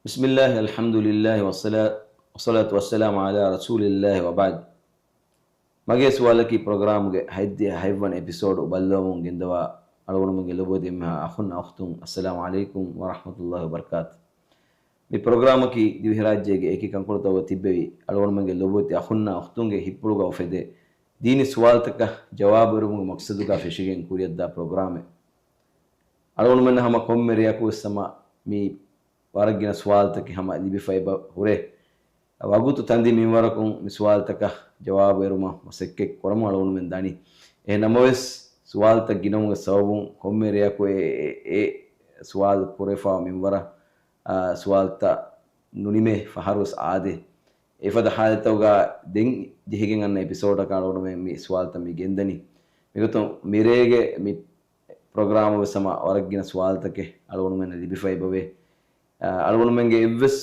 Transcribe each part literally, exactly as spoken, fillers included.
بسم الله، الحمد لله، والصلاة، والصلاة والسلام على رسول الله، وبعد. މަގޭ ސުވާލަކީ ޕްރޮގްރާމުގެ ހަތްދިހަ ހަތްވަނަ އެޕިސޯޑު ބައްލަވަމުން ގެންދަވާ އަޅުގަނޑުމެންގެ ލޮބުވެތި އެންމެހާ އަޚުންނާ އުޚްތުން، އައްސަލާމު ޢަލައިކުމް ވަރަޙްމަތުﷲި ވަބަރަކާތު. މި ޕްރޮގްރާމަކީ ދިވެހިރާއްޖޭގެ އެކި ކަންކޮޅުތަކުގަ ތިއްބެވި އަޅުގަނޑުމެންގެ ލޮބުވެތި އަޚުންނާ އުޚްތުންގެ ހިތްޕުޅުގަ އުފެދޭ ދީނީ ސުވާލުތަކަށް ޖަވާބު އެރުވުމުގެ މަޤްޞަދުގަ ފެށިގެން ކުރިއަށްދާ ޕްރޮގްރާމެއް. އަޅުގަނޑުމެންނަށް ހަމަ ކޮންމެ ރެޔަކުވެސް ހަމަ މި ވަރަށް ގިނަ ސުވާލުތަކެއް ހަމަ ލިބިފައިބަ ހުރޭ. ވަގުތު ތަންދި މިންވަރަކުން މި ސުވާލުތަކަށް ޖަވާބު އެރުމަށް މަސައްކަތް ކުރަމުން އަޅުގަނޑުމެން ދަނީ. އެހެން ނަމަވެސް، ސުވާލުތައް ގިނަވުމުގެ ސަބަބުން ކޮންމެ ރެޔަކު އެ، އެ، އެ ސުވާލު ކުރެފައި މިންވަރަށް، އާ، ސުވާލުތައް ނުނިމޭ ފަހަރުވެސް އާދޭ. އެފަދަ ހާލަތުގަ ދެން ޖެހިގެން އަންނަ އެޕިސޯޑަކަށް އަޅުގަނޑުމެން މި ސުވާލުތައް މި ގެންދަނީ. މިގޮތުން މިރޭގެ މި ޕްރޮގްރާމު ވެސް ހަމަ ވަރަށް ގިނަ ސުވާލުތަކެއް އަޅުގަނޑުމެންނަށް ލިބިފައިބަވޭ. އަ، އަޅުގަނޑުމެންގެ އެއްވެސް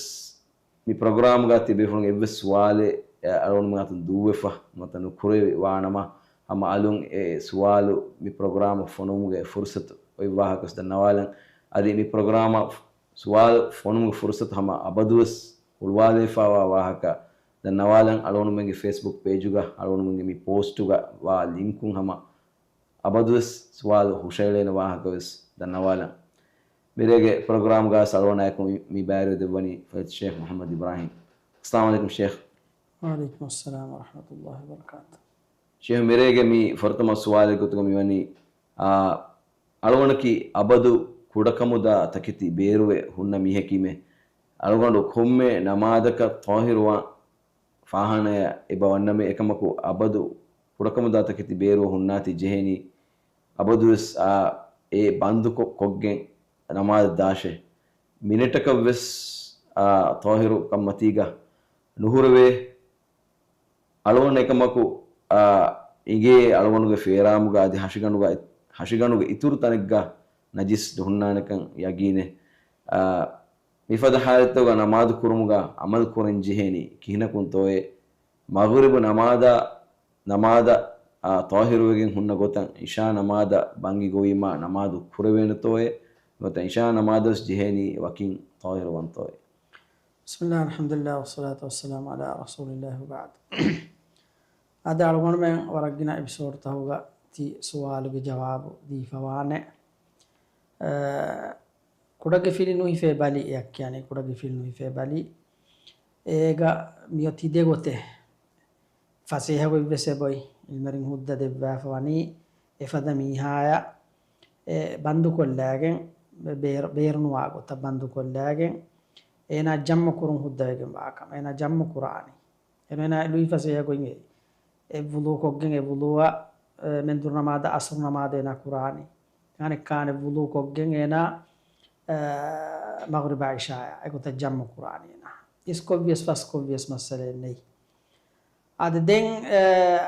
މި ޕްރޮގްރާމުގަ ތިބޭފުޅުން އެއްވެސް ސުވާލެއް، އަ، އަޅުގަނޑުމެން އަތުން ދޫވެފަ ނުވަތަ ނުކުރެވި ވާނަމަ، ހަމަ އަލުން އެ ސުވާލު މި ޕްރޮގްރާމަށް ފޮނުވުމުގެ ފުރުސަތު އޮތް ވާހަކަ ވެސް ދަންނަވާލަން. އަދި މި ޕްރޮގްރާމަށް ސުވާލު ފޮނުވުމުގެ ފުރުސަތު ހަމަ އަބަދުވެސް ހުޅުވާލައިފައިވާ ވާހަކަ ދަންނަވާލަން. އަޅުގަނޑުމެންގެ ފޭސްބުކް ޕޭޖުގަ އަޅުގަނޑުމެންގެ މި ޕޯސްޓުގަ ވާ ލިންކުން ހަމަ އަބަދުވެސް ސުވާލު ހުށައެޅޭނެ ވާހަކަވެސް ދަންނަވާލަން. މިރޭގެ ޕްރޮގްރާމްގަ އަޅުގަނޑާއެކު މި، މި ބައިވެރިވެ ދެއްވަނީ ފަޟީލަތު ޝޭޚް މުޙައްމަދު އިބްރާހީމް. އައްސަލާމު ޢަލައިކުމް ޝޭޚް. ވަޢަލައިކުމުއްސަލާމް ވަރަޙްމަތުﷲި ވަބަރަކާތުހު. ޝޭޚް، މިރޭގެ މި ފުރަތަމަ ސުވާލެއް ގޮތުގަ މިވަނީ، އާ، އަޅުގަނޑަކީ އަބަދު ކުޑަކަމުދާ ތަކެތި ބޭރުވެ ހުންނަ މީހަކީމެ. އަޅުގަނޑު ކޮންމެ ނަމާދަކަށް ޠާހިރުވާން ފާޚާނާއަށް އެބަ ވަންނަމޭ، އެކަމަކު އަބަދު ކުޑަކަމުދާ ތަކެތި ބޭރުވެ ހުންނާތީ ޖެހޭނީ އަބަދުވެސް އާ އެ ބަންދުކޮށް، ކޮށްގެން ނަމާދަށް ދާށޭ. މިނެޓަކަށްވެސް އާ ޠާހިރު ކަންމަތީގަ ނުހުރެވޭ. އަޅުގަނޑު އެކަމަކު، އާ، އިނގޭ އަޅުގަނޑުގެ ފޭރާމުގަ އަދި ހަށިގަނޑުގަ، ހަށިގަނޑުގެ އިތުރު ތަނެއްގަ ނަޖިސް ނުހުންނާނެކަން ޔަގީނޭ. އާ، މިފަދަ ހާލަތުގަ ނަމާދު ކުރުމުގަ އަމަލު ކުރަން ޖެހޭނީ ކިހިނަކުންތޯއޭ؟ މަޣުރިބު ނަމާދަށް، ނަމާދަށް، އާ، ޠާހިރުވެގެން ހުންނަ ގޮތަށް އިޝާ ނަމާދަށް ބަންގި ގޮވީމާ ނަމާދު ކުރެވޭނެތޯއޭ؟ ނުވަތަ އިޝާ ނަމާދަށް ވެސް ޖެހޭނީ ވަކިން ޠާހިރުވަންތޯއޭ؟ بسم الله، الحمد لله، والصلاة والسلام على رسول الله، وبعد. އަދި އަޅުގަނޑުމެން ވަރަށް ގިނަ އެޕިސޯޑުތަކުގަ ތި ސުވާލުގެ ޖަވާބު ދީފަވާނެ. އަ، ކުޑަގެފިލި ނުހިފޭ ބަލި އެއަށް ކިޔަނީ، ކުޑަގެފިލި ނުހިފޭ ބަލި. އޭގަ މިއޮތީ ދެ ގޮތެއް. ފަސޭހަގޮތްވެސް އެބައޮތް. އިލްމެރިން ހުއްދަ ދެއްވާފަ ވަނީ އެފަދަ މީހާޔަށް އެ ބަންދުކޮށްލާގެން، ބޭރު، ބޭރުނުވާ ގޮތަށް ބަންދުކޮށްލާގެން، އޭނާ ޖަމްޢު ކުރުން ހުއްދަވެގެން ވާކަމަށް އޭނާ ޖަމްޢު ކުރާނީ. އޭނާ ލުއިފަސޭހަގޮތް އެ، އެ ވުޟޫ ކޮށްގެން އެ ވުޟޫއަށް، އެ މެންދުރު ނަމާދަށް އަސްރު ނަމާދު އޭނާ ކުރާނީ. އަނެއްކާނެ ވުޟޫ ކޮށްގެން އޭނާ، އެ، މަޣްރިބާ އިޝާއާ އެގޮތަށް ޖަމްޢު ކުރާނީ އޭނާ. އިސްކޮށްވިޔަސް ފަސްކޮށްވިޔަސް މައްސަލައެއް ނެތް. އަދި ދެން، އެ،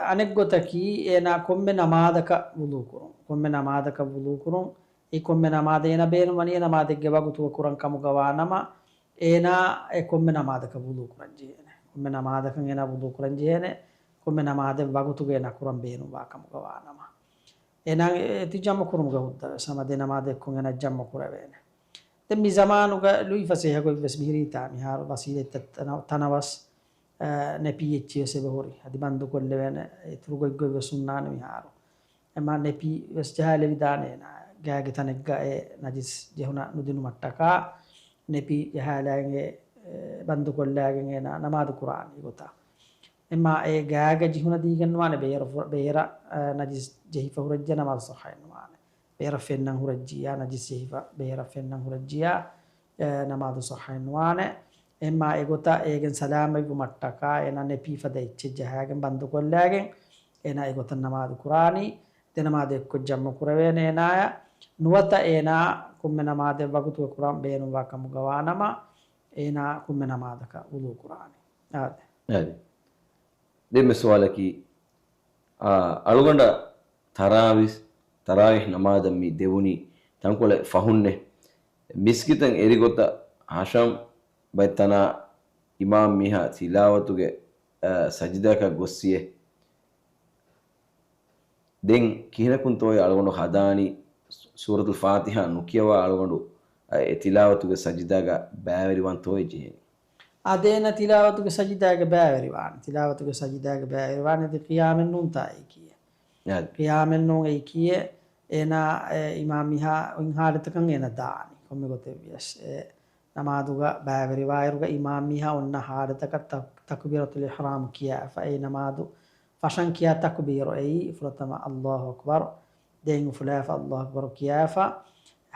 އަނެއްގޮތަކީ އޭނާ ކޮންމެ ނަމާދަކަށް ވުޟޫ ކުރުން. ކޮންމެ ނަމާދަކަށް ވުޟޫ ކުރުން. އެ ކޮންމެ ނަމާދެއް އޭނާ ބޭނުންވަނީ އެ ނަމާދެއްގެ ވަގުތުގަ ކުރަން ކަމުގަ ވާނަމަ، އޭނާ އެ ކޮންމެ ނަމާދަކަށް ވުޟޫ ކުރަން ޖެހޭނެ. ކޮންމެ ނަމާދަކަށް އޭނާ ވުޟޫ ކުރަން ޖެހޭނެ. ކޮންމެ ނަމާދެއް ވަގުތުގަ އޭނާ ކުރަން ބޭނުންވާ ކަމުގަ ވާނަމަ. އޭނާ އެ ތި ޖަމްޢު ކުރުމުގެ ހުއްދަވެސް ހަމަ ދެ ނަމާދެއްކޮށް އޭނާ ޖަމްޢު ކުރެވޭނެ. ދެން މި ޒަމާނުގަ ލުއިފަސޭހަގޮތްވެސް މިހިރީތާ މިހާރު ވަސީލަތްތައް ތަނަ، ތަނަވަސް، އަ، ނެޕީ އެއްޗިވެސް އެބަހުރި. އަދި ބަންދުކޮށްލެވޭނެ އިތުރު ގޮތްގޮތްވެސް ހުންނާނެ މިހާރު. އެމާ ނެޕީ ވެސް ޖަހާލެވިދާނެ އޭނާ ގާގެ ތަނެއްގަ އެ ނަޖިސް ޖެހުނަ ނުދިނުމަށްޓަކާ ނެޕީ ޖަހާލާގެން އެ، އެ، ބަންދުކޮށްލާގެން އޭނާ ނަމާދު ކުރާނީ ގޮތަށް. އެމާ އެ ގާގަ ޖެހުނަ ދީގެން ނުވާނެ ބޭރަށް ފު، ބޭރަށް، އަ، ނަޖިސް ޖެހިފަ ހުރެއްޖެ ނަމާދު ޞައްޙައެއް ނުވާނެ. ބޭރަށް ފެންނަން ހުރެއްޖިއްޔާ، ނަޖިސް ޖެހިފަ ބޭރަށް ފެންނަން ހުރެއްޖިއްޔާ، އެ، ނަމާދު ޞައްޙައެއް ނުވާނެ. އެމާ އެގޮތަށް އޭގެން ސަލާމަތްވުމަށްޓަކާ އޭނާ ނެޕީ ފަދަ އެއްޗެއް ޖަހާގެން ބަންދުކޮށްލާގެން އޭނާ އެގޮތަށް ނަމާދު ކުރާނީ. ދެ ނަމާދު އެއްކޮށް ޖަމްޢު ކުރެވޭނެ އޭނާޔަށް. ނުވަތަ އޭނާ ކޮންމެ ނަމާދެއް ވަގުތުގަ ކުރަން ބޭނުންވާ ކަމުގަ ވާނަމަ، އޭނާ ކޮންމެ ނަމާދަކަށް ވުޟޫ ކުރާނީ. އާދެ. އާދެ. ދެންމެ ސުވާލަކީ، އާ، އަޅުގަނޑަށް ތަރާވި، ތަރާވީޙް ނަމާދަށް މި ދެވުނީ ތަންކޮޅެއް ފަހުންނޭ. މިސްކިތަށް އެރިގޮތަށް ހަށަން ބައެއް ތަނާ އިމާމް މީހާ ތިލާވަތުގެ، އަ، ސަޖިދައަކަށް ގޮއްސިއޭ. ދެން ކިހިނަކުންތޯއޭ އަޅުގަނޑު ހަދާނީ؟ ސޫރަތުލް ފާތިޙާ ނުކިޔަވާ އަޅުގަނޑު އެ ތިލާވަތުގެ ސަޖިދާގަ ބައިވެރިވާންތޯއޭ ޖެހޭނީ. އާދެ، އޭނަ ތިލާވަތުގެ ސަޖިދާގަ ބައިވެރިވާނެ. ތިލާވަތުގެ ސަޖިދާގަ ބައިވެރިވާނެ. އަދި ޤިޔާމެއް ނޫންތާ އެއީކީއެއް. އާދެ. ޤިޔާމެއް ނޫން އެއީކީއެއް. އޭނާ އެ އިމާމް މީހާ އޮތް ހާލަތަކަށް އޭނަ ދާނީ. ކޮންމެ ގޮތެއް ވިޔަސް. އެ ނަމާދުގަ ބައިވެރިވާއިރުގަ އިމާމް މީހާ އޮންނަ ހާލަތަކަށް ތަ-، ތަކުބީރަތުލް އިޙްރާމް ކިޔާފަ. އެ ނަމާދު ފަށަން ކިޔާ ތަކުބީރު އެއީ ފުރަތަމަ އައްލާހު އަކްބަރު. ދެން އުފުލާފަ އައްލާހު އަކްބަރު ކިޔާފަ،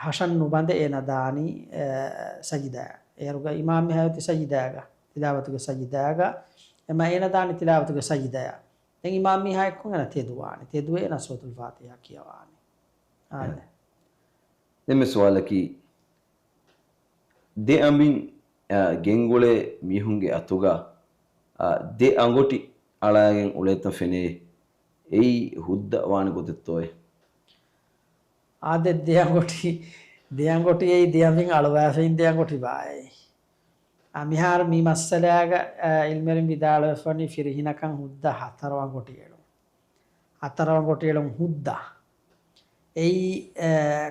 ހަށަން ނުބަނދެ އޭނަ ދާނީ، އެ، ސަޖިދާ. އޭރުގަ އިމާމް މީހާ އޮތީ ސަޖިދާގަ، ތިލާވަތުގެ ސަޖިދާގަ. އެމަ އޭނަ ދާނީ ތިލާވަތުގެ ސަޖިދާ. ދެން އިމާމް މީހާ އެއްކޮށް އޭނަ ތެދުވާނެ. ތެދުވެ އޭނަ ސޫރަތުލް ފާތިޙާ ކިޔަވާނެ. އާދެ. ދެންމެ ސުވާލަކީ، ދެ އަނބިން، އަ، ގެންގުޅޭ މީހުންގެ އަތުގަ، އަ، ދެ އަނގޮޓި އަޅާގެން އުޅޭތަން ފެނޭ. އެއީ ހުއްދަ ވާނެ ގޮތެއްތޯއޭ؟ އާދެ، ދެ އަނގޮޓި، ދެ އަނގޮޓި އެއީ ދެ އަނބިން އަޅުވާފައި އިން ދެ އަނގޮޓި ބާއޭ. އަ، މިހާރު މި މައްސަލާގަ، އަ، ޢިލްމުވެރިން ވިދާޅުވެފަވަނީ ފިރިހިނަކަށް ހުއްދަ ހަތަރު އަނގޮޓި އެޅުން. ހަތަރު އަނގޮޓި އެޅުން ހުއްދަ. އެއީ، އެ،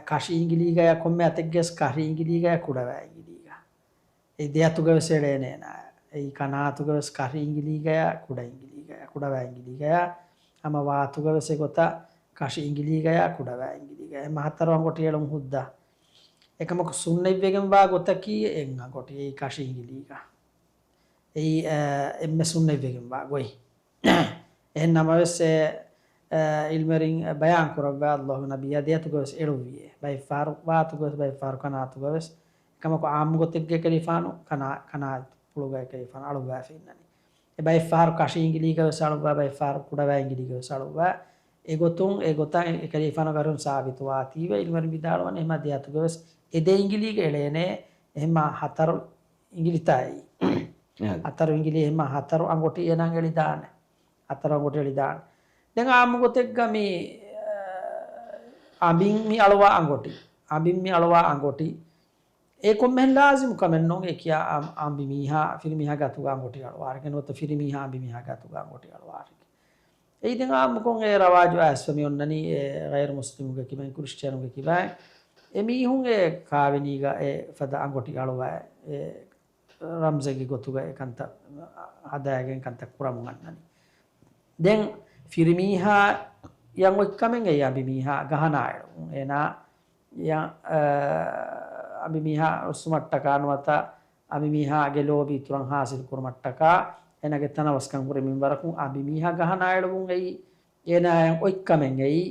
ކަށި އިނގިލީގަޔަ ކޮންމެ އަތެއްގެވެސް ކަށި އިނގިލީގަޔަ ކުޑަވާ އިނގިލީގަ. އެ ދެ އަތުގަވެސް އެޅޭނެ އޭނާ. އެއީ ކަނާ އަތުގަވެސް ކަށި އިނގިލީގަޔަ ކުޑަ އިނގިލީގަޔަ ކުޑަވާ އިނގިލީގަޔަ. ހަމަ ވާ އަތުގަވެސް އެގޮތަށް ކަށި އިނގިލީގަޔަ ކުޑަވާ އިނގިލީގަޔަ. އެމަ ހަތަރު އަނގޮޓި އެޅުން ހުއްދަ. އެކަމަކު ސުންނަތްވެގެންވާ ގޮތަކީ އެއް އަނގޮޓި އެއީ ކަށި އިނގިލީގަ. އެއީ، އެ، އެންމެ ސުންނަތްވެގެންވާ ގޮތް. އެހެން ނަމަވެސް، އެ، އެ، ޢިލްމުވެރިން ބަޔާން ކުރައްވާ އައްލާހުގެ ނަބިއްޔާ ދެ އަތުގަވެސް އެޅުއްވިއޭ. ބައެއް ފަހަރު ވާ އަތުގަވެސް، ބައެއް ފަހަރު ކަނާ އަތުގަވެސް. އެކަމަކު ޢާއްމު ގޮތެއްގަ އެކަލޭގެފާނު ކަނާ، ކަނާ އަތު ޕުޅުގަ އެކަލޭގެފާނު އަޅުއްވާފަ އިންނަނީ. އެ ބައެއް ފަހަރު ކަށި އިނގިލީގަވެސް އަޅުއްވާ، ބައެއް ފަހަރު ކުޑަވާ އިނގިލީގަވެސް އަޅުއްވާ. އެގޮތުން، އެގޮތަށް އެކަލޭގެފާނުގެ އަރިހުން ސާބިތުވާތީވެ، ޢިލްމުވެރިން ވިދާޅުވަނީ އެމަ ދެ އަތުގަވެސް އެ ދެ އިނގިލީގަ އެޅޭނެ. އެހެންމަ ހަތަރު އިނގިލިތާއި. އެހެން. ހަތަރު އިނގިލި އެހެންމަ ހަތަރު އަނގޮޓި އޭނާ އެޅިދާނެ. ހަތަރު އަނގޮޓި އެޅިދާނެ. ދެން އާއްމު ގޮތެއްގަ މި، އަ، އަނބިން މި އަޅުވާ އަނގޮޓި. އަނބިން މި އަޅުވާ އަނގޮޓި. އެ ކޮންމެހެން ލާޒިމު ކަމެއް ނޫން. އެ ކިޔާ އަނ-، އަނބި މީހާ، ފިރިމީހާގެ އަތުގަ އަނގޮޓި އަޅުވާށޭ. ނުވަތަ ފިރިމީހާ އަނބިމީހާގެ އަތުގަ އަނގޮޓި އަޅުވާށޭ. އެއީ ދެން އާއްމުކޮށް އެ ރަވާޖު އައިސްފަ މި އޮންނަނީ އެ ޣައިރު މުސްލިމުގެ ކިބައިން، ކްރިސްޓިއަނުގެ ކިބައިން. އެ މީހުން އެ ކާވެނީގަ އެ ފަދަ އަނގޮޓި އަޅުވާ އެ ރަމްޒެއްގެ ގޮތުގަ އެ ކަންތައް ހަދާގެން ކަންތައް ކުރަމުން އަންނަނީ. ދެން ފިރިމީހާޔަށް އޮތް ކަމެއް އެއީ އަނބިމީހާ ގަހަނާ އެޅުން. އޭނާ ޔަ-، އަ، އަނބިމީހާ އޮއްސުމަށްޓަކާ ނުވަތަ އަނބިމީހާގެ ލޯބި އިތުރަށް ހާސިލް ކުރުމަށްޓަކާ އޭނާގެ ތަނަވަސްކަން ހުރި މިންވަރަކުން އަނބިމީހާ ގަހަނާ އެޅުވުން އެއީ އޭނާޔަށް އޮތް ކަމެއް އެއީ.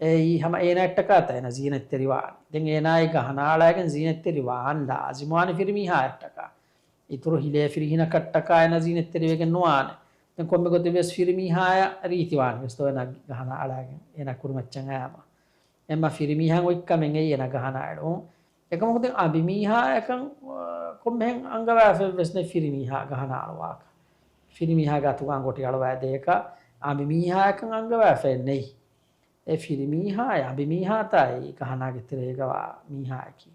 އެއީ ހަމަ އޭނާއަށްޓަކާތާ އޭނާ ޒީނަތްތެރިވާނީ. ދެން އޭނާ އެ ގަހަނާ އަޅާގެން ޒީނަތްތެރިވާން ލާޒިމުވާނީ ފިރިމީހާއަށްޓަކާ. އިތުރު ހިލޭ ފިރިހިނަކަށްޓަކާ އޭނާ ޒީނަތްތެރިވެގެން ނުވާނެ. ދެން ކޮންމެ ގޮތެއް ވެސް ފިރިމީހާޔަށް ރީތިވާނެ ވެސް ދޯ އޭނާ ގަހަނާ އަޅާގެން އޭނާ ކުރިމައްޗަށް އައިމަ. އެމަ ފިރިމީހާ އޮތް ކަމެއް އެއީ އޭނާ ގަހަނާ އެޅުން. އެކަމަކު ދެން އަނބިމީހާ އެކަން، އަ، ކޮންމެހެން އަންގަވާފައެއް ވެސް ނެތް ފިރިމީހާ ގަހަނާ އަޅުވާކަށް. ފިރިމީހާގެ އަތުގަ އަނގޮޓި އަޅުވާ ދޭކަށް އަނބިމީހާ އެކަން އަންގަވާފައެއް ނެތް. އެ ފިރިމީހާ އަނބިމީހާތާއި ގަހަނާގެ ތެރޭގަވާ މީހާއަކީ.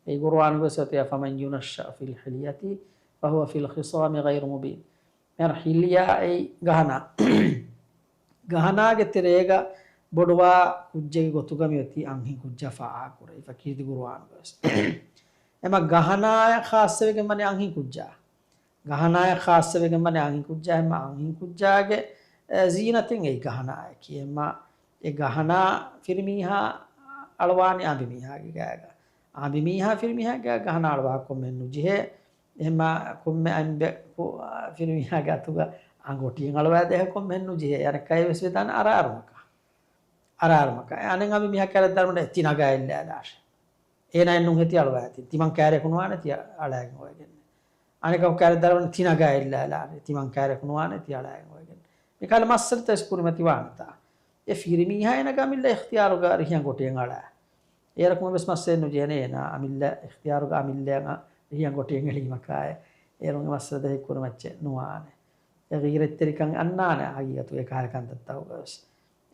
އެ ޤުރުއާނުގަ ވެސް އޮތީ أفمن ينشأ في الحلية وهو في الخصام غير مبين. މިހާރު ހިލްޔާ އެއީ ގަހަނާ. ގަހަނާގެ ތެރޭގަ ބޮޑުވާ ކުއްޖެއްގެ ގޮތުގަ މިއޮތީ އަންހެން ކުއްޖާ ފާހަގަކުރެވިފަ ކީރިތި ޤުރުއާނުގަވެސް. އެމަ ގަހަނާޔަށް ޚާއްޞަވެގެން ވަނީ އަންހެން ކުއްޖާ. ގަހަނާޔަށް ޚާއްޞަވެގެން ވަނީ އަންހެން ކުއްޖާ. އެމަ އަންހެން ކުއްޖާގެ، އެ، ޒީނަތެއް އެއީ ގަހަނާއަކީ. އެމަ އެ ގަހަނާ ފިރިމީހާ އަޅުވާނީ އަނބިމީހާގެ ގާގަ. އަނބިމީހާ ފިރިމީހާގެ ގާ ގަހަނާ އަޅުވާ ކޮންމެހެން ނުޖެހޭ. އެހެންމާ ކޮންމެ އަނބެއް ފިރިމީހާގެ އަތުގަ އަނގޮޓިއެއް އަޅުވާދޭ ކޮންމެހެން ނުޖެހޭ. އަނެއްކާވެސް ވެދާނެ އަރާރުމަކާ. އަރާރުމަކާ. އަނެއް އަނބިމީހާ ކައިރިއަށް ދަރުމަޑަށް ތި ނަގާ އެއްލާލާށޭ. އޭނާއެއް ނޫން ހޭ ތި އަޅުވާތީ. ތިމަން ކައިރިއަކު ނުވާނެ ތި އަޅާގެން އޮވެގެން. އަނެކަކު ކައިރިއަށް ދަރުމަޑަށް ތި ނަގާ އެއްލާލާށޭ. ތިމަން ކައިރިއަކު ނުވާނެ ތި އަޅާގެން އޮވެގެން. މިކަހަލަ މައްސަލަތައް ވެސް ކުރިމަތިވާނެތާ. އެ ފިރިމީހާ އޭނާގެ އަމިއްލަ އިޚްތިޔާރުގަ ރިހި އަނގޮޓިއެއް އަޅާ. އޭރަކުމަށް ވެސް މައްސަލައެއް ނުޖެހޭނެ އޭނާ އަމިއްލަ އިޚްތިޔާރުގަ އަމިއްލައަށް ރިހި އަނގޮޓިއެއް އެޅީމަކާއެ. އޭރުން އެ މައްސަލަ ދެހި ކުރިމައްޗެއް ނުވާނެ. އެ ޣީރަތްތެރިކަން އަންނާނެ ހަގީގަތުގަ އެކަހަލަ ކަންތައްތަކުގަވެސް.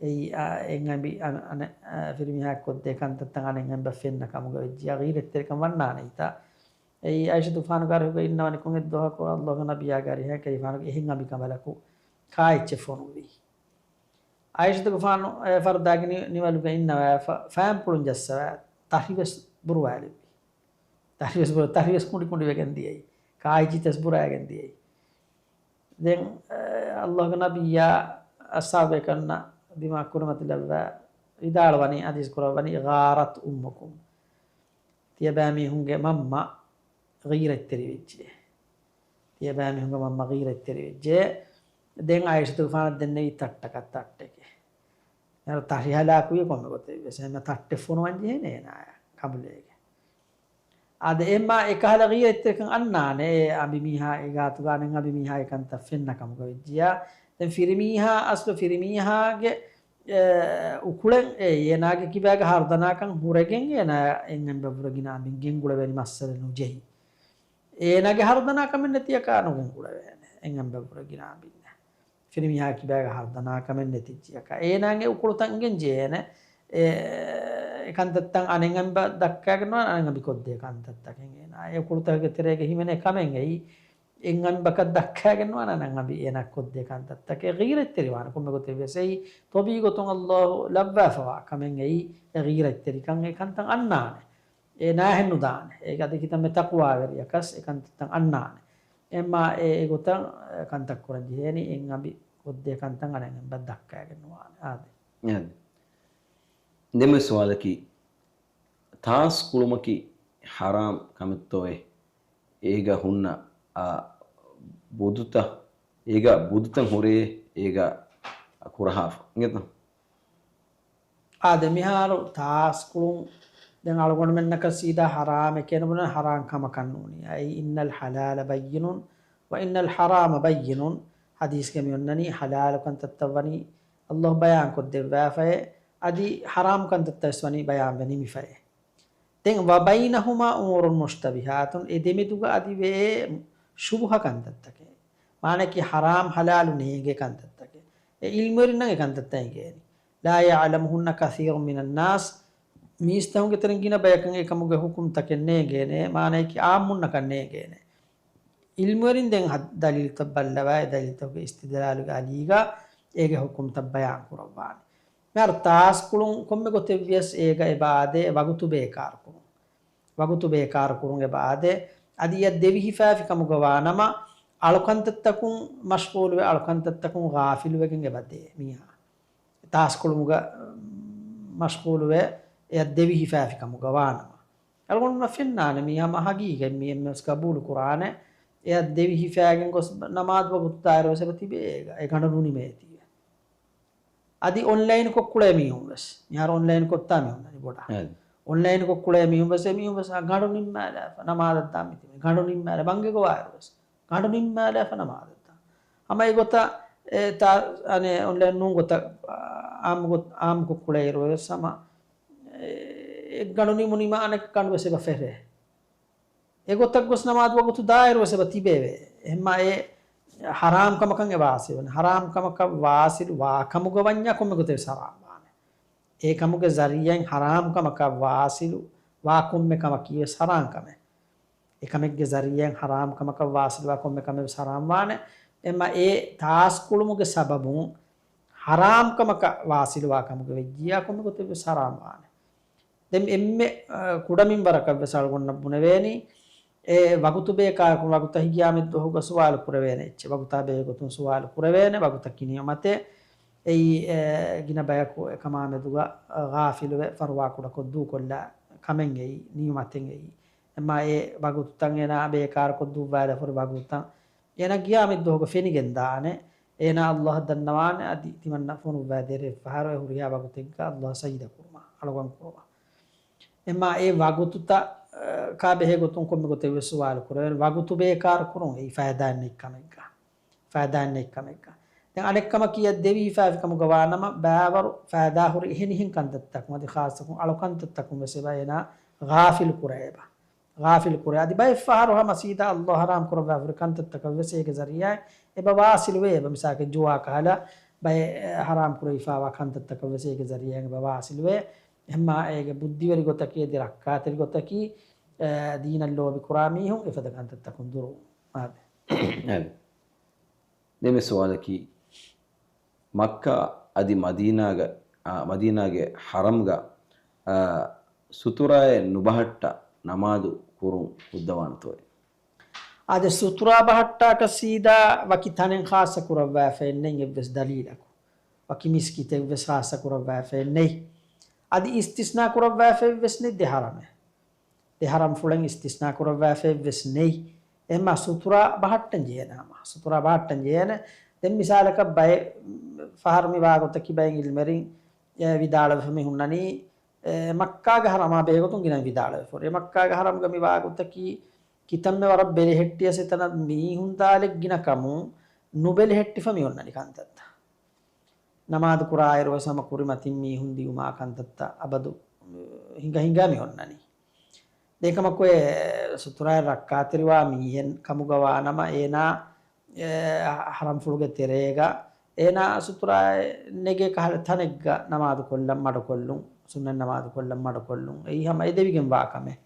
އެއީ، އާ، އެއް އަނބި އަން-، އަނެއް، އާ، ފިރިމީހާ ކޮށްދޭ ކަންތައްތައް އަނެއް އަނބަށް ފެންނަ ކަމުގަ ވެއްޖިއްޔާ ޣީރަތްތެރިކަން ވަންނާނެ ހިތަށް. އެއީ އައިޝަތުގެފާނުގެ އަރިހުގަ އިންނަވަނިކޮށް އެއްދުވަހަކު އައްލާހުގެ ނަބިއްޔާގެ އަރިހަށް އެކަލޭގެފާނުގެ އެހެން އަނބިކަނބަލަކު ކާއެއްޗެއް ފޮނުއްވި. އައިޝަތުގެފާނު އެ ފަރުދާގެ ނި-، ނިވަލުގަ އިންނަވާފަ، ފައިންޕުޅުން ޖައްސަވާ، ތަށިވެސް ބުރުވާލެއްވި. ތަށިވެސް ބުރ-، ތަށިވެސް ކުނޑި ކުނޑިވެގެން ދިޔައީ. ކާއިޗިތަސް ބުރައިގެން ދިޔައީ. ދެން، އެ، އައްލާހުގެ ނަބިއްޔާ އަޞްޙާބޭކަންނަށް ދިމާ ކުރިމަތިލައްވާ ވިދާޅުވަނީ، ޙަދީޘް ކުރައްވަނީ، "غارت أمكم." ތިޔަބައިމީހުންގެ މަންމަ ޣީރަތްތެރިވެއްޖެ. ތިޔަބައިމީހުންގެ މަންމަ ޣީރަތްތެރިވެއްޖެ. ދެން ޢާއިޝަތުގެފާނަށް ދެންނެވީ ތައްޓަކަށް، ތައްޓެކޭ. އޭރު ތަށި ހަލާކުވި ކޮންމެ ގޮތެއްވެސް އެންމެ ތައްޓެއް ފޮނުވަން ޖެހޭނެ އޭނާޔަށް ކަނބުލޭގެ. އާދެ، އެންމެ އެކަހަލަ ޣީރަތްތެރިކަން އަންނާނެ އެ އަނބިމީހާ އެ ގާތުގަ އަނެއް އަނބިމީހާގެ ކަންތައް ފެންނަ ކަމުގަ ވެއްޖިޔާ. ދެން ފިރިމީހާ، އަސްލު ފިރިމީހާގެ، އެ، އުކުޅެން އެ އޭނާގެ ކިބާގެ ހަރުދަނާކަން ހުރެގެން އޭނާ އެން އަނބިއަށްވުރެ ގިނަ އަނބިން ގެންގުޅެވޭނީ މައްސަލަ ނުޖެހި. އޭނާގެ ހަރުދަނާކަމެއް ނެތިއަކާ ނުގެންގުޅެވޭނެ. އެން އަނބިއަށްވުރެ ގިނަ އަނބިންނެ. ފިރިމީހާ ކިބާގެ ހަރުދަނާކަމެއް ނެތިއްޖެއަކާ. އޭނާގެ އުކުޅުތައް އިނގެން ޖެހޭނެ. އެ، އެ ކަންތައްތައް އަނެއް އަނބިއަށް ދައްކާގެން ނުވާނެ، އަނެއް އަނބި ކޮށްދޭ ކަންތައްތަކެއް އޭނާ. އެ އުކުޅުތަކުގެ ތެރޭގަ ހިމެނޭ ކަމެއް އެއީ. އެން އަނބަކަށް ދައްކާގެން ނުވާނެ، އަނެއް އަނބި އޭނާ ކޮށްދޭ ކަންތައްތަކެއް. ޣީރަތްތެރިވާނެ ކޮންމެ ގޮތެއް ވެސް. އެއީ ތޮބީޢީ ގޮތުން އައްލާހު ލައްވާފަވާ ކަމެއް އެއީ. އެ ޣީރަތްތެރިކަން އެ ކަންތައް އަންނާނެ. އޭނާ އެހެން ނުދާނެ. އޭގެ އަދި ކިތަންމެ ތަޤްވާވެރިޔަކަސް އެ ކަންތައްތައް އަންނާނެ. އެމާ އެ، އެގޮތަށް ކަންތައް ކުރަން ޖެހޭނީ އެން އަނބި ކޮށްދޭ ކަންތައް އަނެއް އަނބަށް ދައްކާގެން ނުވާނެ. އާދެ. އެހެން. ދެން ސުވާލަކީ، ތާސް ކުޅުމަކީ ޙަރާމް ކަމެއްތޯއޭ؟ އޭގަ ހުންނަ، އާ، ބުދުތައް، އޭގަ ބުދުތައް ހުރޭ، އޭގަ ކުރަހާފަ. އިނގޭތަ؟ އާދެ، މިހާރު ތާސް ކުޅުން ދެން އަޅުގަނޑުމެންނަކަށް ސީދާ ޙަރާމެކޭ ނުބުނެ، ޙަރާމް ކަމަކަށް ނޫނީ. އައި، إن الحلال بين وإن الحرام بين. ޙަދީޘްގަ މި އޮންނަނީ ޙަލާލު ކަންތައްތައް ވަނީ އައްލާހު ބަޔާން ކޮށްދެއްވާފައޭ، އަދި ޙަރާމް ކަންތައްތައް ވެސް ވަނީ ބަޔާންވެ ނިމިފައޭ. ދެން، وبينهما أمور مشتبهات، އެ ދެމެދުގަ އަދިވޭ ޝުބުހަ ކަންތައްތަކެއް. މާނައަކީ ޙަރާމް ޙަލާލު ނޭނގޭ ކަންތައްތަކެއް. އެ ޢިލްމުވެރިންނަށް އެ ކަންތައްތައް އެނގޭނީ. لا يعلمهن كثير من الناس، މީސްތަކުންގެ ތެރެއިން ގިނަ ބަޔަކަށް އެކަމުގެ ޙުކުމްތަކެއް ނޭނގޭނެ، މާނައަކީ ޢާއްމުންނަކަށް ނޭނގޭނެ. ޢިލްމުވެރިން ދެން ހަ-، ދަލީލުތައް ބައްލަވާ، އެ ދަލީލުތަކުގެ އިސްތިދްލާލުގެ އަލީގަ އޭގެ ޙުކުމްތައް ބަޔާން ކުރައްވާނެ. މިހާރު ތާސް ކުޅުން ކޮންމެ ގޮތެއްވިޔަސް އޭގަ އެބަ އާދޭ ވަގުތު ބޭކާރު ކުރުން. ވަގުތު ބޭކާރު ކުރުން އެބަ އާދޭ. އަދި އެއަށް ދެވިހިފާފި ކަމުގަ ވާނަމަ، އަޅުކަންތައްތަކުން މަޝްޣޫލުވެ، އަޅުކަންތައްތަކުން ޣާފިލުވެގެން އެބަ ދޭ މީހާ. ތާސް ކުޅުމުގަ، މަޝްޣޫލުވެ، އެއަށް ދެވިހިފާފި ކަމުގަ ވާނަމަ. އަޅުގަނޑުމެން ފެންނާނެ މީ ހަމަ ހަގީގަތް މީ އެންމެވެސް ގަބޫލު ކުރާނެ. އެއަށް ދެވިހިފާގެން ގޮސް ނަމާދު ވަގުތު ދާއިރު ވެސް އެބަ ތިބޭ އޭގަ. އެ ގަނޑު ނުނިމޭތީވެ. އަދި އޮންލައިން ކޮށް ކުޅޭ މީހުން ވެސް. މިހާރު އޮންލައިން ކޮށްތާ މީހުން ދަނީ ބޮޑަށް. އެ. އޮންލައިން ކޮށް ކުޅޭ މީހުން ވެސް އެ މީހުން ވެސް އަ ގަނޑު ނިންމާލާފަ ނަމާދަށް ދާ މިތިބެ. ގަނޑު ނިންމާލެ ބަންގެ ގޮވާއިރު ވެސް. ގަނޑު ނިންމާލާފަ ނަމާދަށް ދާ. ހަމަ އެގޮތަށް އެ ތާ-، އަނެއް އޮންލައިން ނޫން ގޮތަށް އާ-، އާއްމު ގޮ-، އާއްމު ކޮށް ކުޅޭ އިރު ވެސް ހަމަ އެ-، އެއް ގަނޑު ނިމުނީމާ އަނެއް ގަނޑު ވެސް އެބަ ފެށޭ. އެގޮތަށް ގޮސް ނަމާދު ވަގުތު ދާއިރު ވެސް އެބަ ތިބެވޭ. އެހެންމާ އެ ޙަރާމް ކަމަކަށް އެ ވާސިލު ވަނީ. ޙަރާމް ކަމަކަށް ވާސިލު ވާ ކަމުގަ ވަންޏާ ކޮންމެ ގޮތެއް ވެސް ޙަރާމް ވާނެ. އެ ކަމުގެ ޒަރީޢައިން ޙަރާމް ކަމަކަށް ވާސިލު ވާ ކޮންމެ ކަމަކީ ވެސް ޙަރާމް ކަމެއް. އެ ކަމެއްގެ ޒަރީޢައިން ޙަރާމް ކަމަކަށް ވާސިލުވާ ކޮންމެ ކަމެއް ވެސް ޙަރާމް ވާނެ. އެމަ އެ ތާސް ކުޅުމުގެ ސަބަބުން ޙަރާމް ކަމަކަށް ވާސިލުވާ ކަމުގަ ވެއްޖިޔާ ކޮންމެ ގޮތެއް ވެސް ޙަރާމް ވާނެ. ދެން އެންމެ، އަ، ކުޑަމިންވަރަކަށް ވެސް އަޅުގަނޑަށް ބުނެވޭނީ، އެ ވަގުތު ބޭކާރުކުރުން ވަގުތަށް ޤިޔާމަތްދުވަހުގަ ސުވާލު ކުރެވޭނެ އެއްޗެއް. ވަގުތާ ބެހޭގޮތުން ސުވާލު ކުރެވޭނެ ވަގުތަކީ ނިޢުމަތެއް. އެއީ، އެ، ގިނަ ބަޔަކު އެކަމާ މެދުގަ، އަ، ޣާފިލުވެ ފަރުވާކުޑަކޮށް ދޫކޮށްލާ ކަމެއް އެއީ، ނިޢުމަތެއް އެއީ. އެމާ އެ ވަގުތުތައް އޭނާ ބޭކާރުކޮށް ދުއްވާލެފަ ހުރި ވަގުތުތައް އޭނާ ޤިޔާމަތްދުވަހުގަ ފެނިގެން ދާނެ. އޭނާ އައްލާހަށް ދަންނަވާނެ އަދި ތިމަންނަ ފޮނުއްވާ ދޭ ރޭ ފަހަރު އެ ހުރިހާ ވަގުތެއްގަ އައްލާހަށް ސަޖިދަ ކުރުމަށް، އަޅުކަން ކުރުމަށް. އެމާ އެ ވަގުތުތައް، އަ، ކާ ބެހޭ ގޮތުން ކޮންމެ ގޮތެއް ވެސް ސުވާލު ކުރެވޭނެ. ވަގުތު ބޭކާރު ކުރުން އެއީ ފައިދާއެއް ނެތް ކަމެއްގަ. ފައިދާއެއް ނެތް ކަމެއްގަ. ދެން އަނެއް ކަމަކީ އެއަށް ދެވި ހިފާފި ކަމުގަ ވާނަމަ ބާވަރު ފައިދާ ހުރި އެހެނިހެން ކަންތައްތަކުން އަދި ޚާއްޞަކޮށް އަޅުކަންތައްތަކުން ވެސް އެބަ އޭނާ ޣާފިލު ކުރައޭ އެބަ. ޣާފިލު ކުރޭ. އަދި ބައެއް ފަހަރު ހަމަ ސީދާ އައްލާހު ޙަރާމް ކުރައްވާފަ ހުރި ކަންތައްތަކަށް ވެސް އޭގެ ޒަރީޢާއިން އެބަ ވާސިލުވޭ އެބަ. މިސާލަކަށް ޖުވާ ކަހަލަ ބައެއް ޙަރާމް ކުރެވިފާވާ ކަންތައްތަކަށް ވެސް އޭގެ ޒަރީޢާއިން އެބަ ވާސިލުވޭ. އެހެންމާ އޭގެ ބުއްދިވެރި ގޮތަކީ އަދި ރައްކާތެރި ގޮތަކީ، އެ، ދީނަށް ލޯބި ކުރާ މީހުން އެފަދަ ކަންތައްތަކުން ދުރުވުން. އާދެ. އެ. ދެން ސުވާލަކީ، މައްކާ އަދި މަދީނާގަ، އާ، މަދީނާގެ ޙަރަމްގަ، އާ، ސުތުރާއެއް ނުބަހައްޓާ ނަމާދު ކުރުން ހުއްދަވާނެތޯއޭ. އާދެ، ސުތުރާ ބަހައްޓާކަށް ސީދާ ވަކި ތަނެއް ޚާއްޞަ ކުރައްވާފައެއް ނެތް އެއްވެސް ދަލީލަކު. ވަކި މިސްކިތެއްވެސް ޚާއްޞަ ކުރައްވާފައެއް ނެތް. އަދި އިސްތިސްނާ ކުރައްވާފައެއްވެސް ނެތް ދެ ޙަރަމެއް. ދެ ޙަރަމްފުޅެއް އިސްތިސްނާ ކުރައްވާފައެއްވެސް ނެތް. އެހެންމާ ސުތުރާ ބަހައްޓަން ޖެހޭނެ ހަމަ. ސުތުރާ ބަހައްޓަން ޖެހޭނެ. ދެން މިސާލަކަށް ބައެއް ފަހަރު މި ވާގޮތަކީ ބައެއް ޢިލްމުވެރިން ވިދާޅުވެފަ މި ހުންނަނީ، އެ، މައްކާގެ ޙަރަމާ ބެހޭގޮތުން ގިނަ ވިދާޅުވެފަ ހުރި. މައްކާގެ ޙަރަމްގަ މި ވާގޮތަކީ ކިތަންމެ ވަރަށް ބެލެހެއްޓިޔަސް އެތަނަށް މީހުން ދާލެއް ގިނަ ކަމުން ނުބެލެހެއްޓިފަ މި އޮންނަނީ ކަންތައްތައް. ނަމާދު ކުރާއިރުވެސް ހަމަ ކުރިމަތިން މީހުން ދިއުމާ ކަންތައްތައް އަބަދު ހިނގަ ހިނގާ މި އޮންނަނީ. ދެން އެކަމަކު އެ ސުތުރާއިން ރައްކާތެރިވާ މީހެއް ކަމުގަ ވާނަމަ އޭނާ އެ ޙަރަމްފުޅުގެ ތެރޭގަ އޭނާ ސުތުރާއެއް ނެގޭ ކަހަލަ ތަނެއްގަ ނަމާދު ކޮށްލަން މަޑުކޮށްލުން، ސުންނަތް ނަމާދު ކޮށްލަން މަޑުކޮށްލުން، އެއީ ހަމަ އެދެވިގެން ވާ ކަމެއް.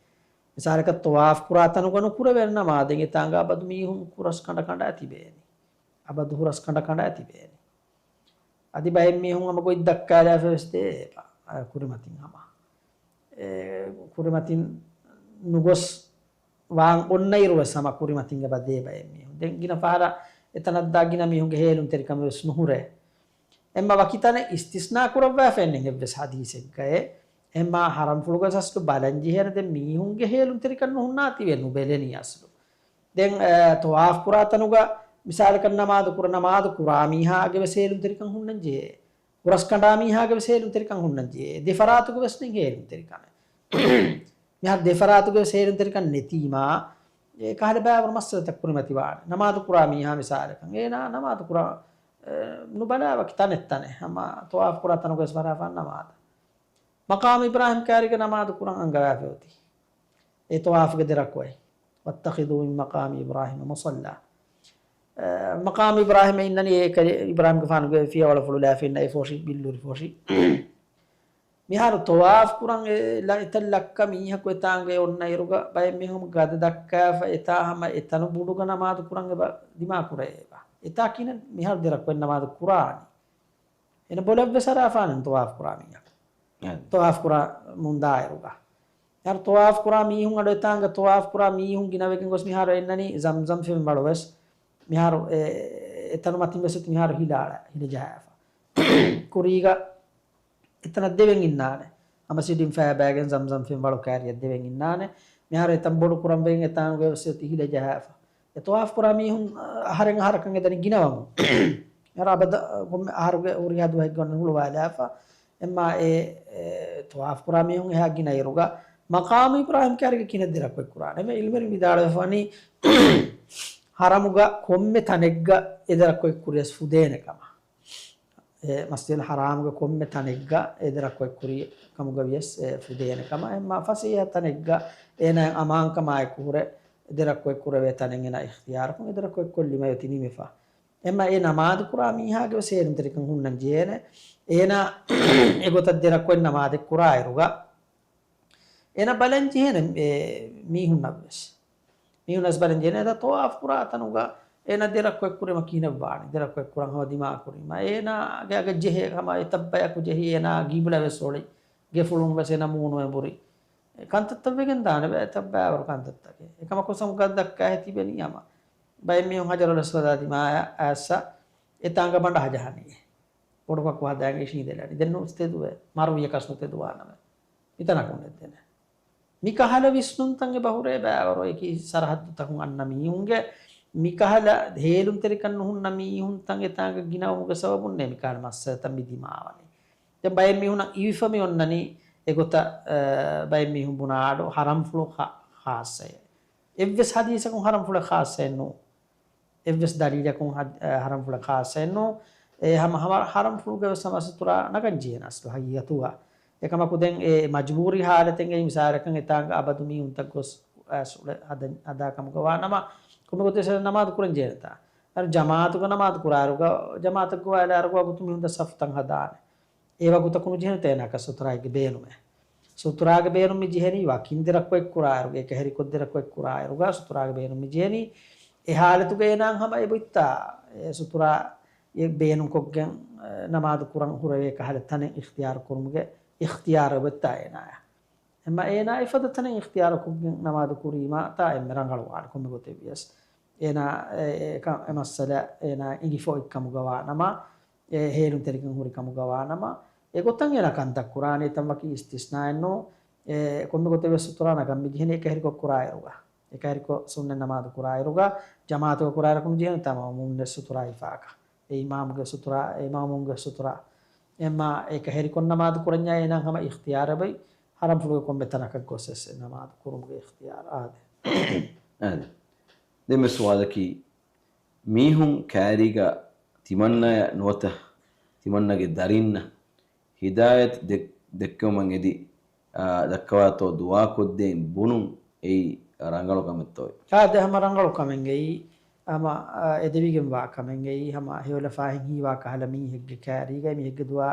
މިސާލަކަށް ޠަވާފް ކުރާ ތަނުގަ ނުކުރެވޭނެ ނަމާދެއް އެތާނގަ އަބަދު މީހުން ހުރަސް ކަނޑަ ކަނޑާ ތިބޭނީ. އަބަދު ހުރަސް ކަނޑަ ކަނޑާ ތިބޭނީ. އަދި ބައެއް މީހުން ހަމަ ގޮތް ދައްކާލާފަވެސް ދޭ އެބަ، އަ، ކުރިމަތިން ހަމަ. އެ، ކުރިމަތިން ނުގޮސް ވާން އޮންނައިރު ވެސް ހަމަ ކުރިމަތިން އެބަ ދޭ ބައެއް މީހުން. ދެން ގިނަ ފަހަރަށް އެތަނަށްދާ ގިނަ މީހުންގެ ހޭލުންތެރިކަމެއް ވެސް ނުހުރޭ. އެއްމަ ވަކި ތަނެއް އިސްތިސްނާ ކުރައްވާފައެއް ނެތް އެއްވެސް ޙަދީޘެއްގައެއް. އެއްމަ ޙަރަމްފުޅުގެ އަސްލު ބަލަން ޖެހޭނެ ދެން މީހުންގެ ހޭލުންތެރިކަން ނުހުންނާތީވެ ނުބެލެނީ އަސްލު. ދެން، އެ، ޠަވާފް ކުރާ ތަނުގަ މިސާލަކަށް ނަމާދު ކުރާ، ނަމާދު ކުރާ މީހާގެ ވެސް ހޭލުންތެރިކަން ހުންނަން ޖެހޭ. ހުރަސް ކަނޑާ މީހާގެ ވެސް ހޭލުންތެރިކަން ހުންނަން ޖެހޭ. ދެ ފަރާތުގެ ވެސް ނެތް ހޭލުންތެރިކަމެއް. މިހާރު ދެ ފަރާތުގެ ވެސް ހޭލުންތެރިކަން ނެތީމާ، އެ ކަހަލަ ބައިވަރު މައްސަލަތައް ކުރިމަތިވާނެ. ނަމާދު ކުރާ މީހާ މިސާލަކަށް، އޭނާ ނަމާދު ކުރާ، އެ، ނުބަލާ ވަކި ތަނެއް ތަނެއް. ހަމަ ޠަވާފް ކުރާ ތަނުގަ ވެސް ފަރާފާން ނަމާދަށް. މަޤާމު އިބްރާހީމް ކާރިގަ ނަމާދު ކުރަން އަންގަވާފަ އޮތީ. އެ ޠަވާފުގެ ދެ ރަކުޢަތް. "واتخذوا من مقام إبراهيم مصلى." އެ، މަޤާމު އިބްރާހީމް އިންނަނީ އެ ކަލޭ އިބްރާހީމްގެފާނުގެ ފިޔަވަޅުފުޅު ލާފަ އިންނަ އެ ފޮށި، ބިއްލޫރި ފޮށި. މިހާރު ޠަވާފް ކުރަން އެ ލަ-، އެތައް ލައްކަ މީހަކު އެތާނގަ އޮންނައިރުގަ ބައެއް މީހުން ގަދަ ދައްކާފަ އެތާ ހަމަ އެތަނު ބުޑުގަ ނަމާދު ކުރަން އެބަ ދިމާ ކުރައޭ އެބަ. އެތާ ކިހިނެއް މިހާރު ދެ ރަކުޢަތް ނަމާދު ކުރާނީ؟ އޭނަ ބޮލަށްވެސް އަރާފާނެ ޠަވާފް ކުރާ މީހަކު. އެ. ޠަވާފް ކުރަމުން ދާއިރުގަ. އެހާރު ޠަވާފް ކުރާ މީހުން އަޑު އެތާނގަ ޠަވާފް ކުރާ މީހުން ގިނަވެގެން ގޮސް މިހާރު އެންނަނީ ޒަމްޒަމް ފެންވަޅު ވެސް. މިހާރު އެ، އެތަނު މަތިން ވެސް އޮތީ މިހާރު ހިލަ އަޅާ، ހިލަ ޖަހާފަ. ކުރީގަ އެތަނަށް ދެވެން އިންނާނެ. ހަމަ ސިޑިން ފައިބާގެން ޒަމްޒަމް ފެންވަޅު ކާރިއަށް ދެވެން އިންނާނެ. މިހާރު އެތަން ބޮޑު ކުރަން ވެގެން އެތާނގަ ވެސް އޮތީ ހިލަ ޖަހާފަ. އެ ޠަވާފް ކުރާ މީހުން، އަ، އަހަރެން އަހަރަކަށް އެދަނީ ގިނަވަމުން. އަރަ އަބަދަށް ކޮންމެ އަހަރުގެ ހުރިހާ ދުވަހެއްގަ އޮންނަ ހުޅުވާލާފަ. އެމާ އެ، އެ، ޠަވާފް ކުރާ މީހުން އެހާ ގިނަ އިރުގަ މަޤާމު އިބްރާހީމް ކާރިގަ ކިހިނެއް ދެ ރަކުޢަތް ކުރާނެ. އެމެ ޢިލްމުވެރިން ވިދާޅުވެފަވަނީ ޙަރަމުގަ ކޮންމެ ތަނެއްގަ އެ ދެ ރަކުޢަތް ކުރިޔަސް ފުދޭނެ ކަމަށް. އެ މަސްޖިދުލް ޙަރާމުގެ ކޮންމެ ތަނެއްގަ އެ ދެ ރަކުޢަތް ކުރި ކަމުގަ ވިޔަސް އެ ފުދޭނެ ކަމަށް. އެމާ ފަސޭހަ ތަނެއްގަ އޭނާ އަމާންކަމާއެކު ހުރެ ދެ ރަކުޢަތް ކުރެވޭ ތަނެއް އޭނާ އިޚްތިޔާރުކޮށް އެ ދެ ރަކުޢަތް ކޮށްލީމަ އޮތީ ނިމިފަ. އެމަ އެ ނަމާދު ކުރާ މީހާގެ ވެސް ހޭލުންތެރިކަން ހުންނަން ޖެހޭނެ. އޭނާ އެގޮތަށް ދެ ރަކުޢަތް ނަމާދެއް ކުރާއިރުގަ، އޭނާ ބަލަން ޖެހޭނެ އެ މީހުންނަށް ވެސް. މީހުންނަސް ބަލަން ޖެހޭނެ އެދާ ޠަވާފް ކުރާ ތަނުގަ އޭނާ ދެ ރަކުޢަތް ކުރީމަ ކިހިނެއް ވާނީ؟ ދެ ރަކުޢަތް ކުރަން ހަމަ ދިމާ ކުރީމަ. އޭނާގެ އަގަށް ޖެހޭ ހަމަ އެތައް ބަޔަކު ޖެހި އޭނާ ގީބުލަ ވެސް އޮޅި. ގެފުޅުން ވެސް އޭނާ މޫނު އެނބުރި. އެ ކަންތައްތައް ވެގެން ދާނެ ބައެއް އެތައް ބައިވަރު ކަންތައްތަކެއް. އެކަމަކު ސަމުގަ ދައްކާ ހެތިބެނީ ހަމަ ބައެއް މީހުން ހަޖަރުލް އަސްވަދާ ދިމާއަށް އައިސް އެތާނގަ ބަނޑަހަ ޖަހަނީ. ބޮޑު ކަކު ހަދާގެ އިށީނދެލަނީ. ދެން ނުސް ތެދުވޭ. މަރުވިޔަކަސް ނުތެދުވާނަމޭ. މިތަނަކުން ނެއްދެނެ. މިކަހަލަ ވިސްނުންތައް އެބަ ހުރޭ ބައިވަރު އެކި ސަރަހައްދުތަކުން އަންނަ މީހުންގެ މިކަހަލަ ހޭލުންތެރިކަން ނުހުންނަ މީހުންތައް އެތާނގަ ގިނަވުމުގެ ސަބަބުންނޭ މިކަހަލަ މައްސަލަތައް މި ދިމާވަނީ. ދެން ބައެއް މީހުންނަށް އިވިފަ މި އޮންނަނީ އެގޮތަށް، އަ، ބައެއް މީހުން ބުނާ އަޑު ޙަރަމްފުޅު ޚާ-، ޚާއްޞައޭ. އެއްވެސް ޙަދީޘަކުން ޙަރަމްފުޅެއް ޚާއްޞައެއް ނޫން. އެއްވެސް ދަލީލަކުން ޙަދ-، އަ، ޙަރަމްފުޅެއް ޚާއްޞައެއް ނޫން. އެ ހަމަ، ހަމަ ޙަރަމްފުޅުގެ ވެސް ހަމަ ސުތުރާ ނަގަން ޖެހޭނެ އަސްލު ޙަޤީޤަތުގަ. އެކަމަކު ދެން އެ މަޖުބޫރީ ޙާލަތެއްގައި މިސާލަކަށް އެތާނގަ އަބަދު މީހުންތައް ގޮސް، އަ، ސުޅެ ހަދަ-، ހަދާ ކަމުގަ ވާ ނަމަ، ކޮންމެ ގޮތެއް ނަމާދު ކުރަން ޖެހޭނެތާ. އަރު ޖަމާޢަތުގަ ނަމާދު ކުރާއިރުގަ، ޖަމާޢަތަށް ގޮވާލާއިރުގަ ވަގުތު މީހުންތައް ސަފުތައް ހަދާނެ. އެ ވަގުތަކު ނުޖެހޭނެތާ އޭނާއަކަށް ސުތުރާއެއްގެ ބޭނުމެއް. ސުތުރާގެ ބޭނުން މި ޖެހެނީ ވަކިން ދެ ރަކުޢަތް ކުރާއިރުގަ، އެކަހެރިކޮށް ދެ ރަކުޢަތް ކުރާއިރުގަ ސުތުރާގެ ބޭނުން މި ޖެހެނީ. އެ ޙާލަތުގަ އޭނާއަށް ހަމަ އެބައޮތްތާ އެ ސުތުރާ އެ ބޭނުންކޮށްގެން، އެ، ނަމާދު ކުރަން ހުރެވޭ ކަހަލަ ތަނެއް އިޚްތިޔާރު ކުރުމުގެ އިޚްތިޔާރު އެބައޮތްތާ އޭނާއަށް. އެމަ އޭނާ އެފަދަ ތަނެއް އިޚްތިޔާރުކޮށްގެން ނަމާދު ކުރީމާ ތާ އެންމެ ރަނގަޅުވާނެ ކޮންމެ ގޮތެއް ވިޔަސް. އޭނާ އެ، އެ، އެ މައްސަލަ އޭނާ އިނގިފޯ އެއްކަމުގަ ވާނަމަ، އެ ހޭލުންތެރިކަން ހުރި ކަމުގަ ވާނަމަ، އެ ގޮތަށް އޭނާ ކަންތައް ކުރާނެ ތަން ވަކި އިސްތިސްނާއެއްނު. އެ ކޮންމެ ގޮތެއް ވެސް ސުތުރާ ނަގަން މި ޖެހެނީ އެކަހެރިކޮށް ކުރާއިރުގަ. އެކަހެރިކޮށް ސުންނަތް ނަމާދު ކުރާއިރުގަ، ޖަމާޢަތުގަ ކުރާއިރަކު މި ޖެހެނީ ތާ މައުމޫމުންނެއް ސުތުރާ ހިފާކަށް. އެ އިމާމުގެ ސުތުރާ، އެ މައުމޫމުގެ ސުތުރާ. އެމާ އެކަހެރިކޮށް ނަމާދު ކުރަންޏާ އޭނާ ހަމަ އިޚްތިޔާރެއް އޮތް، ހަރަމްފުޅުގެ ކޮންމެ ތަނަކަށް ގޮސް ވެސް ނަމާދު ކުރުމުގެ އިޚްތިޔާރު އާދެ. އާދެ. ދެން މި ސުވާލަކީ، މީހުން ކައިރީގަ ތިމަންނަޔަށް ނުވަތަ ތިމަންނަގެ ދަރިންނަށް ހިދާޔަތް ދެ-، ދެއްކެވުމަށް އެދި، އާ، ދައްކަވާތޯ ދުޢާ ކޮށްދޭން ބުނުން އެއީ ރަނގަޅު ކަމެއްތޯއެ؟ އާދެ، ހަމަ ރަނގަޅު ކަމެއް އެއީ، ހަމަ، އާ، އެދެވިގެން ވާ ކަމެއް އެއީ، ހަމަ ހެޔޮލަފާހެން ހީވާ ކަހަލަ މީހެއްގެ ކައިރީގައި މީހެއްގެ ދުޢާ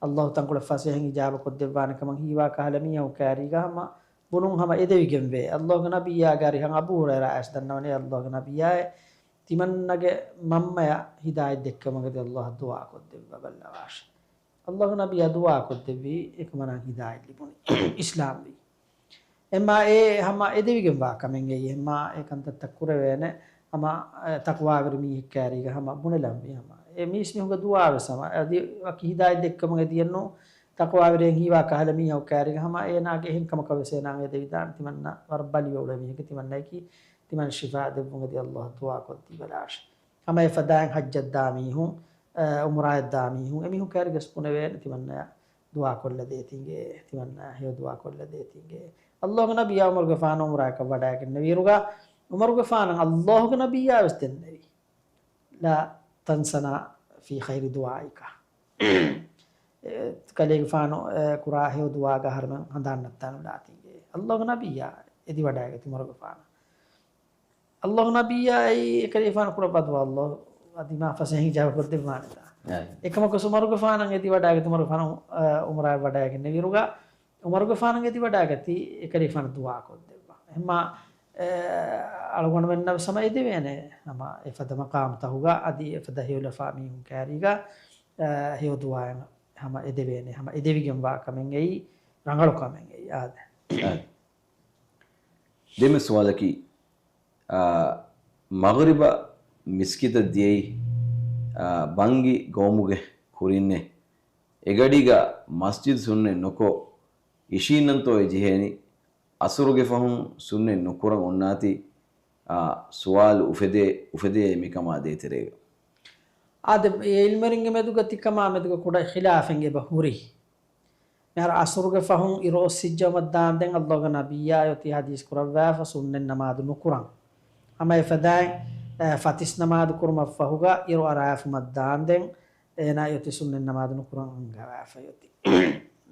ﷲ ތަންކޮޅެއް ފަސޭހައިން އިޖާބަ ކޮށްދެއްވާނެ ކަމަށް ހީވާ ކަހަލަ މީހަކު ކައިރީގަ ހަމަ ބުނުން ހަމަ އެދެވިގެން ވޭ. ﷲ ގެ ނަބިއްޔާގެ އަރިހަށް އަބޫ ހުރައިރާ އައިސް ދަންނަވަނީ ﷲ ގެ ނަބިއްޔާއޭ ތިމަންނަގެ މަންމަޔަށް ހިދާޔަތް ދެއްކެވުމަށް އެދި ﷲ އަށް ދުޢާ ކޮށްދެއްވާ ބައްލަވާށޭ. ﷲ ގެ ނަބިއްޔާ ދުޢާ ކޮށްދެއްވީ އެކަމަނާ ހިދާޔަތް ލިބުނީ އިސްލާމްވީ. އެމާ އެ ހަމަ އެދެވިގެން ވާ ކަމެއް އެއީ. އެމާ އެ ކަންތައްތައް ކުރެވޭނެ ހަމަ، އެ، ތަޤްވާވެރި މީހެއް ކައިރީގަ ހަމަ ބުނެލަންވީ ހަމަ. އެ މީސްމީހުންގެ ދުޢާ ވެސް ހަމަ އަދި ވަކި ހިދާޔަތް ދެއްކެވުމަށް އެދިޔަންނޫ ތަޤްވާވެރިއެއް ހީވާ ކަހަލަ މީހަކު ކައިރީގަ ހަމަ އޭނާގެ އެހެން ކަމަކަށް ވެސް އޭނާ އެދެވިދާނެ ތިމަންނަ ވަރަށް ބަލިވެ އުޅޭ މީހެއްގެ ތިމަންނައަކީ ތިމަން ޝިފާ ދެއްވުން އެދި ﷲ އަށް ދުޢާ ކޮށްދީބަލާށޭ. ހަމަ އެފަދައިން ޙައްޖަށް ދާ މީހުން، އަ، ޢުމްރާއަށް ދާ މީހުން، އެމީހުން ކައިރި ގެސް ބުނެވޭނެ ތިމަންނަޔަށް ދުޢާ ކޮށްލަ ދޭތީގެ، ތިމަންނަޔަށް ހެޔޮ ދުޢާ ކޮށްލަ ދޭތީގެ. ﷲ ގެ ނަބިއްޔާ ޢުމަރުގެފާނު ޢުމްރާއަކަށް ވަޑައިގެންނެވިއިރުގަ، ޢުމަރުގެފާނަށް ﷲ ގެ ނަބިއްޔާ ވެސް ދެންނެވި. لا تنسنا في خير دعائك. އެ، ކަލޭގެފާނު، އެ، ކުރާ ހެޔޮ ދުޢާގަ އަހަރެމެން ހަނދާން ނައްތާނުލާތީގެ. ﷲ ގެ ނަބިއްޔާ އެދިވަޑައިގަތީ ޢުމަރުގެފާނަށް. ﷲ ގެ ނަބިއްޔާ އެއީ އެކަލޭގެފާނު ކުރައްވާ ދުޢާ ﷲ އަދި މާ ފަސޭހައިން އިޖާބަ ކޮށްދެއްވާނެތާ. އައި. އެކަމަކު ޢުމަރުގެފާނަށް އެދިވަޑައިގަތީ ޢުމަރުގެފާނު، އަ، ޢުމްރާއަށް ވަޑައިގެންނެވިއިރުގަ، ޢުމަރުގެފާނަށް އެދިވަޑައިގަތީ އެކަލޭގެފާނަށް ދުޢާ ކޮށްދެއްވާ. އެހެންމާ، އެ، އަޅުގަނޑުމެންނަށް ވެސް ހަމަ އެދެވޭނެ. ހަމަ އެފަދަ މަޤާމުތަކުގަ އަދި އެފަދަ ހެޔޮލަފާ މީހުން ކައިރީގަ، އެ، ހެޔޮ ދުޢާއެއް ހަމަ އެދެވޭނެ. ހަމަ އެދެވިގެން ވާ ކަމެއް އެއީ، ރަނގަޅު ކަމެއް އެއީ. އާދެ. އާދެ. ދެންމެ ސުވާލަކީ، އާ، މަޣްރިބަށް މިސްކިތަށް ދިޔައީ، އާ، ބަންގި ގައުމުގެ ކުރިންނޭ. އެގަޑީގަ މަސްޖިދު ސުންނަތް ނުކޮށް، އިށީންނަންތޯއޭ ޖެހޭނީ؟ އަސުރުގެ ފަހުން ސުންނަތް ނުކުރަން އޮންނާތީ، އާ، ސުވާލު އުފެދޭ، އުފެދޭ މިކަމާ ދޭތެރޭގަ. އާދެ، އެ ޢިލްމުވެރިންގެ މެދުގަ ތިކަމާ މެދުގަ ކުޑަ ޚިލާފެއް އެބަ ހުރި. މިހާރު އަސުރުގެ ފަހުން އިރު އޮއްސިއްޖައުމަށް ދާންދެން ﷲ ގެ ނަބިއްޔާ އޮތީ ޙަދީޘް ކުރައްވާފަ ސުންނަތް ނަމާދު ނުކުރަން. ހަމަ އެފަދައިން، އެ، ފަތިސް ނަމާދު ކުރުމަށް ފަހުގަ އިރު އަރާފުމަށް ދާންދެން އޭނާ އޮތީ ސުންނަތް ނަމާދު ނުކުރަން އަންގަވާފަ އޮތީ.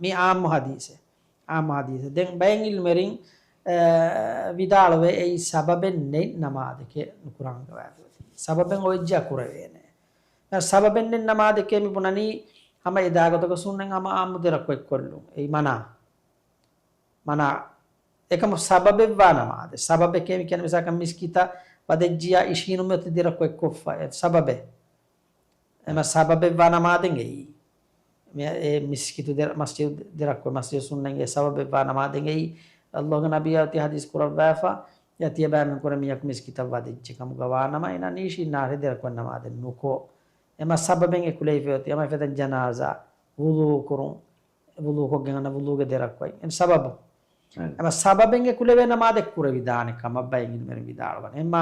މި ޢާއްމު ޙަދީޘެއް. ޢާއްމު ޙަދީޘެއް. ދެން ބައެއް ޢިލްމުވެރިން، އެ، ވިދާޅުވޭ އެއީ ސަބަބެއް ނެތް ނަމާދެކޭ ނުކުރަން އަންގަވާފަ އޮތީ. ސަބަބެއް އޮވެއްޖެޔާ ކުރެވޭނެ. ސަބަބެއް ނެތް ނަމާދެކޭ މި ބުނަނީ ހަމަ އެދާ ގޮތަކަށް ސުންނަތް ހަމަ ޢާއްމު ދެ ރަކުޢަތް ކޮށްލުން. އެއީ މަނާ. މަނާ. އެކަމަ ސަބަބެއްވާ ނަމާދެއް. ސަބަބެކޭ މި ކިޔަން މިސާލަކަށް މިސްކިތަށް ވަދެއްޖިޔާ އިށީނުމެ އޮތީ ދެ ރަކުޢަތް ކޮށްފަ. އެ ސަބަބެއް. އެމަ ސަބަބެއްވާ ނަމާދެއް އެއީ. މި-، އެ މިސްކިތު ދެ-، މަސްޖިދު ދެ ރަކުޢަތް، މަސްޖިދު ސުންނަތް އެ ސަބަބެއްވާ ނަމާދެއް އެއީ. ﷲ ގެ ނަބިއްޔާ އޮތީ ޙަދީޘް ކުރައްވާފަ، އެ ތިޔަބައިމީހުން ކުރެ މީހަކު މިސްކިތަށް ވަދެއްޖެ ކަމުގަ ވާނަމަ، އޭނާ ނީށީންނާށޭ ދެ ރަކުޢަތް ނަމާދެއް ނުކޮށް. އެމަ ސަބަބެއް އެކުލެވިފަ އޮތީ، އެމަ އެފަދަ ޖަނާޒާ، ވުޟޫ ކުރުން، ވުޟޫ ކޮށްގެން އަންނަ ވުޟޫގެ ދެ ރަކުޢަތް. އެ ސަބަބު. އެމަ ސަބަބެއް އެކުލެވޭ ނަމާދެއް ކުރެވިދާނެ ކަމަށް ބައެއް ޢިލްމުވެރިން ވިދާޅުވަނީ. އެމަ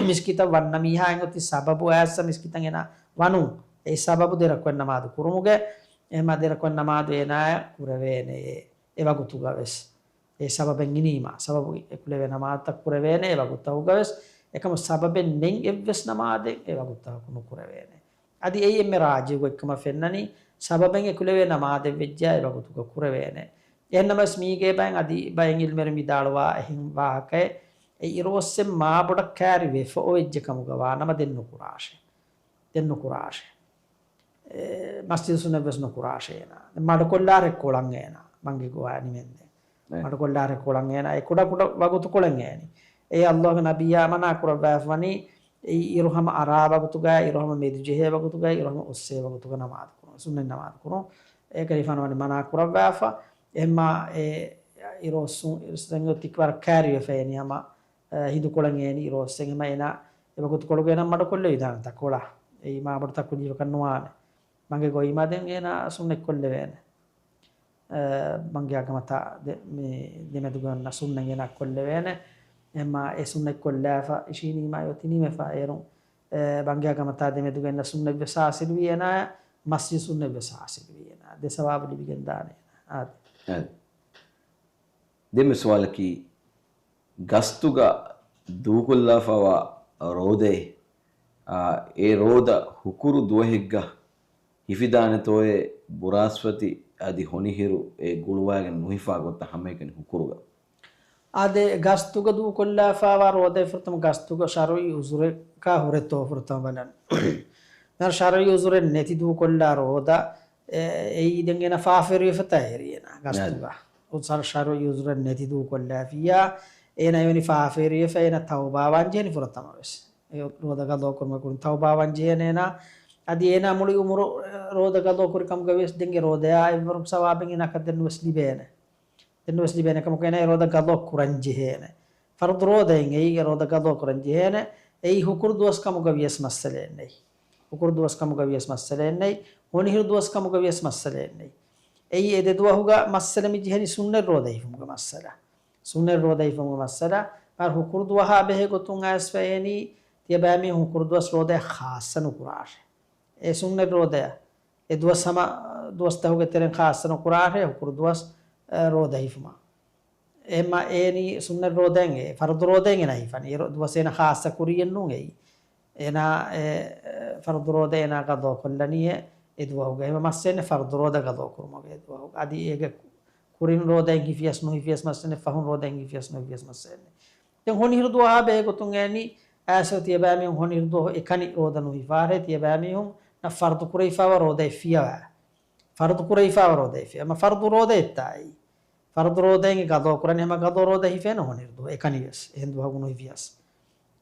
މިސްކިތަށް ވަންނަ މީހާ އެނގޮތީ ސަބަބު އައިސް މިސްކިތަށް އޭނާ ވަނުން. އެ ސަބަބު ދެ ރަކުޢަތް ނަމާދު ކުރުމުގެ، އެމަ ދެ ރަކުޢަތް ނަމާދު އޭނާޔަށް ކުރެވޭނެ އެ ވަގުތުގަ ވެސް. އެ ސަބަބެއް އިނީމާ، ސަބަބު އެކުލެވޭ ނަމާދުތައް ކުރެވޭނެ އެ ވަގުތުތަކުގަ ވެސް، އެކަމަ ސަބަބެއް ނެތް އެއްވެސް ނަމާދެއް އެ ވަގުތުތަކަކު ނުކުރެވޭނެ. އަދި އެއީ އެންމެ ރާޖިޙު ގޮތްކަމަށް ފެންނަނީ، ސަބަބެއް އެކުލެވޭ ނަމާދެއް ވެއްޖެޔާ އެ ވަގުތުގަ ކުރެވޭނެ. އެހެންނަމަވެސް މީގޭ ބައިން އަދި ބައެއް ޢިލްމުވެރިން ވިދާޅުވާ އެހެން ވާހަކައެއް، އެ އިރު އޮއްސެން މާބޮޑަށް ކައިރި ވެފަ އޮވެއްޖެ ކަމުގަ ވާނަމަ ދެން ނުކުރާށޭ. ދެން ނުކުރާށޭ. އެ، މަސްޖިދު ސުންނަތް ވެސް ނުކުރާށޭ އޭނާ. ދެން މަޑުކޮށްލާށޭ ކޮޅަށް އޭނާ. މަންގެ ގޮވާ ނިމެންދެން. އެ. މަޑުކޮށްލާށޭ ކޮޅަށް އޭނާ. އެ ކުޑަ ކުޑަ ވަގުތުކޮޅެއް އޭނި. އެ ﷲ ގެ ނަބިއްޔާ މަނާ ކުރައްވާފަ ވަނީ، އެ އިރު ހަމަ އަރާ ވަގުތުގައި، އިރު ހަމަ މެދު ޖެހޭ ވަގުތުގައި، އިރު ހަމަ އޮއްސޭ ވަގުތުގަ ނަމާދު ކުރުން. ސުންނަތް ނަމާދު ކުރުން. އެކަލޭގެފާނު ވަނީ މަނާ ކުރައްވާފަ. އެހެންމާ އެ އިރޯއްސުން އިރުސެން އޮތީ ވަރަށް ކައިރިވެފަ އޭނި ހަމަ، އަ، ހިނދުކޮޅަށް އޭނި އިރޯއްސެން ހަމަ އޭނާ އެ ވަގުތުކޮޅުގަ އޭނާ މަޑުކޮށްލެވިދާނެތާ ކޮޅަށް. އެއީ މާބޮޑު ތަކުލީފަކަށް ނުވާނެ. މަންގެ ގޮތްމާ ދެން އޭނާ ސުންނަތްކޮށްލެވޭނެ. އަ، މަންގެ އަގަމަތާ ދެ-، މި ދެމެދުގަ އޮންނަ ސުންނަތް އޭނާ ކޮށްލެވޭނެ. އެމާ އެ ސުންނަތް ކޮށްލާފަ އިށީނީމާ އޮތީ ނިމެފަ އޭރުން، އެ، މަންގެ އަގަމަތާ ދެމެދުގަ އޮންނަ ސުންނަތް ވެސް ހާސިލުވީ އޭނާ، މަސްޖިދު ސުންނަތް ވެސް ހާސިލުވީ އޭނާ. ދެ ސަވާބު ލިބިގެން ދާނެ އޭނާ. އާދެ. އާދެ. ދެންމެ ސުވާލަކީ، ގަސްތުގަ ދޫކޮށްލާފަވާ ރޯދައެއް، އާ، އެ ރޯދަ ހުކުރު ދުވަހެއްގަ ހިފިދާނެތޯއޭ ބުރާސްފަތި އަދި ހޮނިހިރު އެ ގުޅުވާގެން ނުހިފާ ގޮތަށް ހަމައެކަނި ހުކުރުގަ. އާދެ، ގަސްތުގަ ދޫކޮށްލާފަވާ ރޯދައެއް ފުރަތަމަ ގަސްތުގަ ޝަރުޢީ ޢުޛުރަކާ ހުރެތޯ ފުރަތަމަ ބަލަން. މިހާރު ޝަރުޢީ ޢުޛުރެއް ނެތި ދޫކޮށްލާ ރޯދަ، އެ، އެއީ ދެން އޭނަ ފާފަވެރިވެފަތާ އެރި އޭނަ ގަސްތުގަ. އާދެ. އު-، ޝަރު-، ޝަރުޢީ ޢުޛުރެއް ނެތި ދޫކޮށްލާފިއްޔާ، އޭނަ އެވެނި ފާފަވެރިވެފަ އޭނަ ތައުބާވާން ޖެހެނީ ފުރަތަމަ ވެސް. އެ ރޯދަ ގަޟާ ކުރުމަށް ކުރިން ތައުބާވާން ޖެހޭނެ އޭނާ. އަދި އޭނާ މުޅި އުމުރު، އެ، ރޯދަ ގަޟާ ކުރި ކަމުގަ ވިޔަސް ދެން އެ ރޯދަޔާ އެއްވަރު ސަވާބެއް އޭނާ ކަށް ދެން ވެސް ލިބޭނެ. ދެން ވެސް ލިބޭނެ ކަމަކު އޭނާ އެ ރޯދަ ގަޟާ ކުރަން ޖެހޭނެ. ފަރުޟު ރޯދައިން އެއީ އެ ރޯދަ ގަޟާ ކުރަން ޖެހޭނެ. އެއީ ހުކުރު ދުވަސް ކަމުގަ ވިޔަސް މައްސަލައެއް ނެތް. ހުކުރު ދުވަސް ކަމުގަ ވިޔަސް މައްސަލައެއް ނެތް. ހޮނިހިރު ދުވަސް ކަމުގަ ވިޔަސް މައްސަލައެއް ނެތް. އެއީ އެ ދެ ދުވަހުގަ މައްސަލަ މި ޖެހެނީ ސުންނަތް ރޯދަ ހިފުމުގެ މައްސަލަ. ސުންނަތް ރޯދަ ހިފުމުގެ މައްސަލަ. މާ ހުކުރު ދުވަހާ ބެހޭ ގޮތުން އައިސްފަ އޭނީ ތިޔަބައިމީހުން ހުކުރު ދުވަސް ރޯދަޔަށް ޚާއްޞަ ނުކުރާށޭ. އެ ސުންނަތް ރޯދަޔަށް އެ ދުވަސް ހަމަ ދުވަސް ދަހުގެ ތެރެއިން ޚާއްޞަ ނުކުރާށޭ ހުކުރު ދުވަސް، އަ، ރޯދަ ހިފުމަށް. އެހެންމަ އޭނީ ސުންނަތް ރޯދައިން އެ ފަރުޟު ރޯދައިން އޭނާ ހިފަނީ. އެ ރޯ-، ދުވަސް އޭނާ ޚާއްޞަ ކުރިއެއް ނޫން އެއީ. އޭނާ އެ، އެ، ފަރުޟު ރޯދަ އޭނާ ގަޟާ ކޮށްލަނީ އެ، އެ ދުވަހުގަ. އެހެންމަ މައްސަލައެއް ނެތް ފަރުޟު ރޯދަ ގަޟާ ކުރުމުގެ އެ ދުވަހުގަ. އަދި އޭގެ ކުރިން ރޯދައިން ހިފިޔަސް ނުހިފިޔަސް މައްސަލައެއް ނެތް، ފަހުން ރޯދައިން ހިފިޔަސް ނުހިފިޔަސް މައްސަލައެއް ނެތް. ދެން ހޮނިހިރު ދުވަހާ ބެހޭ ގޮތުން އޭނީ އައިސް ތިޔަބައިމީހުން ހޮނިހިރު ދުވަހު އެކަނި ރޯދަ ނުހިފާށޭ، ތިޔަބައިމީހުންނަށް ފަރުޟު ކުރެވިފާވާ ރޯދައެއް ފިޔަވާ. ފަރުޟު ކުރެވިފާވާ ރޯދައެއް ފިޔަވާ. އެމަ ފަރުޟު ރޯދައެއްތާ އެއީ. ފަރުޟު ރޯދައިން ގަޟާ ކުރަނީ ހަމަ ގަޟާ ރޯދަ ހިފޭނެ ހޮނިހިރު ދުވަހު އެކަނިވެސް. އެހެން ދުވަހަކު ނުހިފިޔަސް.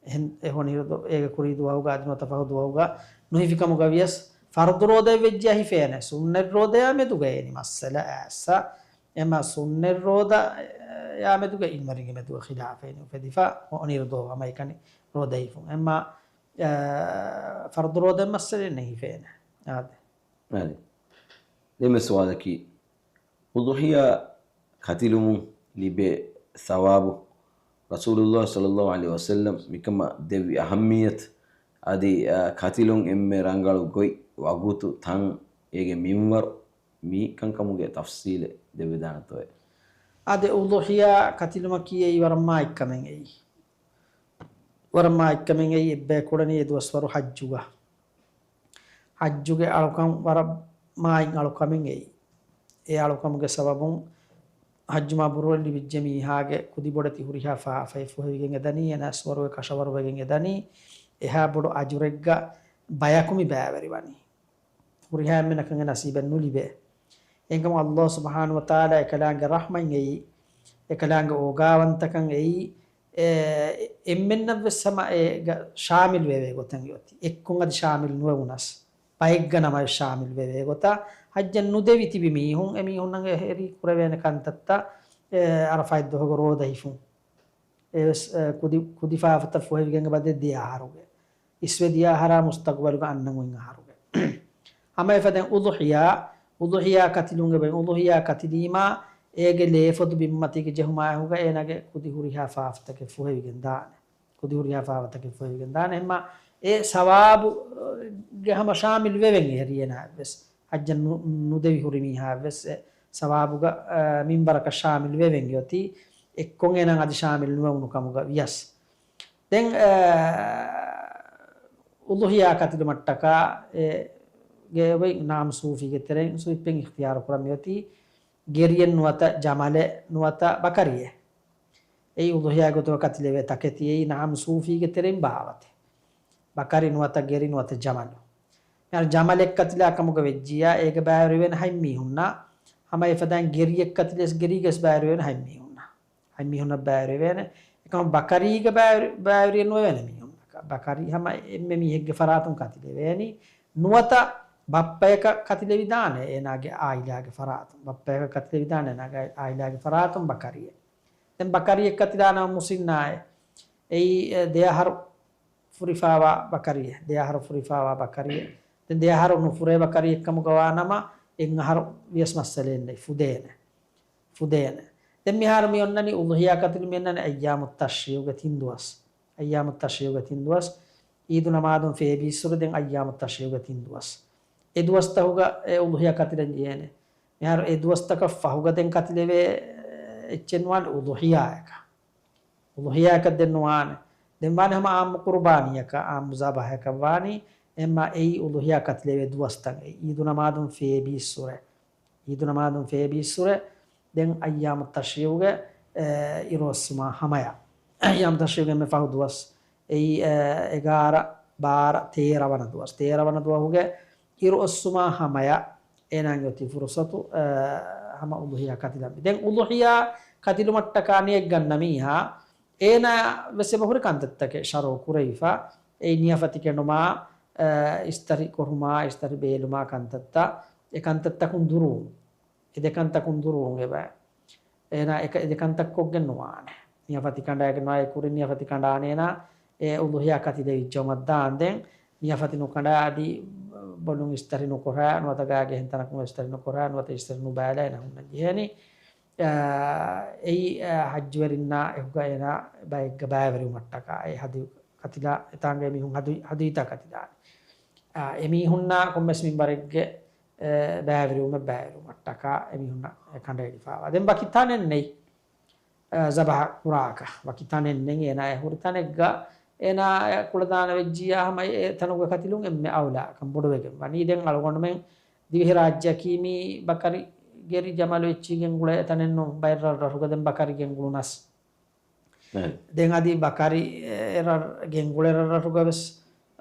އެހެން އެ ހޮނިހިރު ދު-، އޭގެ ކުރީ ދުވަހުގަ އަދި ނުވަތަ ފަހު ދުވަހުގަ ނުހިފި ކަމުގަ ވިޔަސް ފަރުޟު ރޯދައެއް ވެއްޖެޔާ ހިފޭނެ. ސުންނަތް ރޯދަޔާ މެދުގަ އޭނީ މައްސަލަ އައިއްސަ. އެމަ ސުންނަތް ރޯދަޔާ މެދުގަ އިލްމުވެރިންގެ މެދުގަ ޚިލާފެއް އުފެދިފަ ހޮނިހިރު ދުވަހު ހަމައެކަނި ރޯދަ ހިފުން. އެމަ، އަ، ފަރުޟު ރޯދައެއް މައްސަލައެއް ނެތް ހިފޭނެ. އާދެ. އާދެ. ދެންމެ ސުވާލަކީ، އުޟުޙިޔާ ކަތިލުމުން ލިބޭ ސަވާބު ރަސޫލުﷲ ޞައްލަﷲ ޢަލައިހި ވަސައްލަމް މިކަމަށް ދެއްވި އަހައްމިއްޔަތު އަދި، އަ، ކަތިލުން އެންމެ ރަނގަޅު ގޮތް، ވަގުތު، ތަން، އޭގެ މިންވަރު، މި ކަންކަމުގެ ތަފްޞީލެއް ދެއްވިދާނެތޯއޭ؟ އާދެ، އުޟުޙިޔާ ކަތިލުމަކީ އެއީ ވަރަށް މާތްކަމެއް އެއީ. ވަރަށް މާތްކަމެއް އެއީ އެއްބަޔަކު ކުރަނީ އެ ދުވަސްވަރު ޙައްޖުގަ. ޙައްޖުގެ އަޅުކަން ވަރަށް މާތް އަޅުކަމެއް އެއީ. އެ އަޅުކަމުގެ ސަބަބުން ޙައްޖު މަބްރޫރެއް ލިބިއްޖެ މީހާގެ ކުދި ބޮޑެތި ހުރިހާ ފާފައެއް ފުހެވިގެން އެދަނީ، އެނާސް ވަރުގެ ކަށަވަރު ވެގެން އެދަނީ، އެހާ ބޮޑު އަޖުރެއްގަ ބަޔަކު މި ބައިވެރިވަނީ. ހުރިހާ އެންމެނަކަށް އެ ނަސީބެއް ނުލިބޭ. އެހެންކަމުން ﷲ ސުބްޙާނަހޫ ވަތަޢާލާ އެކަލާނގެ ރަޙްމަތް އެއީ، އެކަލާނގެ އޯގާވަންތަކަން އެއީ، އެ، އެންމެންނަށްވެސް ހަމަ އޭގަ ޝާމިލް ވެވޭ ގޮތަށް އޮތީ. އެއްކޮށް އަދި ޝާމިލް ނުވެވުނަސް، ބައެއްގަ ނަމަވެސް ޝާމިލް ވެވޭ ގޮތަށް ޙައްޖަށް ނުދެވި ތިބި މީހުން، އެމީހުންނަށް އެހެރީ ކުރެވޭނެ ކަންތައްތައް، އެ، ޢަރަފާތް ދުވަހުގެ ރޯދަ ހިފުން. އެވެސް، އެ، ކުދި، ކުދި ފާފަތައް ފުހެވިގެން އެބަ ދެ ދިޔަ އަހަރުގެ. އިސްވެ ދިޔަ އަހަރާ މުސްތަޤުބަލުގަ އަންނަ އޮތް އަހަރުގެ. ހަމަ އެފަދައިން އުޟުޙިޔާ، އުޟުޙިޔާ ކަތިލުން އެބައިން އުޟުޙިޔާ ކަތިލީމާ، އޭގެ ލޭފޮދު ބިންމަތީގަ ޖެހުމާއެކުގަ އޭނާގެ ކުދި ހުރިހާ ފާފަތަކެއް ފުހެވިގެން ދާނެ. ކުދި ހުރިހާ ފާފަތަކެއް ފުހެވިގެން ދާނެ. އެހެންމާ އެ ސަވާބުގެ ހަމަ ޝާމިލް ވެވެން އެހެރީ އޭނާއަށްވެސް. ޙައްޖަށް ނު-، ނުދެވި ހުރި މީހާއަށްވެސް އެ ސަވާބުގަ، އަ، މިންވަރަކަށް ޝާމިލް ވެވެން އޮތީ، އެއްކޮށް އޭނާ އަދި ޝާމިލް ނުވެވުނު ކަމުގަ ވިޔަސް. ދެން، އަ، އުޟުޙިޔާ ކަތިލުމަށްޓަކާ އެ ގެ އޮތް ނާމް ސޫފީގެ ތެރެއިން ސުވިއްޕެއް އިޚްތިޔާރު ކުރަން މިއޮތީ، ގެރިއެއް ނުވަތަ ޖަމަލެއް ނުވަތަ ބަކަރިއެއް. އެއީ އުޟުޙިޔާ ގޮތުގަ ކަތިލެވޭ ތަކެތި އެއީ ނާމް ސޫފީގެ ތެރެއިން ބާވަތެއް. ބަކަރި ނުވަތަ ގެރި ނުވަތަ ޖަމަލު. މިހާރު ޖަމަލެއް ކަތިލާ ކަމުގަ ވެއްޖިއްޔާ، އޭގަ ބައިވެރިވޭނެ ހަތް މީހުންނާ. ހަމަ އެފަދައިން ގެރިއެއް ކަތިލެސް ގެރީގަސް ބައިވެރިވޭނެ ހަތް މީހުންނާ. ހަތް މީހުންނަށް ބައިވެރިވޭނެ. އެކަމަ ބަކަރީގަ ބައިވެރި، ބައިވެރިއެއް ނުވެވޭނެ މީހުންނަކަށް. ބަކަރީ ހަމަ އެންމެ މީހެއްގެ ފަރާތުން ކަތިލެވޭނީ. ނުވަތަ ބައްޕަޔަކަށް ކަތިލެވިދާނެ އޭނާގެ އާއިލާގެ ފަރާތުން. ބައްޕަޔަކަށް ކަތިލެވިދާނެ އޭނާގެ އާއިލާގެ ފަރާތުން ބަކަރިއެއް. ދެން ބަކަރިއެއް ކަތިލާނަމަ މުސިންނާއެއް. އެއީ، އެ، ދެ އަހަރު ފުރިފާވާ ބަކަރިއެއް. ދެ އަހަރު ފުރިފާވާ ބަކަރިއެއް. ދެން ދެ އަހަރު ނުފުރޭ ބަކަރިއެއް ކަމުގަ ވާނަމަ، އެއް އަހަރު ވިޔަސް މައްސަލައެއް ނެތް. ފުދޭނެ. ފުދޭނެ. ދެން މިހާރު މި އޮންނަނީ އުޟުޙިޔާ ކަތިލު މި އޮންނަނީ އައްޔާމު ތަޝްރީޢުގެ ތިން ދުވަސް. އައްޔާމު ތަޝްރީޢުގެ ތިން ދުވަސް. އީދު ނަމާދުން ފޭބީއްސުރެ ދެން އައްޔާމު ތަޝްރީޢުގެ ތިން ދުވަސް. އެ ދުވަސްތަކުގަ އެ އުޟުޙިޔާ ކަތިލަން ޖެހޭނެ. މިހާރު އެ ދުވަސްތަކަށް ފަހުގަ ދެން ކަތިލެވޭ އެއްޗެއް ނުވާނެ އުޟުޙިޔާއަކަށް. އުޟުޙިޔާއަކަށް ދެން ނުވާނެ. ދެން ވާނެ ހަމަ އާއްމު ޤުރުބާނީއަކަށް، އާއްމު ޒަބަޙަކަށް ވާނީ، އެހެންމާ އެއީ އުޟުޙިޔާ ކަތިލެވޭ ދުވަސްތައް އެއީ. އީދު ނަމާދުން ފޭބީއްސުރެ. އީދު ނަމާދުން ފޭބީއްސުރެ، ދެން އައްޔާމު ތަޝްރީޢުގެ، އެ، އިރުއޮއްސުމާ ހަމަޔަށް. އައްޔާމު ތަޝްރީޢުގެ އެންމެ ފަހު ދުވަސް. އެއީ، އެ، އެގާރަ، ބާރަ، ތޭރަ ވަނަ ދުވަސް. ތޭރަ ވަނަ ދުވަހުގެ އިރުއޮއްސުމާ ހަމަޔަށް އޭނާގެ އޮތީ ފުރުޞަތު، އެ، ހަމަ އުޟުޙިޔާ ކަތިލަން. ދެން އުޟުޙިޔާ ކަތިލުމަށްޓަކާ ނިޔަތް ގަންނަ މީހާ، އޭނާ ވެސް އެބަ ހުރި ކަންތައްތަކެއް ޝަރުޢު ކުރެވިފަ، އެއީ ނިޔަފަތި ކެނޑުމާ، އެ، އިސްތަށި ކޮށުމާ، އިސްތަށި ބޭލުމާ ކަންތައްތައް، އެ ކަންތައްތަކުން ދުރުވުން. އެ ދެ ކަންތަކުން ދުރުވުން އެބަ. އޭނާ އެ ކަ-، އެ ދެ ކަންތައް ކޮށްގެން ނުވާނެ. ނިޔަފަތި ކަނޑާގެން ނުވާ، އެ ކުރިން ނިޔަފަތި ކަނޑާނޭނާ، އެ އުޟުޙިޔާ ކަތިލެވިއްޖައުމަށް ދާން. ދެން ނިޔަފަތި ނުކަނޑާ އަދި ބޮލުން އިސްތަށި ނުކުރާ، ނުވަތަ ގާގެ އެހެން ތަނަކުން އިސްތަށި ނުކުރާ، ނުވަތަ އިސްތަށި ނުބައިލާ އޭނާ ހުންނަން ޖެހޭނީ. އާ، އެއީ، އާ، ޙައްޖުވެރިންނާ އެކުގަ އޭނާ ބައެއްގަ ބައިވެރިވުމަށްޓަކާ އެ ހަދު ކަތިލާ، އެތާނގަ އެމީހުން ހަދު-، ހަދުއިތާ ކަތިލާނެ. އާ، އެމީހުންނާ ކޮންމެސް މިންވަރެއްގެ، އެ، ބައިވެރިވުމެއް ބައިވެރިވުމަށްޓަކާ އެމީހުންނަށް އެ ކަނޑައެޅިފާވާ. ދެން ވަކި ތަނެއް ނެތް، އަ، ޒަބަޙަ ކުރާކަށް. ވަކި ތަނެއް ނެތް. އޭނާ އެ ހުރި ތަނެއްގަ އޭނާ ކުޅަދާނަ ވެއްޖިއްޔާ ހަމަ އެ ތަނުގެ ކަތިލުން އެންމެ އައުލާކަން ބޮޑުވެގެން ވަނީ. ދެން އަޅުގަނޑުމެން ދިވެހިރާއްޖެއަކީ މީ ބަކަރި ގެރި ޖަމަލު އެއްޗި ގެންގުޅޭ ތަނެއް ނޫން. ބައެއް ރަށް ރަށުގަ ދެން ބަކަރި ގެންގުޅުނަސް. އެ. ދެން އަދި ބަކަރި، އެ، ރަށް ގެންގުޅޭ ރަށް ރަށުގަ ވެސް،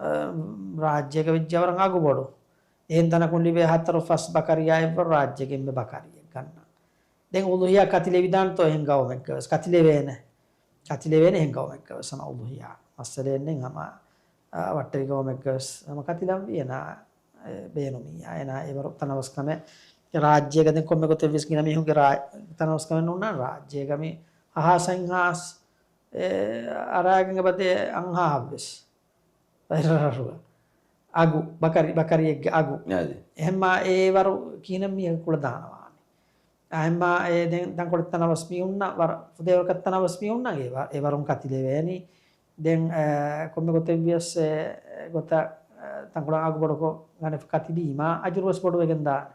އަ، ރާއްޖޭގަ ވެއްޖެ ވަރަށް އަގުބޮޑު. އެހެން ތަނަކުން ލިބޭ ހަތަރު ފަސް ބަކަރިއާ އެއްވަރު ރާއްޖޭގެ އެންމެ ބަކަރިއެއް ގަންނަ. ދެން އުޟުޙިޔާ ކަތިލެވިދާނެތޯ އެހެން ގައުމެއްގަ ވެސް؟ ކަތިލެވޭނެ. ކަތިލެވޭނެ އެހެން ގައުމެއްގަ ވެސް ހަމަ އުޟުޙިޔާ. މައްސަލައެއް ނެތް ހަމަ، އަ، ވައްޓެރި ގައުމެއްގަ ވެސް ހަމަ ކަތިލަންވީ އޭނާ، އެ، ބޭނުމިއްޔާ. އޭނާ އެވަރު ތަނަވަސްކަމެއް ރާއްޖޭގަ ދެން ކޮންމެ ގޮތެއް ވެސް ގިނަ މީހުންގެ ރާ-، ތަނަވަސްކަމެއް ނޫންނާނެ ރާއްޖޭގަ މި ހަހާސް ހަތްހާސް، އެ، އަރާގެން އެބަދޭ އަންހާހަށް ވެސް. ބައެއް ރަށްރަށުގަ. އަގު، ބަކަރި، ބަކަރިއެއްގެ އަގު. އާދެ. އެހެންމާ އެ ވަރު ކިހިނެއް މީހަކު ކުޅަދާނަވާނެ. އެހެންމާ އެ ދެން ތަންކޮޅެއް ތަނަވަސް މީހުންނަށް ވަރަށް ފުދޭވަރަކަށް ތަނަވަސް މީހުންނަށް އެ ވަ-، އެ ވަރުން ކަތިލެވޭނީ. ދެން، އެ، ކޮންމެ ގޮތެއް ވިޔަސް އެ ގޮތަށް، އެ، ތަންކޮޅަށް އަގު ބޮޑުކޮށް ގަނެފަ ކަތިލީމާ އަޖުރު ވެސް ބޮޑުވެގެން ދާނެ.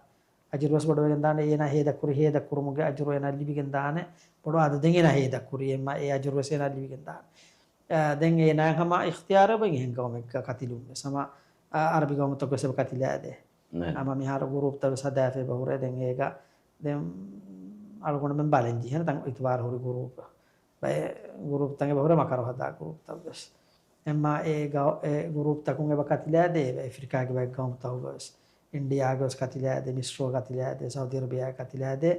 އަޖުރު ވެސް ބޮޑުވެގެން ދާނެ. އޭނާ ހޭދަ ކުރި ހޭދަ ކުރުމުގެ އަޖުރު އޭނާ ލިބިގެން ދާނެ. ބޮޑު އަދަދެއް އޭނާ ހޭދަ ކުރި އެމްމާ އެ އަޖުރު ވެސް އޭނާ ލިބިގެން ދާނެ. އަ، ދެން އޭނާ ހަމަ އިޚްތިޔާރެއް އެހެން ގައުމެއްގަ ކަތިލުން ވެސް ހަމަ، އަ، އަރަބި ގައުމުތަކު ވެސް އެބަ ކަތިލާދޭ. ނައަމް. ހަމަ މިހާރު ގުރޫޕްތައް ވެސް ހަދާފަ އެބަ ހުރޭ. ދެން އޭގަ ދެން އަޅުގަނޑުމެން ބަލަން ޖެހޭނެ ތަން އިތުބާރު ހުރި ގުރޫޕް. ބައެއް ގުރޫޕްތައް އެބަ ހުރޭ މަކަރު ހަދާ ގުރޫޕްތައް ވެސް. އެމްމާ އެ ގައު-، އެ ގުރޫޕްތަކުން އެބަ ކަތިލާދޭ އެބަ އެފްރިކާގެ ބައެއް ގައުމުތަކުގަ ވެސް. އިންޑިއާގަ ވެސް ކަތިލާދޭ، މިސްރުގަ ކަތިލާދޭ، ސައުދީ އަރަބިއާގަ ކަތިލާދޭ.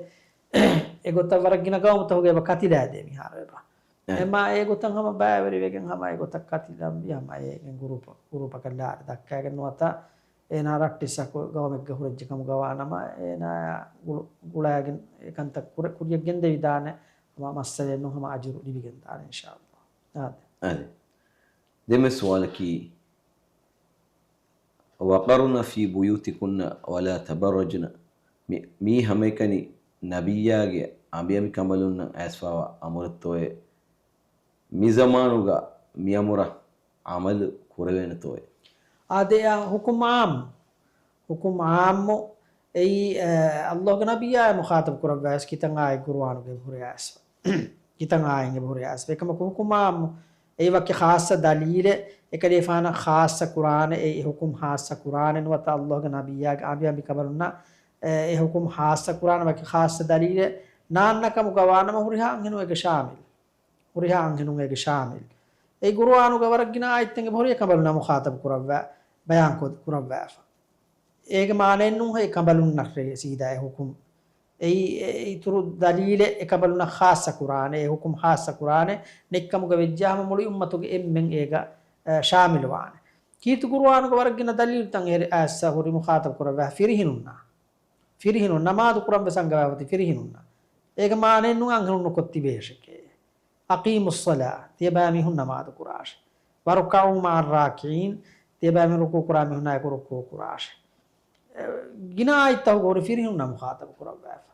އެގޮތަށް ވަރަށް ގިނަ ގައުމުތަކުގަ އެބަ ކަތިލާދޭ މިހާރު އެބަ. އެ. އެމްމާ އެ ގޮތަށް ހަމަ ބައިވެރިވެގެން ހަމަ އެގޮތަށް ކަތިލަންވީ ހަމަ އޭގެން ގުރޫޕަ-، ގުރޫޕަކަށް ލާރި ދައްކައިގެން ނުވަތަ އޭނާ ރައްޓިއްސަކު ގައުމެއްގަ ހުރެއްޖެ ކަމުގަ ވާނަމަ އޭނާ ގުޅު-، ގުޅައިގެން އެ ކަންތައް ކުރެ-، ކުރިޔަށް ގެންދެވިދާނެ. ހަމަ މައްސަލައެއް ނޫން ހަމަ އަޖުރު ލިބިގެން ދާނެ އިންޝާﷲ. އާދެ. އާދެ. ދެންވެސް ސުވާލަކީ، وقرن في بيوتكن ولا تبرجن. މި-، މީ ހަމައެކަނި ނަބިއްޔާގެ އަނބިއަނބިކަނބަލުންނަށް އައިސްފާވާ އަމުރެއްތޯއޭ؟ މި ޒަމާނުގަ މިއަމުރަށް އަމަލު ކުރެވޭނެތޯއޭ؟ އާދެ، އާ، ޙުކުމް ޢާއްމު. ޙުކުމް ޢާއްމު. އެއީ، އަ، ﷲގެ ނަބިއްޔާއޭ މުޚާޠަބު ކުރައްވާ ވެސް ކިތަން އާޔަތް ޤުރުއާނުގަ އެބަހުރި އައިސްފަ. ކިތަން އާޔަތް އެބަހުރި އައިސްފަ. އެކަމަކު ޙުކުމް ޢާއްމު. އެއީ ވަކި ޚާއްޞަ ދަލީލެއް، އެކަލޭފާނަށް ޚާއްޞަ ކުރާނެ، އެ ޙުކުމް ޚާއްޞަ ކުރާނެ ނުވަތަ ﷲގެ ނަބިއްޔާގެ އަނބިއަނބިކަނބަލުންނަށް، އެ، އެ ޙުކުމް ޚާއްޞަ ކުރާނެ ވަކި ޚާއްޞަ ދަލީލެއް ނާންނަ ކަމުގަ ވާނަމަ ހުރިހާ އަންހެނުން އޭގެ ޝާމިލް. ހުރިހާ އަންހެނުން އޭގެ ޝާމިލް. އެ ޤުރުއާނުގަ ވަރަށް ގިނަ އާޔަތްތައް އެބަހުރި އެ ކަނބަލުންނާ މުޚާޠަބު ކުރައްވާ، ބަޔާން ކޮ-، ކުރައްވާފަ. އޭގެ މާނައެއް ނޫން އެ ކަނބަލުންނަށްރޭ ސީދާ އެ ޙުކުމް. އެއީ، އެ އިތުރު ދަލީލެއް އެ ކަނބަލުންނަށް ޚާއްޞަ ކުރާނެ، އެ ޙުކުމް ޚާއްޞަ ކުރާނެ، ނެތްކަމުގަ ވެއްޖާ ހަމަ މުޅި އުއްމަތުގެ އެންމެން އޭގަ، އެ، ޝާމިލުވާނެ. ކީރިތި ޤުރުއާނުގެ ވަރަށް ގިނަ ދަލީލުތައް އެ އާޔަތްތައް ހުރި މުޚާޠަބު ކުރައްވާ ފިރިހެނުންނާ. ފިރިހެނުން ނަމާދު ކުރަން ވެސް އަންގަވާފަ އޮތީ ފިރިހެނުންނަށް. އޭގެ މާނައެއް ނޫން އަންހެނުން ނުކޮށް ތިބޭށެކޭ. أقيموا الصلاة، ތިޔަބައިމީހުން ނަމާދު ކުރާށެ. واركعوا مع الراكعين، ތިޔަބައިމީހުން ރުކޫޢު ކުރާ މީހުންނާއެކު ރުކޫޢު ކުރާށެ. އެ، ގިނަ އާޔަތްތަކުގަ ހުރި ފިރިހެނުންނާ މުޚާޠަބު ކުރައްވާފަ.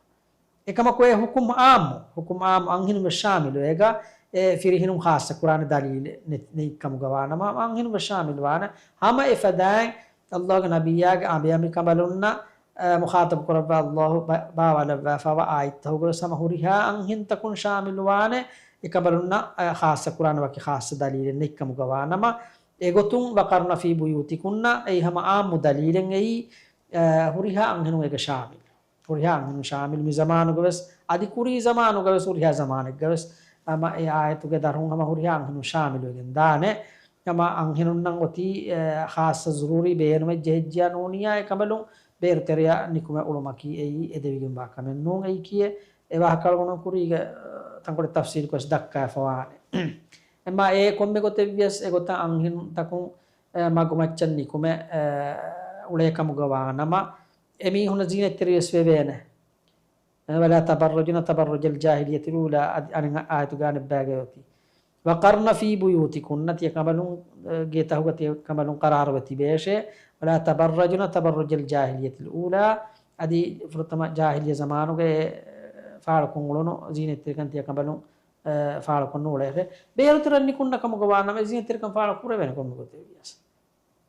އެކަމަކު އެ ޙުކުމް ޢާއްމު، ޙުކުމް ޢާއްމު އަންހެނުން ވެސް ޝާމިލު. އޭގަ އެ ފިރިހެނުން ޚާއްޞަ ކުރާނެ ދަލީލެއް ނެތް، ނެތްކަމުގަ ވާނަމަ، އަންހެނުން ވެސް ޝާމިލު ވާނެ. ހަމަ އެފަދައިން ﷲގެ ނަބިއްޔާގެ އަނބި އަނބި ކަނބަލުންނަށް، އަ، މުޚާޠަބު ކުރައްވާ ﷲ ބަ-، ބާވާލައްވާފަވާ އާޔަތްތަކުގަ ވެސް ހަމަ ހުރިހާ އަންހެންތަކުން ޝާމިލު ވާނެ. އެކަނބަލުންނަށް، އަ، ޚާއްޞަ ކުރާނެ ވަކި ޚާއްޞަ ދަލީލެއް ނެތްކަމުގަ ވާނަމަ، އެގޮތުން وقرن في بيوتكن އެއީ ހަމަ ޢާއްމު ދަލީލެއް އެއީ، އަ، ހުރިހާ އަންހެނުން އޭގަ ޝާމިލު. ހުރިހާ އަންހެނުން ޝާމިލު މި ޒަމާނުގަވެސް، އަދި ކުރީ ޒަމާނުގަވެސް، ހުރިހާ ޒަމާނެއްގަވެސް، ހަމަ އެ އާޔަތުގެ ދަށުން ހަމަ ހުރިހާ އަންހެނުން ޝާމިލުވެގެން ދާނެ. ހަމަ އަންހެނުންނަށް އޮތީ، އެ، ޚާއްޞަ ޒުރޫރީ ބޭނުމެއް ޖެހިއްޖެޔާ ނޫނިއްޔާ އެކަނބަލުން ބޭރު ތެރެޔަށް ނިކުމެ އުޅުމަކީ އެއީ އެދެވިގެންވާ ކަމެއް ނޫން. އެއީކީއެއް އެ ވާހަކަ އަޅުގަނޑު ކުރީގެ، އަ، ތަންކޮޅެއް ތަފްޞީލުކޮށް ދައްކާފަވާނެ. އެމާ އެ ކޮންމެ ގޮތެއްވިޔަސް އެގޮތަށް އަންހެނުންތަކުން، އެ، މަގުމައްޗަށް ނިކުމެ، އެ، އުޅޭ ކަމުގަ ވާނަމަ، އެމީހުންނަށް ޒީނަތްތެރިވެސް ވެވޭނެ. އެ، ولا تبرجن تبرج الجاهلية الأولى، އަދި އަނެއް އާޔަތުގަ އަނެއްބައިގަ އޮތީ. وقرن في بيوتكن، ތިޔަ ކަނބަލުން، އެ، ގޭތަކުގަ ތިޔަ ކަނބަލުން ޤަރާރުވެ ތިބޭށޭ. ولا تبرجن تبرج الجاهلية الأولى، އަދި ފުރަތަމަ ޖާހިލިއްޔަ ޒަމާނުގަ އެ، އެ، ފާޅުކޮށް އުޅުނު ޒީނަތްތެރިކަން ތިޔަ ކަނބަލުން، އެ، ފާޅުކޮށް ނޫޅޭށޭ. ބޭރުތެރެއަށް ނިކުންނަ ކަމުގަ ވާނަމަ އެ ޒީނަތްތެރިކަން ފާޅު ކުރެވޭނެ ކޮންމެ ގޮތެއްވިޔަސް.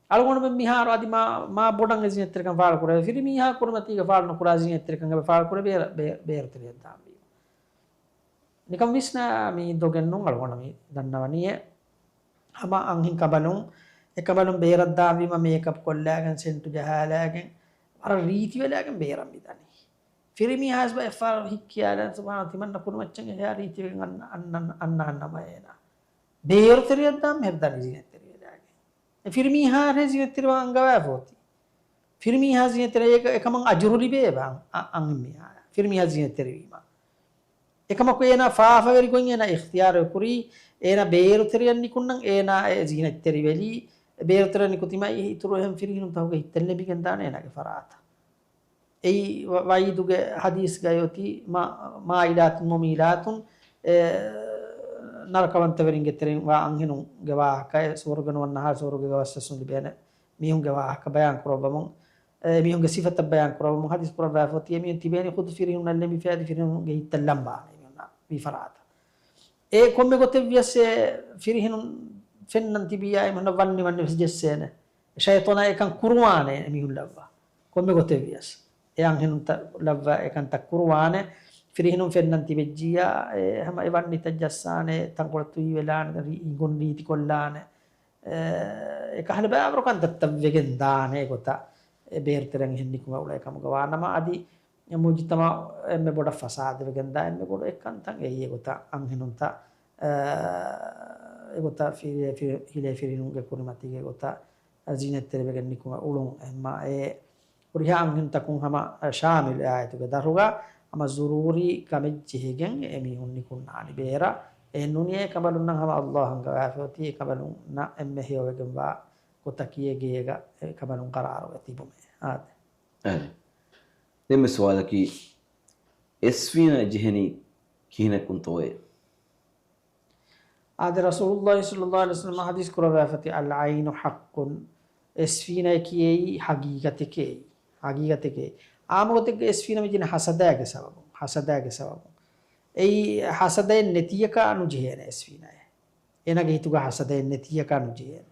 އަޅުގަނޑުމެން މިހާރު އަދި މާ، މާ ބޮޑަށް އެ ޒީނަތްތެރިކަން ފާޅު ކުރެވޭ. ފިރިމީހާ ކުރިމަތީގަ ފާޅު ނުކުރާ ޒީނަތްތެރިކަން އެބަ ފާޅު ކުރެވޭ ބޭ-، ބޭރުތެރެއަށް ދާންވީމަ. ނިކަން ވިސްނާ މީ ދޮގެއް ނޫން އަޅުގަނޑަށް މި ދަންނަވަނީއޭ. ހަމަ އަންހެން ކަނބަލުން، އެ ކަނބަލުން ބޭރަށް ދާންވީމަ މޭކަޕް ކޮށްލާގެން، ސެންޓު ޖަހާލާގެން، ވަރަށް ރީތިވެލާގެން ބޭރަށް މި ދަނީ. ފިރިމީހާސް ބައެއްފަހަރު ހިއްކިޔާލާން ސުބްޙާނަ ތިމަންނަ ކުރިމައްޗަށް އެހާ ރީތިވެގެން އަންނަ، އަންނަ، އަންނަ، އަންނަ އަންނަ ބޭރުތެރެއަށް ދާން މިހެރަ ދަނީ ޒީނަތްތެރިވެލާގެން. އެ ފިރިމީހާ ރޭ ޒީނަތްތެރިވާ އަންގަވާފަ އޮތީ. ފިރިމީހާ ޒީނަތްތެރި އެކަ-، އެކަމަށް އަޖުރު ލިބޭބާ އަ-، އަންހެންމީހާޔަށް. ފިރިމީހާ ޒީނަތްތެރިވީމަ. އެކަމަކު އޭނާ ފާފަވެރި ގޮތް އޭނާ އިޚްތިޔާރު ކުރީ، އޭނާ ބޭރުތެރެއަށް ނިކުންނަން އޭނާ އެ ޒީނަތްތެރިވެލީ، ބޭރުތެރެއަށް ނިކުތީމަ އިތުރު އެހެން ފިރިހެނުންތަކުގެ ހިތްތައް ލެނބިގެން ދާނެ އޭނާގެ ފަރާތަށް. އެއީ ވަ-، ވަޢީދުގެ ޙަދީޘްގައި އޮތީ، މާ-، مائلات مميلات، އެ، ނަރަކަވަންތަވެރިންގެ ތެރެއިން ވާ އަންހެނުންގެ ވާހަކައެއް، ސުވަރުގެ ނުވަންނަހާ ސުވަރުގޭގަ ވަސްވަސް ނުލިބޭނެ މީހުންގެ ވާހަކަ ބަޔާން ކުރައްވަމުން، އެ، މީހުންގެ ސިފަތައް ބަޔާން ކުރައްވަމުން ޙަދީޘް ކުރައްވާފަ އޮތީ، އެމީހުން ތިބޭނީ ޚުދު ފިރިހެނުންނަށް ލެނބިފަ އަދި ފިރިހެނުންގެ ހިތްތައް ލަނބާނެ އެމީހުންނާ ވީ ފަރާތަށް. އެ ކޮންމެ ގޮތެއްވިޔަސް އެ ފިރިހެނުން ފެންނަން ތިބިއްޔާ އެމީހުންނަށް ވަންނިވަންނިވެސް ޖެއްސޭނެ. ޝައިޠާނާ އެކަން ކުރުވާނެ އެމީހުން ލައްވާ. ކޮންމެ ގޮތެއްވިޔަސް އެ އަންހެނުންތައް ލައްވާ އެކަންތައް ކުރުވާނެ. ފިރިހެނުން ފެންނަން ތިބެއްޖިއްޔާ އެ ހަމަ އެ ވަންނިތައް ޖައްސާނެ، ތަންކޮޅަށް ތުއިވެލާނެ، ރި-، ހިނގުން ރީތިކޮށްލާނެ. އެ، އެކަހަލަ ބައިވަރު ކަންތައްތައް ވެގެން ދާނެ އެގޮތަށް. އެ ބޭރުތެރެއަށް އެހެން ނިކުމެ އުޅޭ ކަމުގަ ވާނަމަ އަދި މުޖުތަމަޢު އެންމެ ބޮޑަށް ފަސާދަވެގެންދާ އެންމެ ބޮޑު އެއްކަންތައް އެއީ އެގޮތަށް އަންހެނުންތައް، އެ، އެގޮތަށް ފިރި-، ފި-، ހިލޭ ފިރިހެނުންގެ ކުރިމަތީގެ ގޮތަށް ޒީނަތްތެރިވެގެން ނިކުމެ އުޅުން. އެހެންމާ އެ ހުރިހާ އަންހެނުންތަކުން ހަމަ ޝާމިލު އާޔަތުގެ ދަށުގަ ހަމަ ޒުރޫރީ ކަމެއް ޖެހިގެން އެމީހުން ނިކުންނާނީ ބޭރަށް. އެހެންނޫނީ އެކަނބަލުންނަށް ހަމަ ﷲ އަންގަވާފަ އޮތީ އެކަނބަލުންނަށް އެންމެ ހެޔޮވެގެންވާ ގޮތަކީ އެ ގޭގަ އެކަނބަލުން ޤަރާރުވެ ތިބުމޭ. އާދެ. އާދެ. ދެންމެ ސުވާލަކީ، އެސްފީނަ ޖެހެނީ ކިހިނަކުންތޯއޭ؟ އާދެ، ރަސޫލުﷲ ޞައްލަﷲ ޢަލައިހި ވަސައްލަމަ ޙަދީޘް ކުރައްވާފަ އޮތީ، العين حق، އެސްފީނައަކީ އެއީ ޙަޤީޤަތެކޭ. ޙަޤީޤަތެކޭ. އާންމު ގޮތެއްގަ އެސްފީނަ މި ޖެހެނީ ޙަސަދާގެ ސަބަބުން. ޙަސަދާގެ ސަބަބުން. އެއީ ޙަސަދައެއް ނެތިއަކާ ނުޖެހޭނެ އެސްފީނައެއް. އޭނާގެ ހިތުގަ ޙަސަދައެއް ނެތިއަކާ ނުޖެހޭނެ.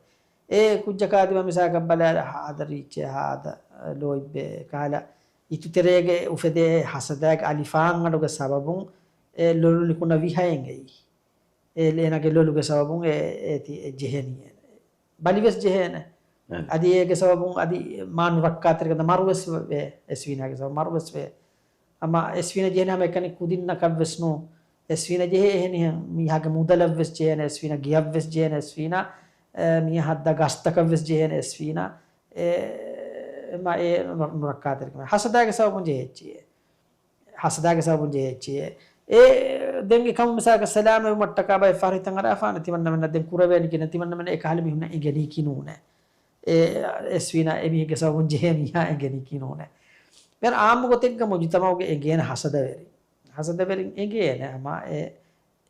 އެ ކުއްޖަކާ ދިމާ މިސާލަކަށް ބަލާލަ، ހާދަ ރީއްޗޭ، ހާދަ، އަ، ލޯތްބޭ ކަހަލަ، އިތުތެރޭގަ އުފެދޭ ޙަސަދާގެ އަލިފާން އަޑުގެ ސަބަބުން އެ ލޮލު ނިކުންނަ ވިހައެއް އެއީ. އެ އޭނާގެ ލޮލުގެ ސަބަބުން އެ، އޭތި އެ ޖެހެނީ. ބަލިވެސް ޖެހޭނެ. އަދި އޭގެ ސަބަބުން އަދި މާ ނުރައްކާތެރިކަން މަރުވެސް ވޭ. އެސްފީނާގެ ސަބަބުން މަރުވެސް ވޭ. އަމާ އެސްފީނަ ޖެހެނީ ހަމަ އެކަނި ކުދިންނަކަށްވެސް ނޫ. އެސްފީނަ ޖެހޭ އެހެނިހެން މީހާގެ މުދަލަށްވެސް ޖެހޭނެ އެސްފީނަ، ގެޔަށްވެސް ޖެހޭނެ އެސްފީނަ، އެ، މީހާ ހައްދާ ގަސްތަކަށްވެސް ޖެހޭނެ އެސްފީނަ، އެ، މަ، އެ ނު-، ނުރައްކާތެރިކަމެއް. ހަސަދާގެ ސަބަބުން ޖެހޭ އެއްޗެއް. ހަސަދާގެ ސަބަބުން ޖެހޭ އެއްޗެއް. އެ، ދެން އެކަމު މިސާލަކަށް ސަލާމަތްވުމަށްޓަކާ ބައެއް ފަހަރު ހިތަށް އަރާފާނެ ތިމަންނަމެންނަށް ދެން ކުރެވޭނެ ކިހިނެއް، ތިމަންނަމެންނަށް އެކަހަލަ މީހުންނަށް އެނގެނީކީ ނޫނޭ. އެ އެސްވީނާ އެމީހެއްގެ ސަބަބުން ޖެހޭ މީހާ އެނގެނީކީ ނޫނޭ. މިހާރު އާއްމު ގޮތެއްގަ މުޖުތަމަޢުގަ އެނގޭނެ ހަސަދަވެރި. ހަސަދަވެރިން އެނގޭނެ ހަމަ އެ،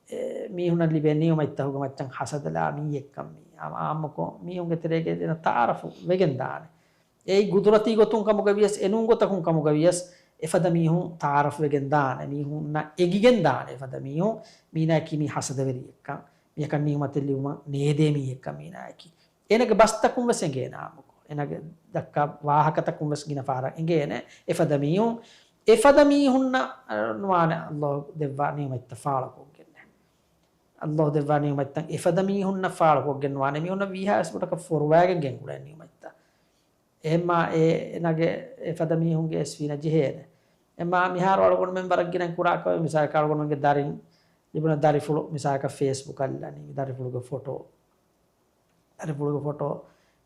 އެ މީހުންނަށް ލިބޭ ނިޢުމަތްތަކުގެ މައްޗަށް ހަސަދަލާ މީހެއްކަން މީ. އާ، އާއްމުކޮށް މީހުންގެ ތެރޭގައި ދެން ތަޢާރަފު ވެގެން ދާނެ. އެއީ ގުދުރަތީ ގޮތުން ކަމުގަ ވިޔަސް، އެނޫން ގޮތަކުން ކަމުގަ ވިޔަސް، އެފަދަ މީހުން ތަޢާރަފް ވެގެން ދާނެ، މީހުންނަށް އެނގިގެން ދާނެ އެފަދަ މީހުން، މީނާއަކީ މީ ހަސަދަވެރިއެއްކަން، މީހަކަށް ނިޢުމަތެއް ލިބުމަށް ނޭދޭ މީހެއްކަން މީނާއަކީ. އޭނަގެ ބަސްތަކުން ވެސް އެނގޭނެ އާއްމުކޮށް. އޭނަގެ ދައްކާ ވާހަކަތަކުން ވެސް ގިނަ ފަހަރަށް އެނގޭނެ އެފަދަ މީހުން، އެފަދަ މީހުންނަށް، އަ، ނުވާނެ ﷲ ދެއްވާ ނިޢުމަތްތައް ފާޅުކޮށްގެންނެއް. ﷲ ދެއްވާ ނިޢުމަތްތައް އެފަދަ މީހުންނަށް ފާޅުކޮށްގެން ނުވާނެ. މީހުންނަށް ވީހާވެސް ބޮޑަކަށް ފޮރުވައިގެން ގެންގުޅޭ ނިޢުމަތްތައް. އެހެންމާ އޭނަގެ އެފަދަ މީހުންގެ އެސްވީނަށް ޖެހޭނެ. އެހެންމާ މިހާރު އަޅުގަނޑުމެން ވަރަށް ގިނައިން ކުރާ ކަމެއް މިސާލަކަށް އަޅުގަނޑުމެންގެ ދަރިން ލިބުނަ ދަރިފުޅު މިސާލަކަށް ފޭސްބުކަށް ލަނީ، ދަރިފުޅުގެ ފޮޓޯ. ދަރިފުޅުގެ ފޮޓޯ.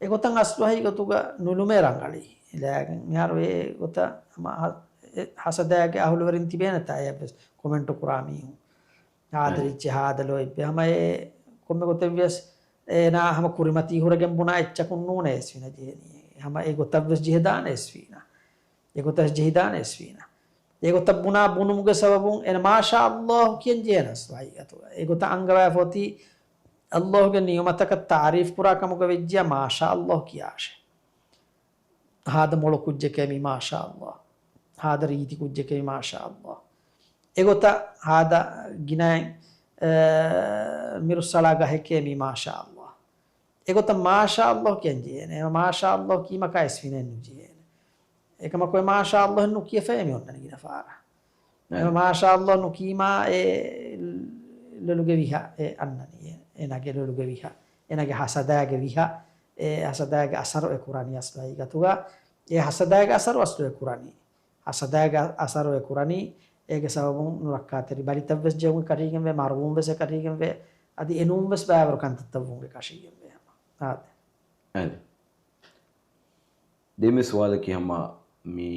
އެގޮތަށް އަސްލު ހަގީގަތުގަ ނުލުމޭ ރަނގަޅީ. ލާގެން މިހާރު އެ ގޮތަށް ހަމަ ހަ-، އެ ހަސަދައިގެ އަހުލުވެރިން ތިބޭނެތާ އެއަށްވެސް ކޮމެންޓު ކުރާ މީހުން. ހާދަ އެ. ރިއްޗެ ހާދަ ލޯތްބެ ހަމަ އެ ކޮންމެ ގޮތެއްވިޔަސް އޭނާ ހަމަ ކުރިމަތީ ހުރެގެން ބުނާ އެއްޗަކުން ނޫނޭ އެސްވީނަ ޖެހެނީ. ހަމަ އެ ގޮތަށްވެސް ޖެހިދާނެ އެސްވީނަ. އެ ގޮތަށް ޖެހިދާނެ އެސްވީނަ. އެގޮތަށް ބުނާ ބުނުމުގެ ސަބަބުން އޭނަ މާޝާ ﷲ ކިޔަން ޖެހޭނެ އަސްލު ހަގީގަތުގަ. އެގޮތަށް އަންގަވާފަ އޮތީ ﷲ ގެ ނިޢުމަތަކަށް ތާރީފް ކުރާ ކަމުގަ ވެއްޖިޔާ މާޝާ ﷲ ކިޔާށޭ. ހާދަ މޮޅު ކުއްޖެކޭ މީ މާޝާ ﷲ. ހާދަ ރީތި ކުއްޖެކޭ މީ މާޝާ ﷲ. އެގޮތަށް ހާދަ ގިނައިން، އެ، މިރުއްސަޅާ ގަހެކޭ މީ މާޝާ ﷲ. އެގޮތަށް މާޝާ ﷲ ކިޔަން ޖެހޭނެ. އެ މާޝާ ﷲ ކީމަކާ އެސްވީނައެއް ނުޖެހޭނެ. އެކަމަކު އެ މާޝާ ﷲ ނުކިޔަފައޭ މި އޮންނަނީ ގިނަ ފަހަރަށް. އެ އެ. މާޝާ ﷲ ނުކީމާ އެ ލޮލުގެ ވިހަ އެ އަންނަނީ. އެ، އޭނާގެ ލޮލުގެ ވިހަ. އޭނާގެ ހަސަދައިގެ ވިހަ. އެ ހަސަދައިގެ އަސަރު އެ ކުރަނީ އަސްލު ހަގީގަތުގަ. އެ ހަސަދައިގެ އަސަރު އަސްލު އެ ކުރަނީ. ހަސަދައިގެ އަސަރު އެ ކުރަނީ. އޭގެ ސަބަބުން ނުރައްކާތެރި ބަލިތައްވެސް ޖެހުން އެކަށީގެންވޭ، މަރުވުންވެސް އެކަށީގެންވޭ. އަދި އެނޫންވެސް ބައިވަރު ކަންތައްތައް ވުން އެކަށީގެންވޭ ހަމަ. އާދެ. އާދެ. ދެން މި ސުވާލަކީ ހަމަ މި،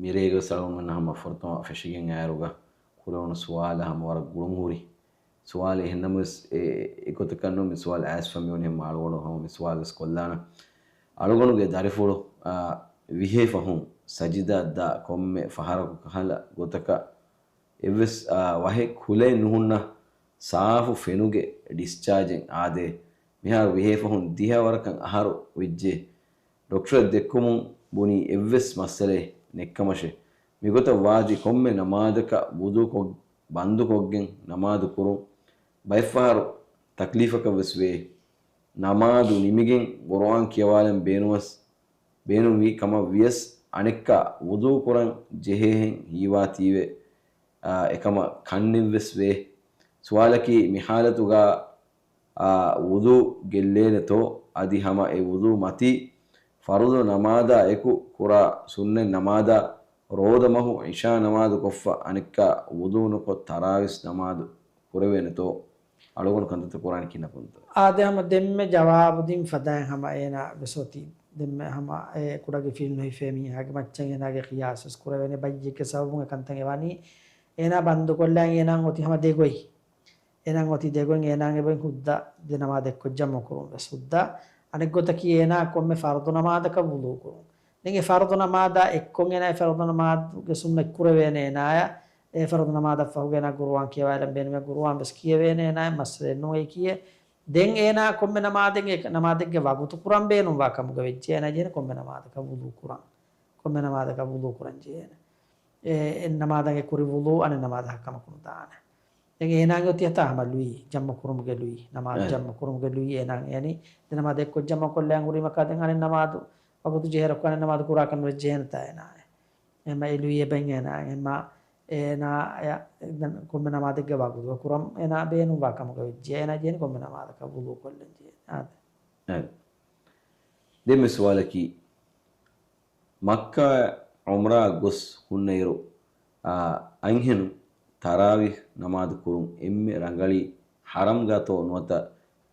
މިރޭގަ ސަޅުން ހަމަ ފުރަތަމަ ފެށިގެން އައިރުގަ ކުރެވުނު ސުވާލަށް ހަމަ ވަރަށް ގުޅުން ހުރި ސުވާލެއް. އެހެންނަމަވެސް އެ، އެގޮތަކަށް ނޫން މި ސުވާލު އައިސްފަ މިވަނީ ހަމަ އަޅުގަނޑު ހަމަ މި ސުވާލު ވެސް ކޮށްލާނަން. އަޅުގަނޑުގެ ދަރިފުޅު، އާ، ވިހޭ ފަހުން ސަޖިދާ ދާ ކޮންމެ ފަހަރަކު ކަހަލަ ގޮތަކަށް އެއްވެސް، އާ، ވަހެއް ކުލައެއް ނުހުންނަ ސާފު ފެނުގެ ޑިސްޗާޖެއް އާދޭ. މިހާރު ވިހޭ ފަހުން ދިހަ ވަރަކަށް އަހަރު ވެއްޖެ. ޑޮކްޓަރަށް ދެއްކުމުން ބުނީ އެއްވެސް މައްސަލައެއް ނެއްކަމަށެ. މިގޮތަށް ވާތީ ކޮންމެ ނަމާދަކަށް ވުޟޫކޮށް، ބަންދުކޮށްގެން ނަމާދު ކުރުން ބައެއްފަހަރު ތަކްލީފަކަށް ވެސް ވޭ. ނަމާދު ނިމިގެން ޤުރުއާން ކިޔަވާލަން ބޭނުމަސް، ބޭނުންވީ ކަމަށް ވިޔަސް އަނެއްކާ ވުޟޫ ކުރަން ޖެހޭހެން ހީވާތީވެ، އާ، އެކަމަށް ކަންނެއްވެސް ވޭ. ސުވާލަކީ މި ޙާލަތުގަ އާ، ވުޟޫ ގެއްލޭނެތޯ؟ އަދި ހަމަ އެ ވުޟޫ މަތީ ފަރުޟު ނަމާދާ އެކު ކުރާ ސުންނަތް ނަމާދާ، ރޯދަ މަހު ޢިޝާ ނަމާދު ކޮށްފަ އަނެއްކާ ވުޟޫ ނުކޮށް ތަރާވީސް ނަމާދު ކުރެވޭނެތޯ؟ އަޅުގަނޑު ކަންތައްތައް ކުރާނީ ކިހިނެއްތޯ؟ އާދެ، ހަމަ ދެންމެ ޖަވާބު ދިން ފަދައިން ހަމަ އޭނާ ވެސް އޮތީ. ދެންމެ ހަމަ އެ ކުޑަ ގެފިލުން ނުހިފޭ މީހާގެ މައްޗަށް އޭނާގެ ޤިޔާސް ވެސް ކުރެވޭނެ. ބައްޔެއްގެ ސަބަބުން އެ ކަންތައް އެވަނީ. އޭނާ ބަންދުކޮށްލަން އޭނާ އޮތީ ހަމަ ދެގޮތް. އޭނާ އޮތީ ދެގޮތް. އޭނާ އެބައިން ހުއްދަ ދެ ނަމާދު އެއްކޮށް ޖަމްޢު ކުރުން ވެސް ހުއްދަ. އަނެއް ގޮތަކީ އޭނާ ކޮންމެ ފަރުޟު ނަމާދަކަށް ވުޟޫ ކުރުން. ދެން އެ ފަރުޟު ނަމާދާ އެއްކޮށް އޭނާ އެ ފަރުޟު ނަމާދުގެ ސުންނަތް ކުރެވޭނެ އޭނާޔަށް. އެ ފަރުޟު ނަމާދަށް ފަހުގަ އޭނާ ޤުރުއާން ކިޔަވާލަން ބޭނުމޭ، ޤުރުއާން ވެސް ކިޔެވޭނެ އޭނާޔަށް، މައްސަލައެއް ނޫން އެކީ. ދެން އޭނާ ކޮންމެ ނަމާދެއް އެ ނަމާދެއްގެ ވަގުތު ކުރަން ބޭނުންވާ ކަމުގަ ވެއްޖެ އޭނާ ޖެހޭނެ ކޮންމެ ނަމާދަކަށް ވުޟޫ ކުރަން. ކޮންމެ ނަމާދަކަށް ވުޟޫ ކުރަން ޖެހޭނެ. އެ، އެއް ނަމާދަށް އެ ކުރި ވުޟޫ އަނެއް ނަމާދަށް ކަމަކު ނުދާނެ. ދެން އޭނާގެ އޮތީ ހަތާ ހަމަ ލުއި، ޖަމްޢު ކުރުމުގެ ލުއި، ނަމާދު އެ. ޖަމްޢު ކުރުމުގެ ލުއި އޭނާ އެނީ. ދެ ނަމާދު އެއްކޮށް ޖަމްޢު ކޮށްލަން ހުރީމަކާ ދެން އަނެއް ނަމާދު ވަގުތު ޖެހޭ ރަކު އަނެއް ނަމާދު ކުރާކަށް ނުވެސް ޖެހޭނެތާ އޭނާ. އެ. އެމަ އެ ލުއި އެބައިން އޭނާ. އެމަ އޭނާ އެ، ދެން ކޮންމެ ނަމާދެއްގެ ވަގުތު ކުރަން އޭނާ ބޭނުންވާ ކަމުގަ ވެއްޖެ އޭނާ ޖެހޭނެ ކޮންމެ ނަމާދަކަށް ވުޟޫ ކޮށްލަން ޖެހޭނެ. އާދެ. އެ. ދެން މި ސުވާލަކީ، މައްކާ އުމްރާ ގޮސް ހުންނައިރު، އާ، އަންހެނުން ތަރާވީޙް ނަމާދު ކުރުން އެންމެ ރަނގަޅީ ޙަރަމްގަތޯ ނުވަތަ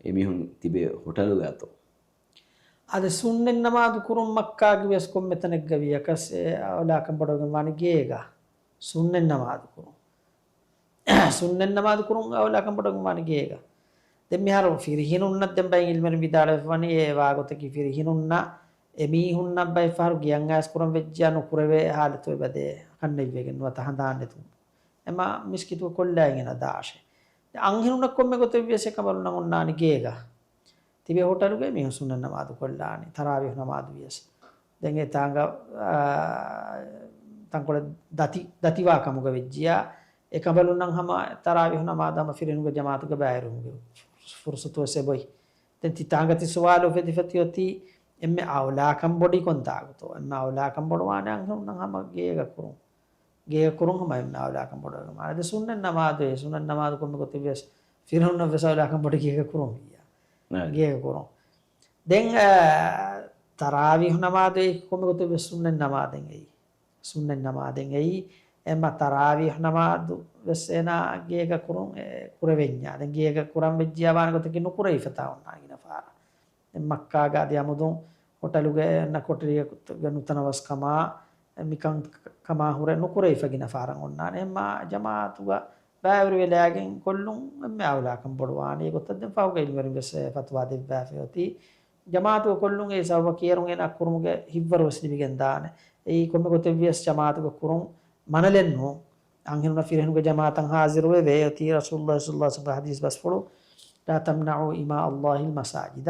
އެމީހުން ތިބޭ ހޮޓަލުގަތޯ؟ އަދި ސުންނަތް ނަމާދު ކުރުން މައްކާގެ ވެސް ކޮންމެ ތަނެއްގަ ވިޔަކަސް އެ އައުލާކަން ބޮޑުވެގެން ވާނީ ގޭގަ. ސުންނަތް ނަމާދު ކުރުން. ސުންނަތް ނަމާދު ކުރުން އައުލާކަން ބޮޑަށް ވާނެ ގޭގަ. ދެން މިހާރު ފިރިހެނުންނަށް ދެން ބައި އިލްމެރިން ވިދާޅުވެފަވަނީ އެ ވާގޮތަކީ ފިރިހެނުންނަށް އެމީހުންނަށް ބައެއް ފަހަރު ގެއަށް އައިސް ކުރަން ވެއްޖިއްޔާ ނުކުރެވޭ ހާލަތު އެބަދޭ ކަންނެތްވެގެން ނުވަތަ ހަނދާން ނެތުން. އެމާ މިސްކިތުގަ ކޮށްލާ އެނގިނަ ދާށޭ. ދެން އަންހެނުންނަށް ކޮންމެ ގޮތެއް ވިޔަސް އެކަނބަލުންނަށް އޮންނާނެ ގޭގަ. ތިބޭ ހޮޓަލުގައި މީހުން ސުންނަތް ނަމާދު ކޮށްލާނީ، ތަރާވީހު ނަމާދު ވިޔަސް. ދެން އެ ތާނގަ، އާ، ތަންކޮޅެއް ދަތި، ދަތިވާ ކަމުގަ ވެއްޖިއްޔާ، އެކަނބަލުންނަށް ހަމަ ތަރާވީހު ނަމާދު ހަމަ ފިރިހެނުގެ ޖަމާޢަތުގަ ބައިވެރިވުމުގެ ފުރުސަތު ވެސް އެބޮތް. ދެން ތި ތާނގަ ތި ސުވާލު އުފެދިފަ ތިއޮތީ، އެންމެ އައުލާކަން ބޮޑީ ކޮންތާކުތޯ؟ އެންމެ އައުލާކަން ބޮޑުވާނެ އަންހެނުންނަށް ހަމަ ގޭގަ ކުރުން. ގޭގަ ކުރުން ހަމަ އެންމެ އައުލާކަން ބޮޑުވެގެން ވާނެ. ދެން ސުންނަތް ނަމާދު، ސުންނަތް ނަމާދު ކޮންމެ ގޮތެއް ވިޔަސް ފިރިހެނުންނަށް ވެސް އައުލާކަން ބޮޑީ ގޭގަ ކުރުން ވިއްޔާ. އައި. ގޭގަ ކުރުން. ދެން، އަ، ތަރާވީހު ނަމާދު އެއީ ކޮންމެ ގޮތެއް ވެސް ސުންނަތް ނަމާދެއް އެއީ. ސުންނަތް ނަމާދެއް އެއީ. އެމަ ތަރާވީހު ނަމާދު ވެސް އޭނާ ގޭގަ ކުރުން، އެ، ކުރެވެންޏާ. ދެން ގޭގަ ކުރަން ވެއްޖިއްޔާ ވާނެ ގޮތަކީ ނުކުރެވިފަތާ އޮންނާނެ ގިނަ ފަހަރަށް. ދެން މައްކާގަ އަދި އަމުދުން ހޮޓަލުގެ އަންނަ ކޮޓަރިއަކުގެ ނުތަނަވަސްކަމާ، މިކަން ކަމާ ހުރެ ނުކުރެވިފަ ގިނަ ފަހަރަށް އޮންނާނެ. އެމާ ޖަމާޢަތުގަ ބައިވެރިވެލާގެން ކޮށްލުން އެންމެ އައުލާކަން ބޮޑުވާނެ. އެގޮތަށް ދެން ފަހުގެ އިލްމުވެރިން ވެސް ފަތުވާ ދެއްވާފައި އޮތީ. ޖަމާޢަތުގަ ކޮށްލުން އެ ސަބަބަކީ އޭރުން އޭނާ ކުރުމުގެ ހިތްވަރު ވެސް ލިބިގެން ދާނެ. އެއީ ކޮންމެ ގޮތެއް ވިޔަސް ޖަމާޢަތުގަ ކުރުން މަނަލެއް ނޫން. އަންހެނުންނަށް ފިރިހެނުގެ ޖަމާޢަތަށް ހާޒިރުވެވޭ އޮތީ ރަސޫލުﷲ ޞައްލަﷲ ޢަލައިހި ވަސައްލަމް ޙަދީޘް ބަސްފުޅު، "لا تمنعوا إماء الله المساجد."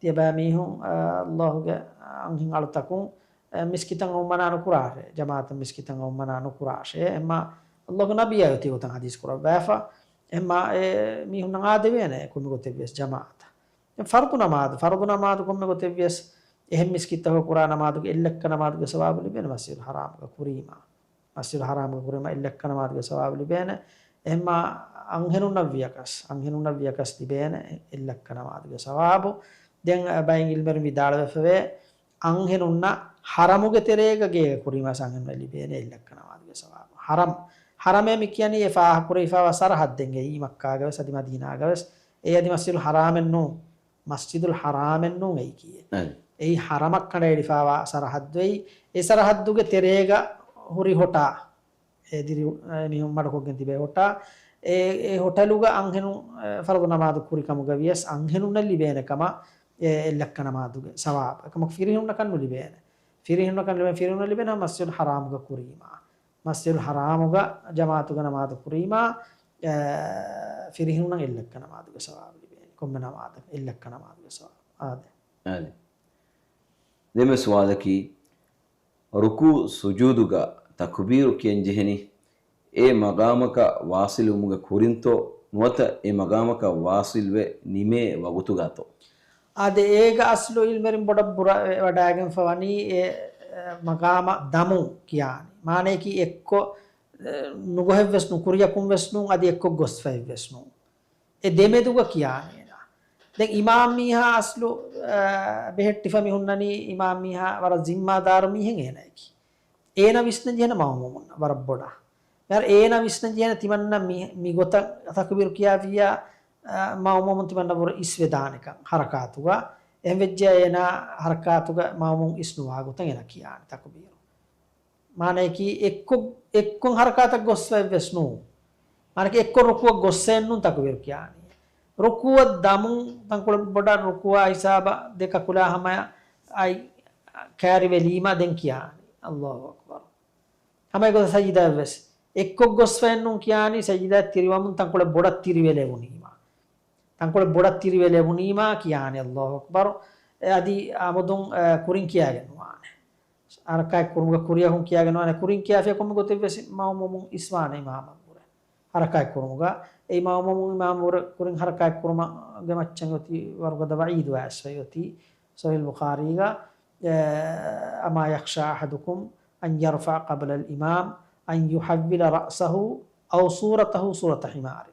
ތިޔަބައިމީހުން، އަ، ﷲ ގެ އަންހެން އަޅުތަކުން، އަ، މިސްކިތަށް އައުމަނާ ނުކުރާށޭ. ޖަމާޢަތަށް މިސްކިތަށް އައުމަނާ ނުކުރާށޭ. އެމާ ﷲ ގެ ނަބިއްޔާ އޮތީ ގޮތަށް ޙަދީޘް ކުރައްވާފަ. އެމާ އެ މީހުންނަށް އާދެވޭނެ ކޮންމެ ގޮތެއް ވިޔަސް ޖަމާޢަތަށް. ދެން ފަރުޟު ނަމާދު، ފަރުޟު ނަމާދު ކޮންމެ ގޮތެއް ވިޔަސް އެހެން މިސްކިތްތަކުގަ ކުރާ ނަމާދުގެ އެއްލައްކަ ނަމާދުގެ ސަވާބު ލިބޭނެ މަސްޖިދުލް ޙަރާމުގަ ކުރީމާ. މަސްޖިދުލް ޙަރާމުގަ ކުރީމާ އެއްލައްކަ ނަމާދުގެ ސަވާބު ލިބޭނެ. އެހެންމާ އަންހެނުންނަށް ވިޔަކަސް، އަންހެނުންނަށް ވިޔަކަސް ލިބޭނެ އެއްލައްކަ ނަމާދުގެ ސަވާބު. ދެން ބައެއް އިލްމުވެރިން ވިދާޅުވެފަވޭ، އަންހެނުންނަށް ޙަރަމުގެ ތެރޭގަ ގޭގަ ކުރީމާ އަންހެނުންނަށް ލިބޭނެ އެއްލައްކަ ނަމާދުގެ ސަވާބު. ޙަރަމް، ޙަރަމޭ މި ކިޔަނީ އެ ފާހަގަކުރެވިފައިވާ ސަރަޙައްދެއް އެއީ މައްކާގަވެސް އަދި މަދީނާގަވެސް. އެ އަދި މަސްޖިދުލް ޙަރާމެއް ނޫން. މަސްޖިދުލް ޙަރާމެއް ނޫން އެއީ ކީއެއް. އަދި. އެއީ ޙަރަމަށް ކަނޑައެޅިފައިވާ ސަރަޙައްދު އެއީ. އެ ސަރަޙައްދުގެ ތެރޭގަ ހުރި ހޮޓާ، އެ ދިރި، އެ މީހުން މަޑުކޮށްގެން ތިބޭ ހޮޓާ، އެ، އެ ހޮޓަލުގަ އަންހެނުން، އެ، ފަރުޟު ނަމާދު ކުރި ކަމުގަ ވިޔަސް އަންހެނުންނަށް ލިބޭނެ ކަމަށް އެ އެއްލައްކަ ނަމާދުގެ ސަވާބު. އެކަމަކު ފިރިހެނުންނަކަށް ނުލިބޭނެ. ފިރިހެނުންނަކަށް ނުލިބޭނެ، ފިރިހެނުންނަށް ލިބޭނެ މަސްޖިދުލް ޙަރާމުގަ ކުރީމާ. މަސްޖިދުލް ޙަރާމުގަ ޖަމާޢަތުގަ ނަމާދު ކުރީމާ، އެ، ފިރިހެނުންނަށް އެއްލައްކަ ނަމާދުގެ ސަވާބު ލިބޭނެ. ކޮންމެ ނަމާދަކަށް އެއްލައްކަ ނަމާދުގެ ސަވާބު. އާދެ. އާދެ. ދެން ސުވާލަކީ، ރުކޫޢު ސުޖޫދުގަ ތަކުބީރު ކިޔަން ޖެހެނީ އެ މަގާމަކަށް ވާޞިލުވުމުގެ ކުރިންތޯ ނުވަތަ އެ މަގާމަކަށް ވާޞިލްވެ ނިމޭ ވަގުތުގަތޯ؟ އާދެ، އޭގަ އަސްލު އިލްމުވެރިން ބޮޑަށް ބުރަ ވަޑައިގެންފަ ވަނީ އެ، އެ، މަގާމަށް ދަމުން ކިޔާނީ. މާނަޔަކީ އެއްކޮށް، އެ، ނުގޮހެއްވެސް ނުކުރިޔަކުން ވެސް ނޫން، އަދި އެއްކޮށް ގޮސްފައެއްވެސް ނޫން. އެ ދެމެދުގަ ކިޔާނީ އޭނާ. ދެން އިމާމް މީހާ އަސްލު، އަ، ބެހެއްޓިފަ މި ހުންނަނީ އިމާމް މީހާ ވަރަށް ޒިންމާދާރު މީހެއް އޭނާއަކީ. އޭނާ ވިސްނަން ޖެހޭނެ މައުމޫމުންނަށް ވަރަށް ބޮޑަށް. މިހާރު އޭނާ ވިސްނަން ޖެހޭނެ ތިމަންނަ މި، މި ގޮތަށް ތަކުބީރު ކިޔާފިއްޔާ، އަ، މައުމޫމުން ތިމަންނަ ވަރަށް އިސްވެދާނެކަން ހަރަކާތުގަ. އެހެން ވެއްޖެ އޭނާ ހަރަކާތުގަ މައުމޫމުން އިސްނުވާ ގޮތަށް އޭނާ ކިޔާނެ ތަކުބީރު. މާނަޔަކީ އެއްކޮށް، އެއްކޮށް ހަރަކާތަށް ގޮސްފައެއްވެސް ނޫން. މާނަޔަކީ އެއްކޮށް ރުކޫޢަށް ގޮއްސައެއް ނޫން ތަކުބީރު ކިޔާނީ. ރުކޫޢަށް ދަމުން ތަންކޮޅެއް ބޮޑަށް ރުކޫޢާ ހިސާބަށް ދެ ކަކުލާ ހަމަޔަށް އައި ކައިރިވެލީމަ ދެން ކިޔާނީ. އައްލާހު އަކްބަރު. ހަމަ އެގޮތަށް ސަޖިދާއަށްވެސް އެއްކޮށް ގޮސްފައެއް ނޫން ކިޔާނީ، ސަޖިދާއަށް ތިރިވަމުން ތަންކޮޅެއް ބޮޑަށް ތިރިވެލެވުނީމަ. ތަންކޮޅެއް ބޮޑަށް ތިރިވެލެވުނީމާ ކިޔާނީ އައްލާހު އަކްބަރު. އެ އަދި އަމުދުން، އެ، ކުރިން ކިޔާގެން ނުވާނެ. ހަރަކާތް ކުރުމުގަ ކުރިއަކުން ކިޔާގެން ނުވާނެ. ކުރިން ކިޔާފިޔާ ކޮންމެ ގޮތެއްވެސް މައުމޫމުން އިސްވާނެ އިމާމަށްވުރެ. ހަރަކާތް ކުރުމުގަ، އެ މައުމޫމުން އިމާމަށްވުރެ ކުރިން ހަރަކާތް ކުރުމުގެ މައްޗަށް އޮތީ ވަރުގަދަ ވަޢީދު އައިސްފައި އޮތީ. ޞަޙީޙުލް ބުޚާރީގަ، އެ، أما يخشى أحدكم أن يرفع قبل الإمام أن يحول رأسه أو صورته صورة حمار.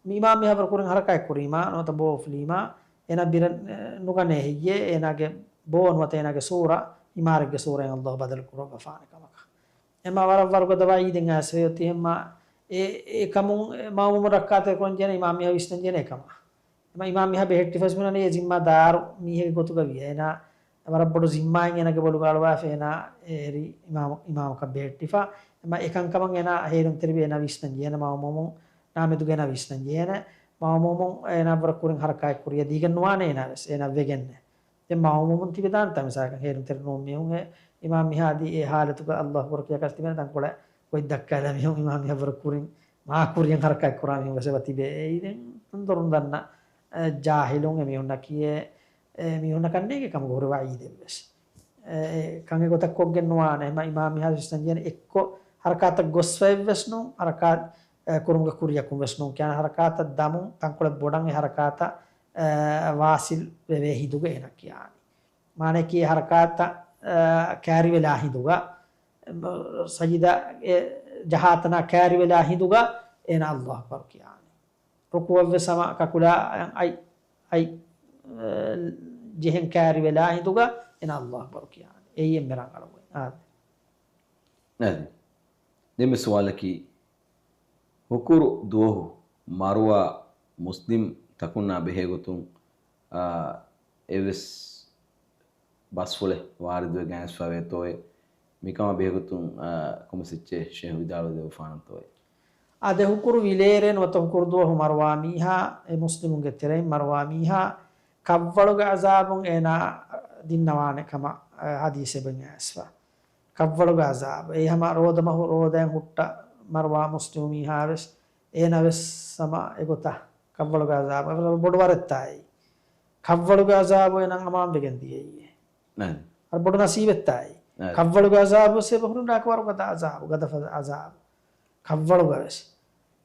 މި އިމާމް މިހާރު ކުރިން ހަރަކާތް ކުރީމާ، ނުވަތަ ބޯ އުފުލީމާ، އޭނާ ބިރަށް، އެ، ނުގަނޭ ހެއްޔޭ، އޭނާގެ ބޯ ނުވަތަ އޭނާގެ ސޫރަ ހިމާރެއްގެ ސޫރައިން އައްލާހު ބަދަލު ކުރައްވާފާނެ ކަމަކަށް. އެމާ ވަރަށް ވަރުގަދަ ވަޢީދެއް އައިސްފައި އޮތީ އެމާ، އެ، އެކަމުން އެ މައުމޫމުން ރައްކާތެރި ކުރަން ޖެހޭނެ އިމާމް މީހާ ވިސްނަން ޖެހޭނެ އެކަމަށް. އެމާ އިމާމް މީހާ ބެހެއްޓިފަސް ބުނަނީ އެ ޒިންމާ ދާރު މީހެއްގެ ގޮތުގަ ވިޔަ. އޭނާ ވަރަށް ބޮޑު ޒިންމާއެއް އޭނާގެ ބޮލުގަ އަޅުވާފަ އޭނާ އެ އެރި އިމާމު، އިމާމަކަށް ބެހެއްޓިފަ. އެމާ އެކަންކަމަށް އޭނާ ހޭލުންތެރިވެ އޭނާ ވިސްނަން ޖެހޭނެ މައުމޫމުން ނާމެދުގަ އޭނާ ވިސްނަން ޖެހޭނެ. މައުމޫމުން އޭނާ ވަރަށް ކުރިން ހަރަކާތް ކުރިޔަ ދީގެން ނުވާނެ އޭނާ ވެސް، އޭނާ ވެގެންނެ. ދެން މައުމޫމުން ތިބެދާނެތާ މިސާލަކަށް ހޭލުންތެރި ނޫން މީހުން އެ އިމާމް މިހާދީ އެ ހާލަތުގަ އައްލާހު އަކްބަރު ކިޔާ ކަސް ތިބެން ތަންކޮޅެއް ގޮތް ދައްކާލާ މީހުން އިމާމް މިހާ ވަރަށް ކުރިން މާ ކުރިޔަށް ހަރަކާތް ކުރާ މީހުން ވެސް އެބަ ތިބޭ. އެއީ ދެން ދޮރުން ދަންނަ އެ، ޖާހިލުން އެ މީހުންނަކީ އެ، އެ މީހުންނަކަށް ނޭނގޭ ކަމުގަ ހުރި ވައީދެއް ވެސް. އެ، އެ ކަން އެގޮތަށް ކޮށްގެން ނުވާނެ. އެހެންމަ އިމާމް މިހާރު ވިސްނަން ޖެހޭނެ އެއްކޮށް ހަރަކާތަށް ގޮސްފައެއް ވެސް ނޫން، ހަރަކާތް، އެ، ކުރުމުގެ ކުރިޔަކުން ވެސް ނޫން ކިޔާނެ. ހަރަކާތަށް ދަމުން ތަންކޮޅެއް ބޮޑަށް އެ ހަރަކާތަށް، އެ، ވާސިލް ވެވޭ ހިނދުގަ އޭނަ ކިޔާނީ. މާނައަކީ ހަރަކާތަށް، އެ، ކާރިވެލާ ހިނދުގަ، އެ، ސަޖިދަ އެ ޖަހާތަނާ ކާރިވެލާ ހިނދުގަ އޭނަ އައްލާހު އަކްބަރު ކިޔާނީ. ރުކޫއަށްވެސް ހަމަ ކަކުލާ އަތް، އަތް، އެ، ޖެހެން ކާރިވެލާ ހިނދުގަ އޭނަ އައްލާހު އަކްބަރު ކިޔާނެ. އެއީ އެންމެ ރަނގަޅު ގޮތް. އާދެ. އަދި ދެންމެ ސުވާލަކީ، ހުކުރު ދުވަހު މަރުވާ މުސްލިމް ތަކުންނާ ބެހޭގޮތުން، އާ، އެއްވެސް ބަސްފުޅެއް ވާރިދުވެގެން އައިސްފަވޭތޯއޭ؟ މިކަމާ ބެހޭގޮތުން، އާ، ކޮންމެސް އެއްޗެއް ޝޭހް ވިދާޅުވެދެއްވަފާނަންތޯއޭ؟ އާދެ، ހުކުރު ވިލޭރޭން ނުވަތަ ހުކުރު ދުވަހު މަރުވާ މީހާ، އެ މުސްލިމުންގެ ތެރެއިން މަރުވާ މީހާ، ކަށްވަޅުގެ އަޒާބުން އޭނާ ދިންނަވާނެ ކަމަށް، އަ، ޙަދީޘެއް އެބައިން އައިސްފަ. ކަށްވަޅުގެ އަޒާބު. އެއީ ހަމަ ރޯދަމަހު ރޯދައިން ހުއްޓަ މަރުވާ މުސްލިމު މީހާ ވެސް، އޭނަ ވެސް ހަމަ އެގޮތަށް ކަށްވަޅުގެ އަޒާބު. އެވަރަށް ބޮޑު ވަރެއްތާއޭ. ކަށްވަޅުގެ އަޒާބު އޭނަ އަމާން ވެގެން ދިޔައީ. ނައި. އަރ ބޮޑު ނަސީބެއްތާއި. އައި. ކަށްވަޅުގެ އަޒާބު ސޭބަ ހުރިން ރާކު ވަރުގަދަ އަޒާބު، ގަދަފަދަ އަޒާބު. ކަށްވަޅުގަ ވެސް.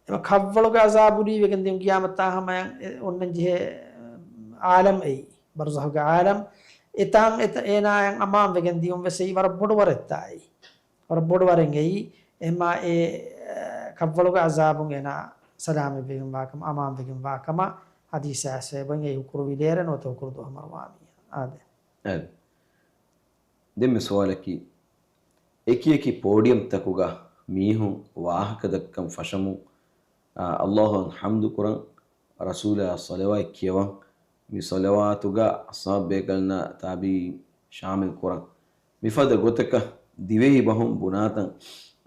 އެމަ ކަށްވަޅުގެ އަޒާބު ލީވެގެން ދިޔުން ގިޔާމަތާ ހަމަޔަށް އެ އޮންނަން ޖެހޭ އާލަމް އެއީ. ބަރުޒަހުގެ އާލަމް. އެތާން އެތަ-، އޭނާޔަށް އަމާން ވެގެން ދިޔުން ވެސް އެއީ ވަރަށް ބޮޑު ވަރެއްތާއި. ވަރަށް ބޮޑު ވަރެއް އެއީ. އެމާ އެ، އެ، ކަށްވަޅުގެ އަޒާބުން އޭނާ ސަލާމަތްވެގެން ވާކަމަށް، އަމާން ވެގެން ވާކަމަށް ޙަދީޘް އައިސް އެބައިން އެއީ ހުކުރު ވިލޭރެއް ނުވަތަ ހުކުރު ދުވަހު މަރުވާ މީހާ. އާދެ. އެ. ދެންމެ ސުވާލަކީ، އެކިއެކި ޕޯޑިއަމްތަކުގަ މީހުން ވާހަކަ ދައްކަން ފަށަމުން، އާ، އައްލާހުއަށް ޙަމްދު ކުރަން، ރަސޫލާ ޞަލަވާތް ކިޔަވަން، މި ޞަލަވާތުގަ ޞަޙާބީގަންނަ ތާބިޢީން ޝާމިލް ކުރަން. މިފަދަ ގޮތަކަށް ދިވެހި ބަހުން ބުނާތަން،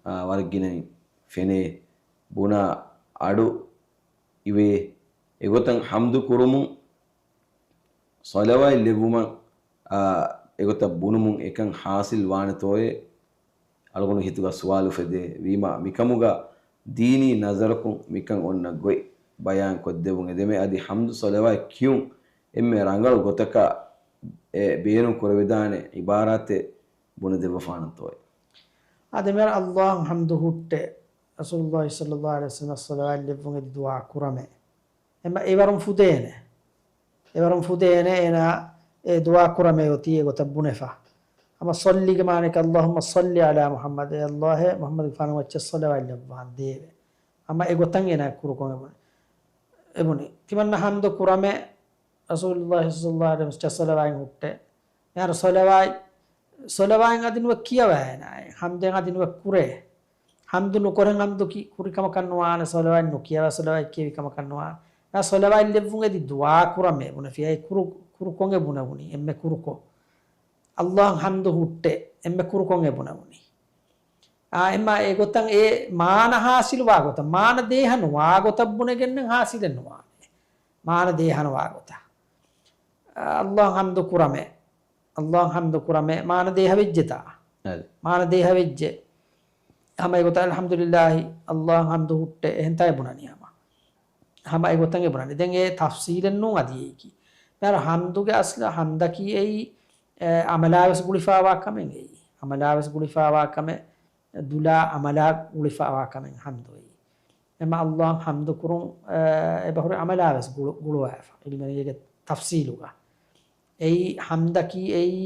އާ، ވަރަށް ގިނައިން ފެނޭ، ބުނާ އަޑު އިވޭ. އެގޮތަށް ޙަމްދު ކުރުމުން ޞަލަވާތް ލެއްވުމަށް، އާ، އެގޮތަށް ބުނުމުން އެކަން ޙާޞިލް ވާނެތޯއޭ؟ އަޅުގަނޑު ހިތުގަ ސުވާލު އުފެދޭ. ވީމާ، މިކަމުގަ ދީނީ ނަޒަރަކުން މިކަން އޮންނަ ގޮތް ބަޔާން ކޮށްދެއްވުން. އެދެމޭ އަދި ޙަމްދު ޞަލަވާތް ކިޔުން އެންމެ ރަނގަޅު ގޮތަކަށް އެ ބޭނުން ކުރެވިދާނެ ޢިބާރާތެއް ބުނެދެއްވަފާނަންތޯއޭ؟ އާދެ، މިހާރު އައްލާހަށް ޙަމްދު ހުއްޓޭ، ރަސޫލުﷲ ޞައްލައްލާހު ޢަލައިހި ވަސައްލަމަ ޞަލަވާތް ލެއްވުން އެދި ދުޢާ ކުރަމޭ. އެމަ އެވަރުން ފުދޭނެ. އެވަރުން ފުދޭނެ އޭނާ އެ ދުޢާ ކުރަމޭ އޮތީ އެގޮތަށް ބުނެފަ. ހަމަ ޞައްލިގެ މާނައަކީ، އައްލާހުއްމަ ޞައްލި ޢަލާ މުޙައްމަދް، އޭ އައްލާހޭ، މުޙައްމަދުގެފާނު މައްޗަށް ޞަލަވާތް ލައްވާނދޭވެ. ހަމަ އެގޮތަށް އޭނާ ކުރުކޮށް އެބުނި. އެބުނި. ތިމަންނަ ޙަމްދު ކުރަމޭ، ރަސޫލުﷲ ޞައްލައްލާހު ޢަލައިހި ވަސައްލަމަ ޞަލަވާތް ހުއްޓޭ. މިހާރު ޞަލަވާތް، ޞަލަވާތް އަދި ނުވެ ކިޔަވައޭ ނާއި. ޙަމްދެއް އަދި ނުވެ ކުރޭ. ޙަމްދު ނުކުރެން ޙަމްދު ކި-، ކުރި ކަމަކަށް ނުވާނެ، ޞަލަވާތް ނުކިޔަވާ ޞަލަވާތް ކިޔެވި ކަމަކަށް ނުވާނެ. ނާ ޞަލަވާތް ލެއްވުން އެދި ދުޢާ ކުރަމޭ ބުނެފިޔާ އެ ކުރު-، ކުރުކޮށް އެ ބުނެވުނީ. އެންމެ ކުރުކޮށް. އައްލާހަށް ޙަމްދު ހުއްޓޭ. އެންމެ ކުރުކޮށް އެ ބުނެވުނީ. އާ، އެމާ އެގޮތަށް އެ މާނަ ޙާޞިލުވާ ގޮތަށް، މާނަ ދޭހަނުވާ ގޮތަށް ބުނެގެންނެއް ޙާޞިލެއް ނުވާނެ. މާނަ ދޭހަނުވާ ގޮތަށް. އާ، އައްލާހަށް ޙަމްދު ކުރަމޭ. އައްލާހަށް ޙަމްދު ކުރަމޭ. މާނަ ދޭހަވެއްޖެތާ. އަދި. މާނަ ދޭހަވެއްޖެ. ހަމަ އެގޮތަށް އަލްޙަމްދުލިއްލާހި، އައްލާހަށް ޙަމްދު ހުއްޓޭ. އެހެންތާ އެ ބުނަނީ ހަމަ. ހަމަ އެގޮތަށް އެ ބުނަނީ. ދެން އެ ތަފްޞީލެއް ނޫން އަދި އެއީކީ. މިހާރު ޙަމްދުގެ އަސްލު ޙަމްދަކީ އެއީ، އެ، ޢަމަލާވެސް ގުޅިފައިވާ ކަމެއް އެއީ. ޢަމަލާވެސް ގުޅިފައިވާ ކަމެއް، ދުލާ ޢަމަލާ ގުޅިފައިވާ ކަމެއް ޙަމްދު އެއީ. އެމަ އައްލާހަށް ޙަމްދު ކުރުން، އެ، އެބަހުރި ޢަމަލާވެސް ގުޅު-، ގުޅުވައިފަ. ޢިލްމެނިއްޔަގެ ތަފްޞީލުގަ. އެއީ ޙަމްދަކީ އެއީ،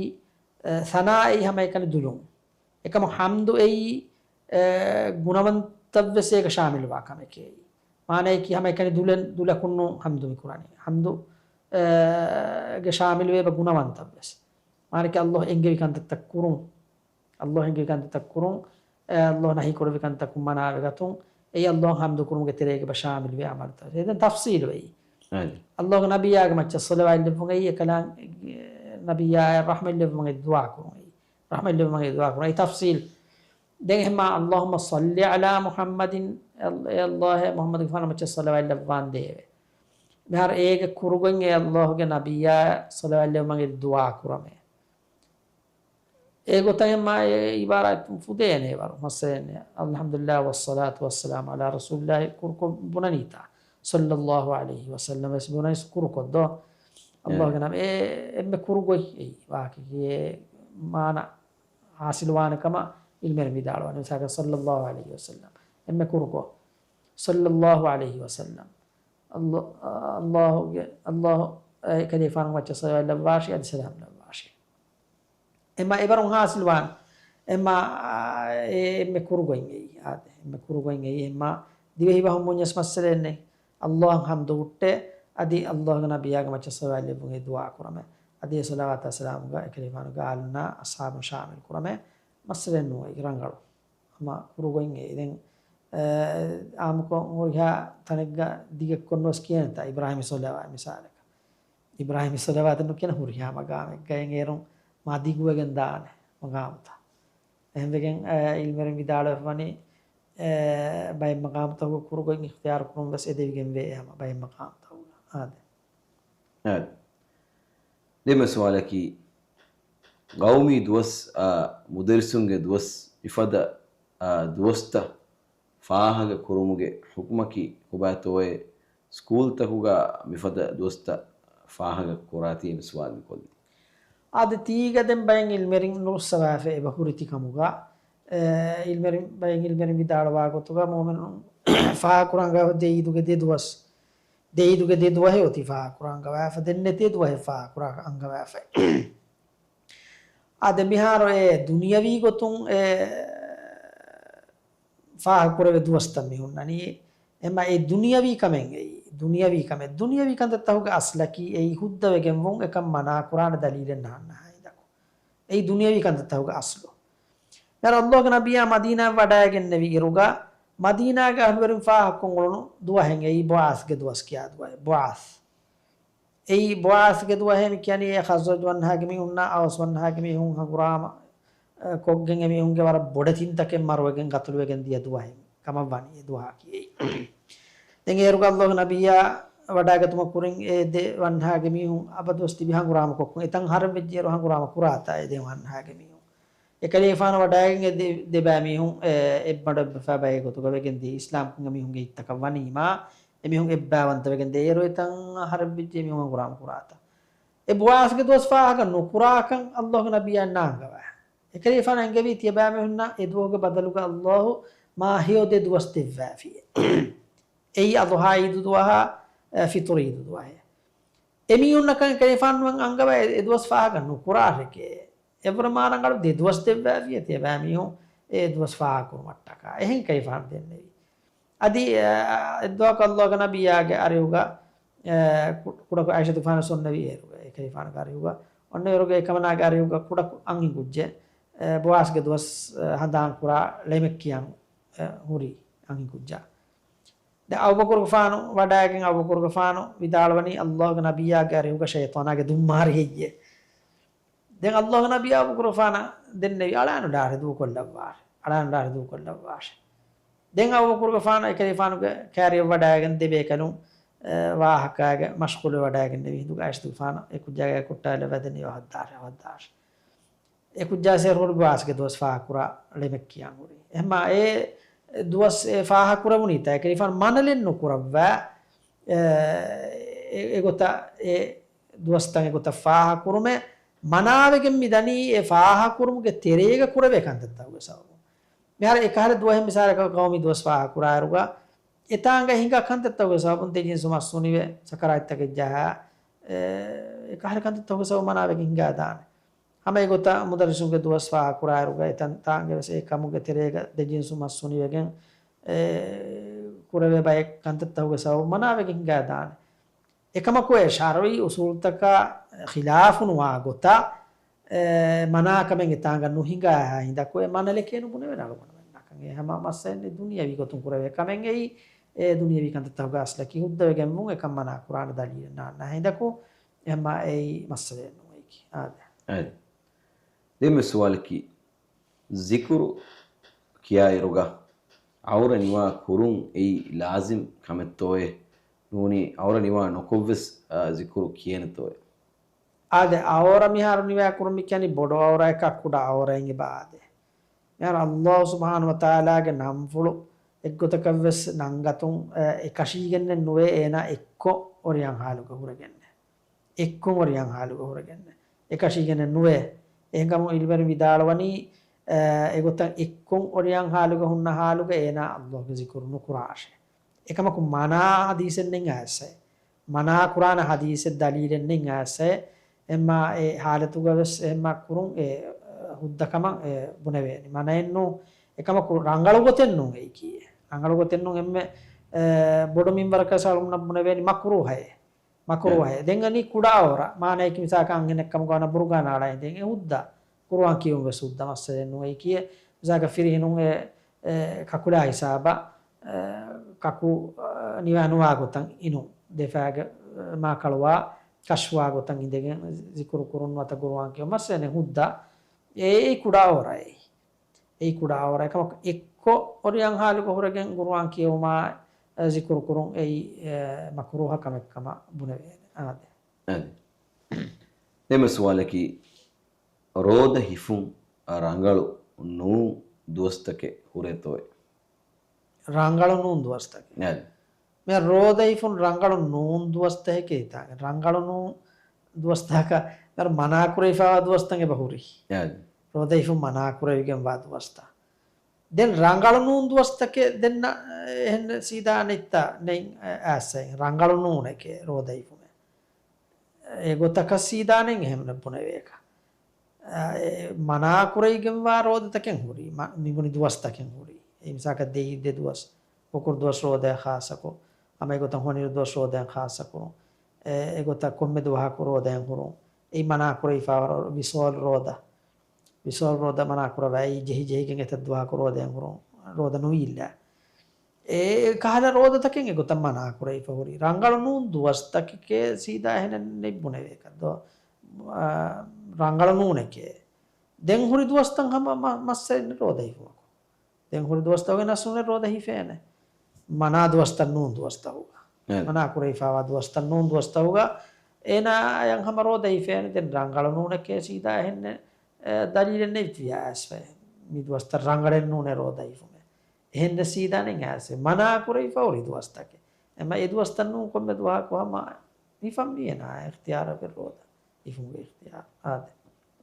އެ، ސަނާ އެއީ ހަމައެކަނި ދުލުން. އެކަމު ޙަމްދު އެއީ، އެ، ގުނަވަންތައްވެސް އޭގަ ޝާމިލުވާ ކަމެކޭ. މާނައަކީ ހަމައެކަނި ދުލެއް، ދުލަކުންނު ޙަމްދު މިކުރަނީ. ޙަމްދު، އެ، ގެ ޝާމިލުވޭ އެބަ ގުނަވަންތައްވެސް. މާނައަކީ އައްލާހު އެންގެވި ކަންތައްތައް ކުރުން. އައްލާހު އެންގެވި ކަންތައްތައް ކުރުން. އެ، އައްލާހު ނަހީ ކުރެއްވި ކަންތަކުން މަނާވެގަތުން. އެއީ އައްލާހު ޙަމްދު ކުރުމުގެ ތެރޭގަ އެބަ ޝާމިލުވޭ ޢަމަލުތައް. އެ ދެން ތަފްޞީލު އެއީ. އަދި. އައްލާހުގެ ނަބިއްޔާގެ މައްޗަށް ޞަލަވާތް ލެއްވުން އެއީ އެކަލާނގެ ނަބިއްޔާއަށް ރަޙްމަތް ލެއްވުމުގެ ދުޢާ ކުރުން އެއީ. ރަޙްމަތް ލެއްވުމުގެ ދުޢާ ކުރުން. އެއީ ތަފްޞީލް. ދެން އެހެންމާ، އައްލާހުއްމަ ޞައްލި ޢަލާ މުޙައްމަދިން، އެ އައްލާހޭ މުޙައްމަދުގެފާނު މައްޗަށް ޞަލަވާތް ލައްވާނދޭވެ. މިހާރު އޭގެ ކުރުގޮތް އެ ﷲ ގެ ނަބިއްޔާ ޞަލަވާތް ލެއްވުމަށް އެދި ދުޢާ ކުރަމޭ. އެގޮތަށް އެމާ އެ ޢިބާރާތުން ފުދޭނެ ވަރު މައްސަލައެއް ނެތް. އަލްޙަމްދުލިﷲ ވައްޞަލާތު ވައްސަލާމު ޢަލާ ރަސޫލިﷲ ކުރުކޮށް ބުނަނީތާ. ޞައްލަﷲ ޢަލައިހި ވަސައްލަމަ ވެސް ބުނަނީ ކުރުކޮށްދޯ. ﷲ ގެ ނަމަ އެ އެންމެ ކުރުގޮތް އެއީ. ވާހަކައިގެ މާނަ ޙާޞިލުވާނެ ކަމަށް ޢިލްމުވެރިން ވިދާޅުވާނެ. މިސާލަކަށް ޞައްލަﷲ ޢަލައިހި ވަސައްލަމް. އެންމެ ކުރުކޮށް. ޞައްލަﷲ ޢަލައިހި ވަސައްލަމް. ﷲ، ﷲ ގެ، ﷲ އެ ކަލޭފާނު މައްޗަށް ޞަލަވާތް ލައްވާށި، އަދި ސަލާމް ލައްވާށި. އެމާ އެވަރުން ޙާޞިލުވާން. އެމާ އެ އެންމެ ކުރުގޮތް އެއީ. އާދެ، އެންމެ ކުރުގޮތް އެއީ. އެމާ ދިވެހި ބަހުން ބުންޏަސް މައްސަލައެއް ނެތް. ﷲ އަށް ޙަމްދު ހުއްޓޭ، އަދި ﷲ ގެ ނަބިއްޔާގެ މައްޗަށް ޞަލަވާތް ލެއްވުން އެ ދުޢާ ކުރަމޭ. އަދި އެ ޞަލަވާތާ ސަލާމުގަ އެ ކަލޭފާނުގެ އާލުންނާ އަޞްޙާބުން ޝާމިލް ކުރަމޭ. މައްސަލައެއް ނޫން އެއީ ރަނގަޅު. ހަމަ ކުރުގޮތް އެއީ. ދެން، އާ، އާއްމުކޮށް ހުރިހާ ތަނެއްގަ ދިގެއްކޮށް ނުވެސް ކިޔޭނެތާ އިބްރާހީމީ ޞަލަވާތް މިސާލަކަށް. އިބްރާހީމީ ޞަލަވާތެއް ނުކިޔާނެ ހުރިހާ މަގާމެއްގައި އޭރުން މާ ދިގުވެގެން ދާނެ މަގާމުތައް. އެހެންވެގެން، އާ، ޢިލްމުވެރިން ވިދާޅުވެފަވަނީ، އާ، ބައެއް މަގާމުތަކުގަ ކުރުގޮތް އިޚްތިޔާރު ކުރުން ވެސް އެދެވިގެންވޭ ހަމަ ބައެއް މަގާމުތަކުގަ. އާދެ. އާދެ. ދެންމެ ސުވާލަކީ، ގައުމީ ދުވަސް، އާ، މުދައްރިސުންގެ ދުވަސް މިފަދަ، އާ، ދުވަސްތައް ފާހަގަ ކުރުމުގެ ޙުކުމަކީ ކޮބާތޯއޭ؟ ސްކޫލްތަކުގަ މިފަދަ ދުވަސްތައް ފާހަގަ ކުރާތީ މި ސުވާލު މި ކޮށްލީ. އާދެ، ތީގަ ދެން ބައެއް ޢިލްމުވެރިން ނުރުއްސަވާފަ އެބަ ހުރި ތިކަމުގަ، އެ، ޢިލްމުވެރިން، ބައެއް ޢިލްމުވެރިން ވިދާޅުވާ ގޮތުގަ މުއުމިނުން ފާހަގަކުރަން އަންގަވާ ދެ ޢީދުގެ ދެ ދުވަސް، ދެ ޢީދުގެ ދެ ދުވަހެއް އޮތީ ފާހަގަކުރަން އަންގަވާފަ، ދެން ނެތޭ ދުވަހެއް ފާހަގަކުރަން އަންގަވާފަ. އާދެ، މިހާރު އެ ދުނިޔަވީ ގޮތުން އެ ފާހަގަކުރެވޭ ދުވަސްތައް މި ހުންނަނީ. އެމަ އެ ދުނިޔަވީ ކަމެއް އެއީ. ދުނިޔަވީ ކަމެއް. ދުނިޔަވީ ކަންތައްތަކުގެ އަސްލަކީ އެއީ ހުއްދަވެގެންވުން އެކަން މަނާ ކުރާނެ ދަލީލެއް ނާންނަހާ ހިނދަކު. އެއީ ދުނިޔަވީ ކަންތައްތަކުގެ އަސްލު. މިހާރު ﷲ ގެ ނަބިއްޔާ މަދީނާއަށް ވަޑައިގެންނެވި އިރުގަ، މަދީނާގެ އަހްލުވެރިން ފާހަގަކޮށް އުޅުނު ދުވަހެއް އެއީ ބުޢާސްގެ ދުވަސް ކިޔާ ދުވަހެއް. ބުޢާސް. އެއީ ބުޢާސްގެ ދުވަހޭ މި ކިޔަނީ އެ ޚަޒްރަޖް ވަންހާގެ މީހުންނާ އައުސް ވަންހާގެ މީހުން ހަނގުރާމަ، އަ، ކޮށްގެން އެމީހުންގެ ވަރަށް ބޮޑެތިންތަކެއް މަރުވެގެން ގަތުލުވެގެން ދިޔަ ދުވަހެއް ކަމަށް ވަނީ އެ ދުވަހަކީ. ދެން އޭރުގަ ﷲ ގެ ނަބިއްޔާ ވަޑައިގަތުމަށް ކުރިން އެ ދެ ވަންހާގެ މީހުން އަބަދުވެސް ތިބި ހަނގުރާމަ ކޮށްކުން އެތަން ހަރެއް ވެއްޖެއިރު ހަނގުރާމަ ކުރާތާ އެ ދެ ވަންހާގެ މީހުން. އެކަލޭފާނު ވަޑައިގެން އެ ދެ-، ދެބައި މީހުން އެ އެއްބަނޑު އެއްބަފާ ބައެއް ގޮތުގަ ވެގެން ދިޔަ އިސްލާމްކަން އެމީހުންގެ ހިތްތަކަށް ވަނީމާ، އެމީހުން އެއްބައިވަންތަވެގެން ދިޔައިރު އެތަން ހަރެއް ވެއްޖެ އެމީހުން ހަނގުރާމަ ކުރާތާ. އެ ބުޢާސްގެ ދުވަސް ފާހަގަ ނުކުރާކަން ﷲ ގެ ނަބިއްޔާ ނާންގަވާ. އެކަލޭފާނު އެންގެވީ ތިޔަބައިމީހުންނަށް އެ ދުވަހުގެ ބަދަލުގަ ﷲ މާހެޔޮ ދެ ދުވަސް ދެއްވާފި. އެއީ އަޟްޙާ ޢީދު ދުވަހާ، އެ، ފިޠުރު ޢީދު ދުވަހެއް. އެމީހުންނަކަށް އެކަލޭފާނު ނުއަންގަވާ އެ ދުވަސް ފާހަގަ ނުކުރާށެކޭ. އެވަރަށް މާ ރަނގަޅު ދެ ދުވަސް ދެއްވާފިއޭ ތިޔަބައިމީހުން އެ ދުވަސް ފާހަގަކުރުމަށްޓަކާ. އެހެން އެކަލޭފާނު ދެންނެވި. އަދި، އަ، އެއްދުވަހަކު ﷲ ގެ ނަބިއްޔާގެ އަރިހުގަ، އަ، ކު-، ކުޑަކޮށް ޢާއިޝަތުގެފާނު އޮންނެވި އޭރުގަ، އެކަލޭފާނުގެ އަރިހުގަ އޮންނެވިއިރުގަ އެކަމަނާގެ އަރިހުގަ ކުޑަކޮށް އަންހެންކުއްޖެއް، އަ، ބުޢާސްގެ ދުވަސް، އަ، ހަނދާންކުރާ ޅެމެއް ކިޔަން، އަ، ހުރި އަންހެންކުއްޖާ. ދެން އަބޫބަކުރުގެފާނު ވަޑައިގެން އަބޫބަކުރުގެފާނު ވިދާޅުވަނީ ﷲ ގެ ނަބިއްޔާގެ އަރިހުގަ ޝައިޠާނާގެ ދުންމާރި ހެއްޔޭ. ދެން ﷲ ގެ ނަބިއްޔާ އަބޫބަކުރުގެފާނަށް ދެންނެވި އަޅާނު ޑާރެ ދޫކޮށްލައްވާށެ. އަޅާނު ޑާރެ ދޫކޮށްލައްވާށެ. ދެން އަބޫބަކުރުގެފާނު އެކަލޭފާނުގެ ކާރިއަށް ވަޑައިގެން ދެބޭކަލުން، އެ، ވާހަކާގެ މަޝްޣޫލުވެ ވަޑައިގެންނެވި ހިނދުގަ ޢާއިޝަތުގެފާނަށް އެ ކުއްޖާގެ ކުއްޓާލަ ވަދެނީ އޮހައްދާށެ، އޮހައްދާށެ. އެ ކުއްޖާ ސޭރު ހުރި ބުޢާސްގެ ދުވަސް ފާހަގަކުރާ ޅެމެއް ކިޔާން ހުރި. އެހެންމާ އެ ދުވަސް އެ ފާހަގަކުރެވުނީތާ އެކަލޭފާނު މަނަލެއް ނުކުރައްވާ، އެ، އެ، އެގޮތަށް އެ ދުވަސްތައް އެގޮތަށް ފާހަގަކުރުމެއް މަނާވެގެން މި ދަނީ އެ ފާހަގަކުރުމުގެ ތެރޭގަ ކުރެވޭ ކަންތައްތަކުގެ ސަބަބުން. މިހާރު އެކަހަލަ ދުވަހެއް މިސާލަކަށް ޤައުމީ ދުވަސް ފާހަގަކުރާއިރުގަ އެތާނގަ ހިނގާ ކަންތައްތަކުގެ ސަބަބުން ދެ ޖިންސު މަސް ހުނިވެ ސަކަރާތްތަކެއް ޖަހާ، އެ، އެކަހަލަ ކަންތައްތަކުގެ ސަބަބުން މަނާވެގެން ހިނގާދާނެ. ހަމަ އެގޮތަށް މުދައްރިސުންގެ ދުވަސް ފާހަގަކުރާއިރުގަ އެތަންތާނގެ ވެސް އެ ކަމުގެ ތެރޭގަ ދެ ޖިންސު މަސް ހުނިވެގެން، އެ، ކުރެވޭ ބައެއް ކަންތައްތަކުގެ ސަބަބުން މަނާވެގެން ހިނގާދާނެ. އެކަމަކު އެ ޝަރުޢީ އުޞޫލުތަކާ ޚިލާފުނުވާ ގޮތަށް، އެ، މަނާކަމެއް އެތާނގަ ނުހިނގާ ހިނދަކު އެ މަނަލެކޭ ނުބުނެވޭނެ އަޅުގަނޑުމެންނަކަށް. އެ ހަމަ މައްސަލައެއް ނެތް ދުނިޔަވީ ގޮތުން ކުރެވޭ ކަމެއް އެއީ. އެ ދުނިޔަވީ ކަންތައްތަކުގެ އަސްލަކީ ހުއްދަވެގެންވުން އެކަން މަނާ ކުރާނެ ދަލީލެއް ނާންނާ ހިނދަކު އެ ހަމަ އެއީ މައްސަލައެއް ނޫން އެއީކީ. އާދެ. އާދެ. ދެންމެ ސުވާލަކީ، ޒިކުރު ކިޔާއިރުގަ ޢައުރަ ނިވާ ކުރުން އެއީ ލާޒިމް ކަމެއްތޯއޭ؟ ނޫނީ އައުރަ ނިވާ ނުކޮށްވެސް، އާ، ޒިކުރު ކިޔޭނެތޯއޭ؟ އާދެ، އައުރަ މިހާރު ނިވާ ކުރުން މި ކިޔަނީ ބޮޑު އައުރައަކާ ކުޑަ އައުރައިން އެބަ އާދެ. މިހާރު ﷲ ސުބްޙާނަހޫ ވަތަޢާލާގެ ނަންފުޅު އެއްގޮތަކަށްވެސް ނަންގަތުން، އެ، އެކަށީގެންނެއް ނުވޭ އޭނާ އެއްކޮށް އޮރިޔަން ހާލުގަ ހުރެގެންނެއް. އެއްކޮށް އޮރިޔަން ހާލުގަ ހުރެގެންނެއް. އެކަށީގެންނެއް ނުވޭ. އެހެންކަމުން އިލްމުވެރިން ވިދާޅުވަނީ، އެ، އެގޮތަށް އެއްކޮށް އޮރިޔަން ހާލުގަ ހުންނަ ހާލުގަ އޭނާ ﷲގެ ޒިކުރު ނުކުރާށޭ. އެކަމަކު މަނާ ޙަދީޘެއް ނެތް އާއްސައެއް. މަނާ ކުރާނެ ޙަދީޘެއް ދަލީލެއް ނެތް އާއްސައެއް. އެހެންމާ އެ ޙާލަތުގަވެސް އެހެންމާ ކުރުން އެ ހުއްދަ ކަމަށް އެ ބުނެވޭނެ. މަނައެއްނޫ. އެކަމަކު ރަނގަޅު ގޮތެއް ނޫން އެއީކީއެއް. ރަނގަޅު ގޮތެއް ނޫން. އެންމެ، އެ، ބޮޑު މިންވަރަކަށް އަޅުގަނޑަށް ބުނެވޭނީ މަކުރޫހައޭ. މަކުރޫހައޭ. ދެން އަނީ ކުޑަ އައުރަ. މާނަޔަކީ މިސާލަކަށް އަންހެނެއް ކަމުގަ ވަންޏާ ބުރުގާ ނާޅާ އިނދެގެން އެ ހުއްދަ. ޤުރުއާން ކިޔުން ވެސް ހުއްދަ މައްސަލައެއް ނޫން އެއީކީއެއް. މިސާލަކަށް ފިރިހެނުން އެ، އެ، ކަކުލާ ހިސާބަށް، އެ، ކަކު، އެ، ނިވާ ނުވާ ގޮތަށް އިނުން. ދެފާގެ، އެ، މާކަޅުވާ ކަށުވާ ގޮތަށް އިނދެގެން ޒިކުރު ކުރުން ނުވަތަ ޤުރުއާން ކިޔުން މައްސަލައެއް ނެތް. ހުއްދަ. އެއީ ކުޑަ އައުރައެއް. އެއީ ކުޑަ އައުރައެއް ކަމަކު އެއްކޮށް އޮރިޔަން ހާލުގަ ހުރެގެން ޤުރުއާން ކިޔެވުމާ، އެ، ޒިކުރު ކުރުން އެއީ، އެ، މަކުރޫހަ ކަމެއް ކަމަށް ބުނެވޭނެ. އާދެ. އާދެ. ދެންމެ ސުވާލަކީ، ރޯދަ ހިފުން ރަނގަޅު ނޫން ދުވަސްތަކެއް ހުރޭތޯއޭ؟ ރަނގަޅު ނޫން ދުވަސްތަކެއް. އާދެ. މި ރޯދަ ހިފުން ރަނގަޅު ނޫން ދުވަސްތަކެކޭ ތާ. ރަނގަޅު ނޫން ދުވަސްތަކަށް މި މަނާކުރެވިފާވާ ދުވަސްތައް އެބަ ހުރީ. އާދެ. ރޯދަ ހިފުން މަނާކުރެވިގެންވާ ދުވަސްތައް. ދެން ރަނގަޅު ނޫން ދުވަސްތަކެއް ދެން އެހެން ސީދާ ނެތްތާ ނެތް އާއްސައިން. ރަނގަޅު ނޫނެކޭ ރޯދަ ހިފުމެއް. އެގޮތަކަށް ސީދާ ނެތް އެހެން ބުނެވޭކަށް. އެ، މަނާކުރެވިގެންވާ ރޯދަތަކެއް ހުރީ، މަ-، މިބުނި ދުވަސްތަކެއް ހުރީ. އެ މިސާލަކަށް ދެއީ ދެ ދުވަސް، ހުކުރު ދުވަސް ރޯދައަށް ޚާއްޞަކޮށް، ހަމަ އެގޮތަށް ހޮނިރު ދުވަސް ރޯދައިން ޚާއްޞަކުރުން. އެ، އެގޮތަށް ކޮންމެ ދުވަހަކު ރޯދައިން ހުރުން. އެއީ މަނާކުރެވިފާވާ ވިޞާލް ރޯދަ. ވިޞާލް ރޯދަ މަނާކުރައްވާ، އެއީ ޖެހި ޖެހިގެން އެތައް ދުވަހަކު ރޯދައިން ހުރުން. ރޯދަ ނުވީއްލާ. އެ ކަހަލަ ރޯދަތަކެއް އެގޮތަށް މަނާކުރެވިފަ ހުރި. ރަނގަޅު ނޫން ދުވަސްތަކެކޭ ސީދާ އެހެނެއް ނެތް ބުނެވޭކަށް ދޯ. އާ، ރަނގަޅު ނޫނެކޭ. ދެން ހުރި ދުވަސްތައް ހަމަ މަ-، މައްސަލައެއް ނެތް ރޯދަ ހިފުމަކު. ދެން ހުރި ދުވަސްތަކުގެ ނައްސުން ނެތް ރޯދަ ހިފޭނެ. މަނާ ދުވަސްތައް ނޫން ދުވަސްތަކުގަ. އެ. މަނާކުރެވިފާވާ ދުވަސްތައް ނޫން ދުވަސްތަކުގަ އޭނާއަށް ހަމަ ރޯދަ ހިފޭނެ. ދެން ރަނގަޅު ނޫނެކޭ ސީދާ އެހެން، އެ، ދަލީލެއް ނެތް ވިޔާ އައިސްފަ. މި ދުވަސްތައް ރަނގަޅެއް ނޫނޭ ރޯދަ ހިފުމެއް. އެހެން ސީދާ ނެތް އާއްސަ. މަނާކުރެވިފަ ހުރި ދުވަސްތަކެއް. އެމަ އެ ދުވަސްތައް ނޫން ކޮންމެ ދުވަހަކު ހަމަ ހިފަންވީ އޭނާ އިޚްތިޔާރަކެއް ރޯދަ ހިފުމުގެ އިޚްތިޔާރު. އާދެ.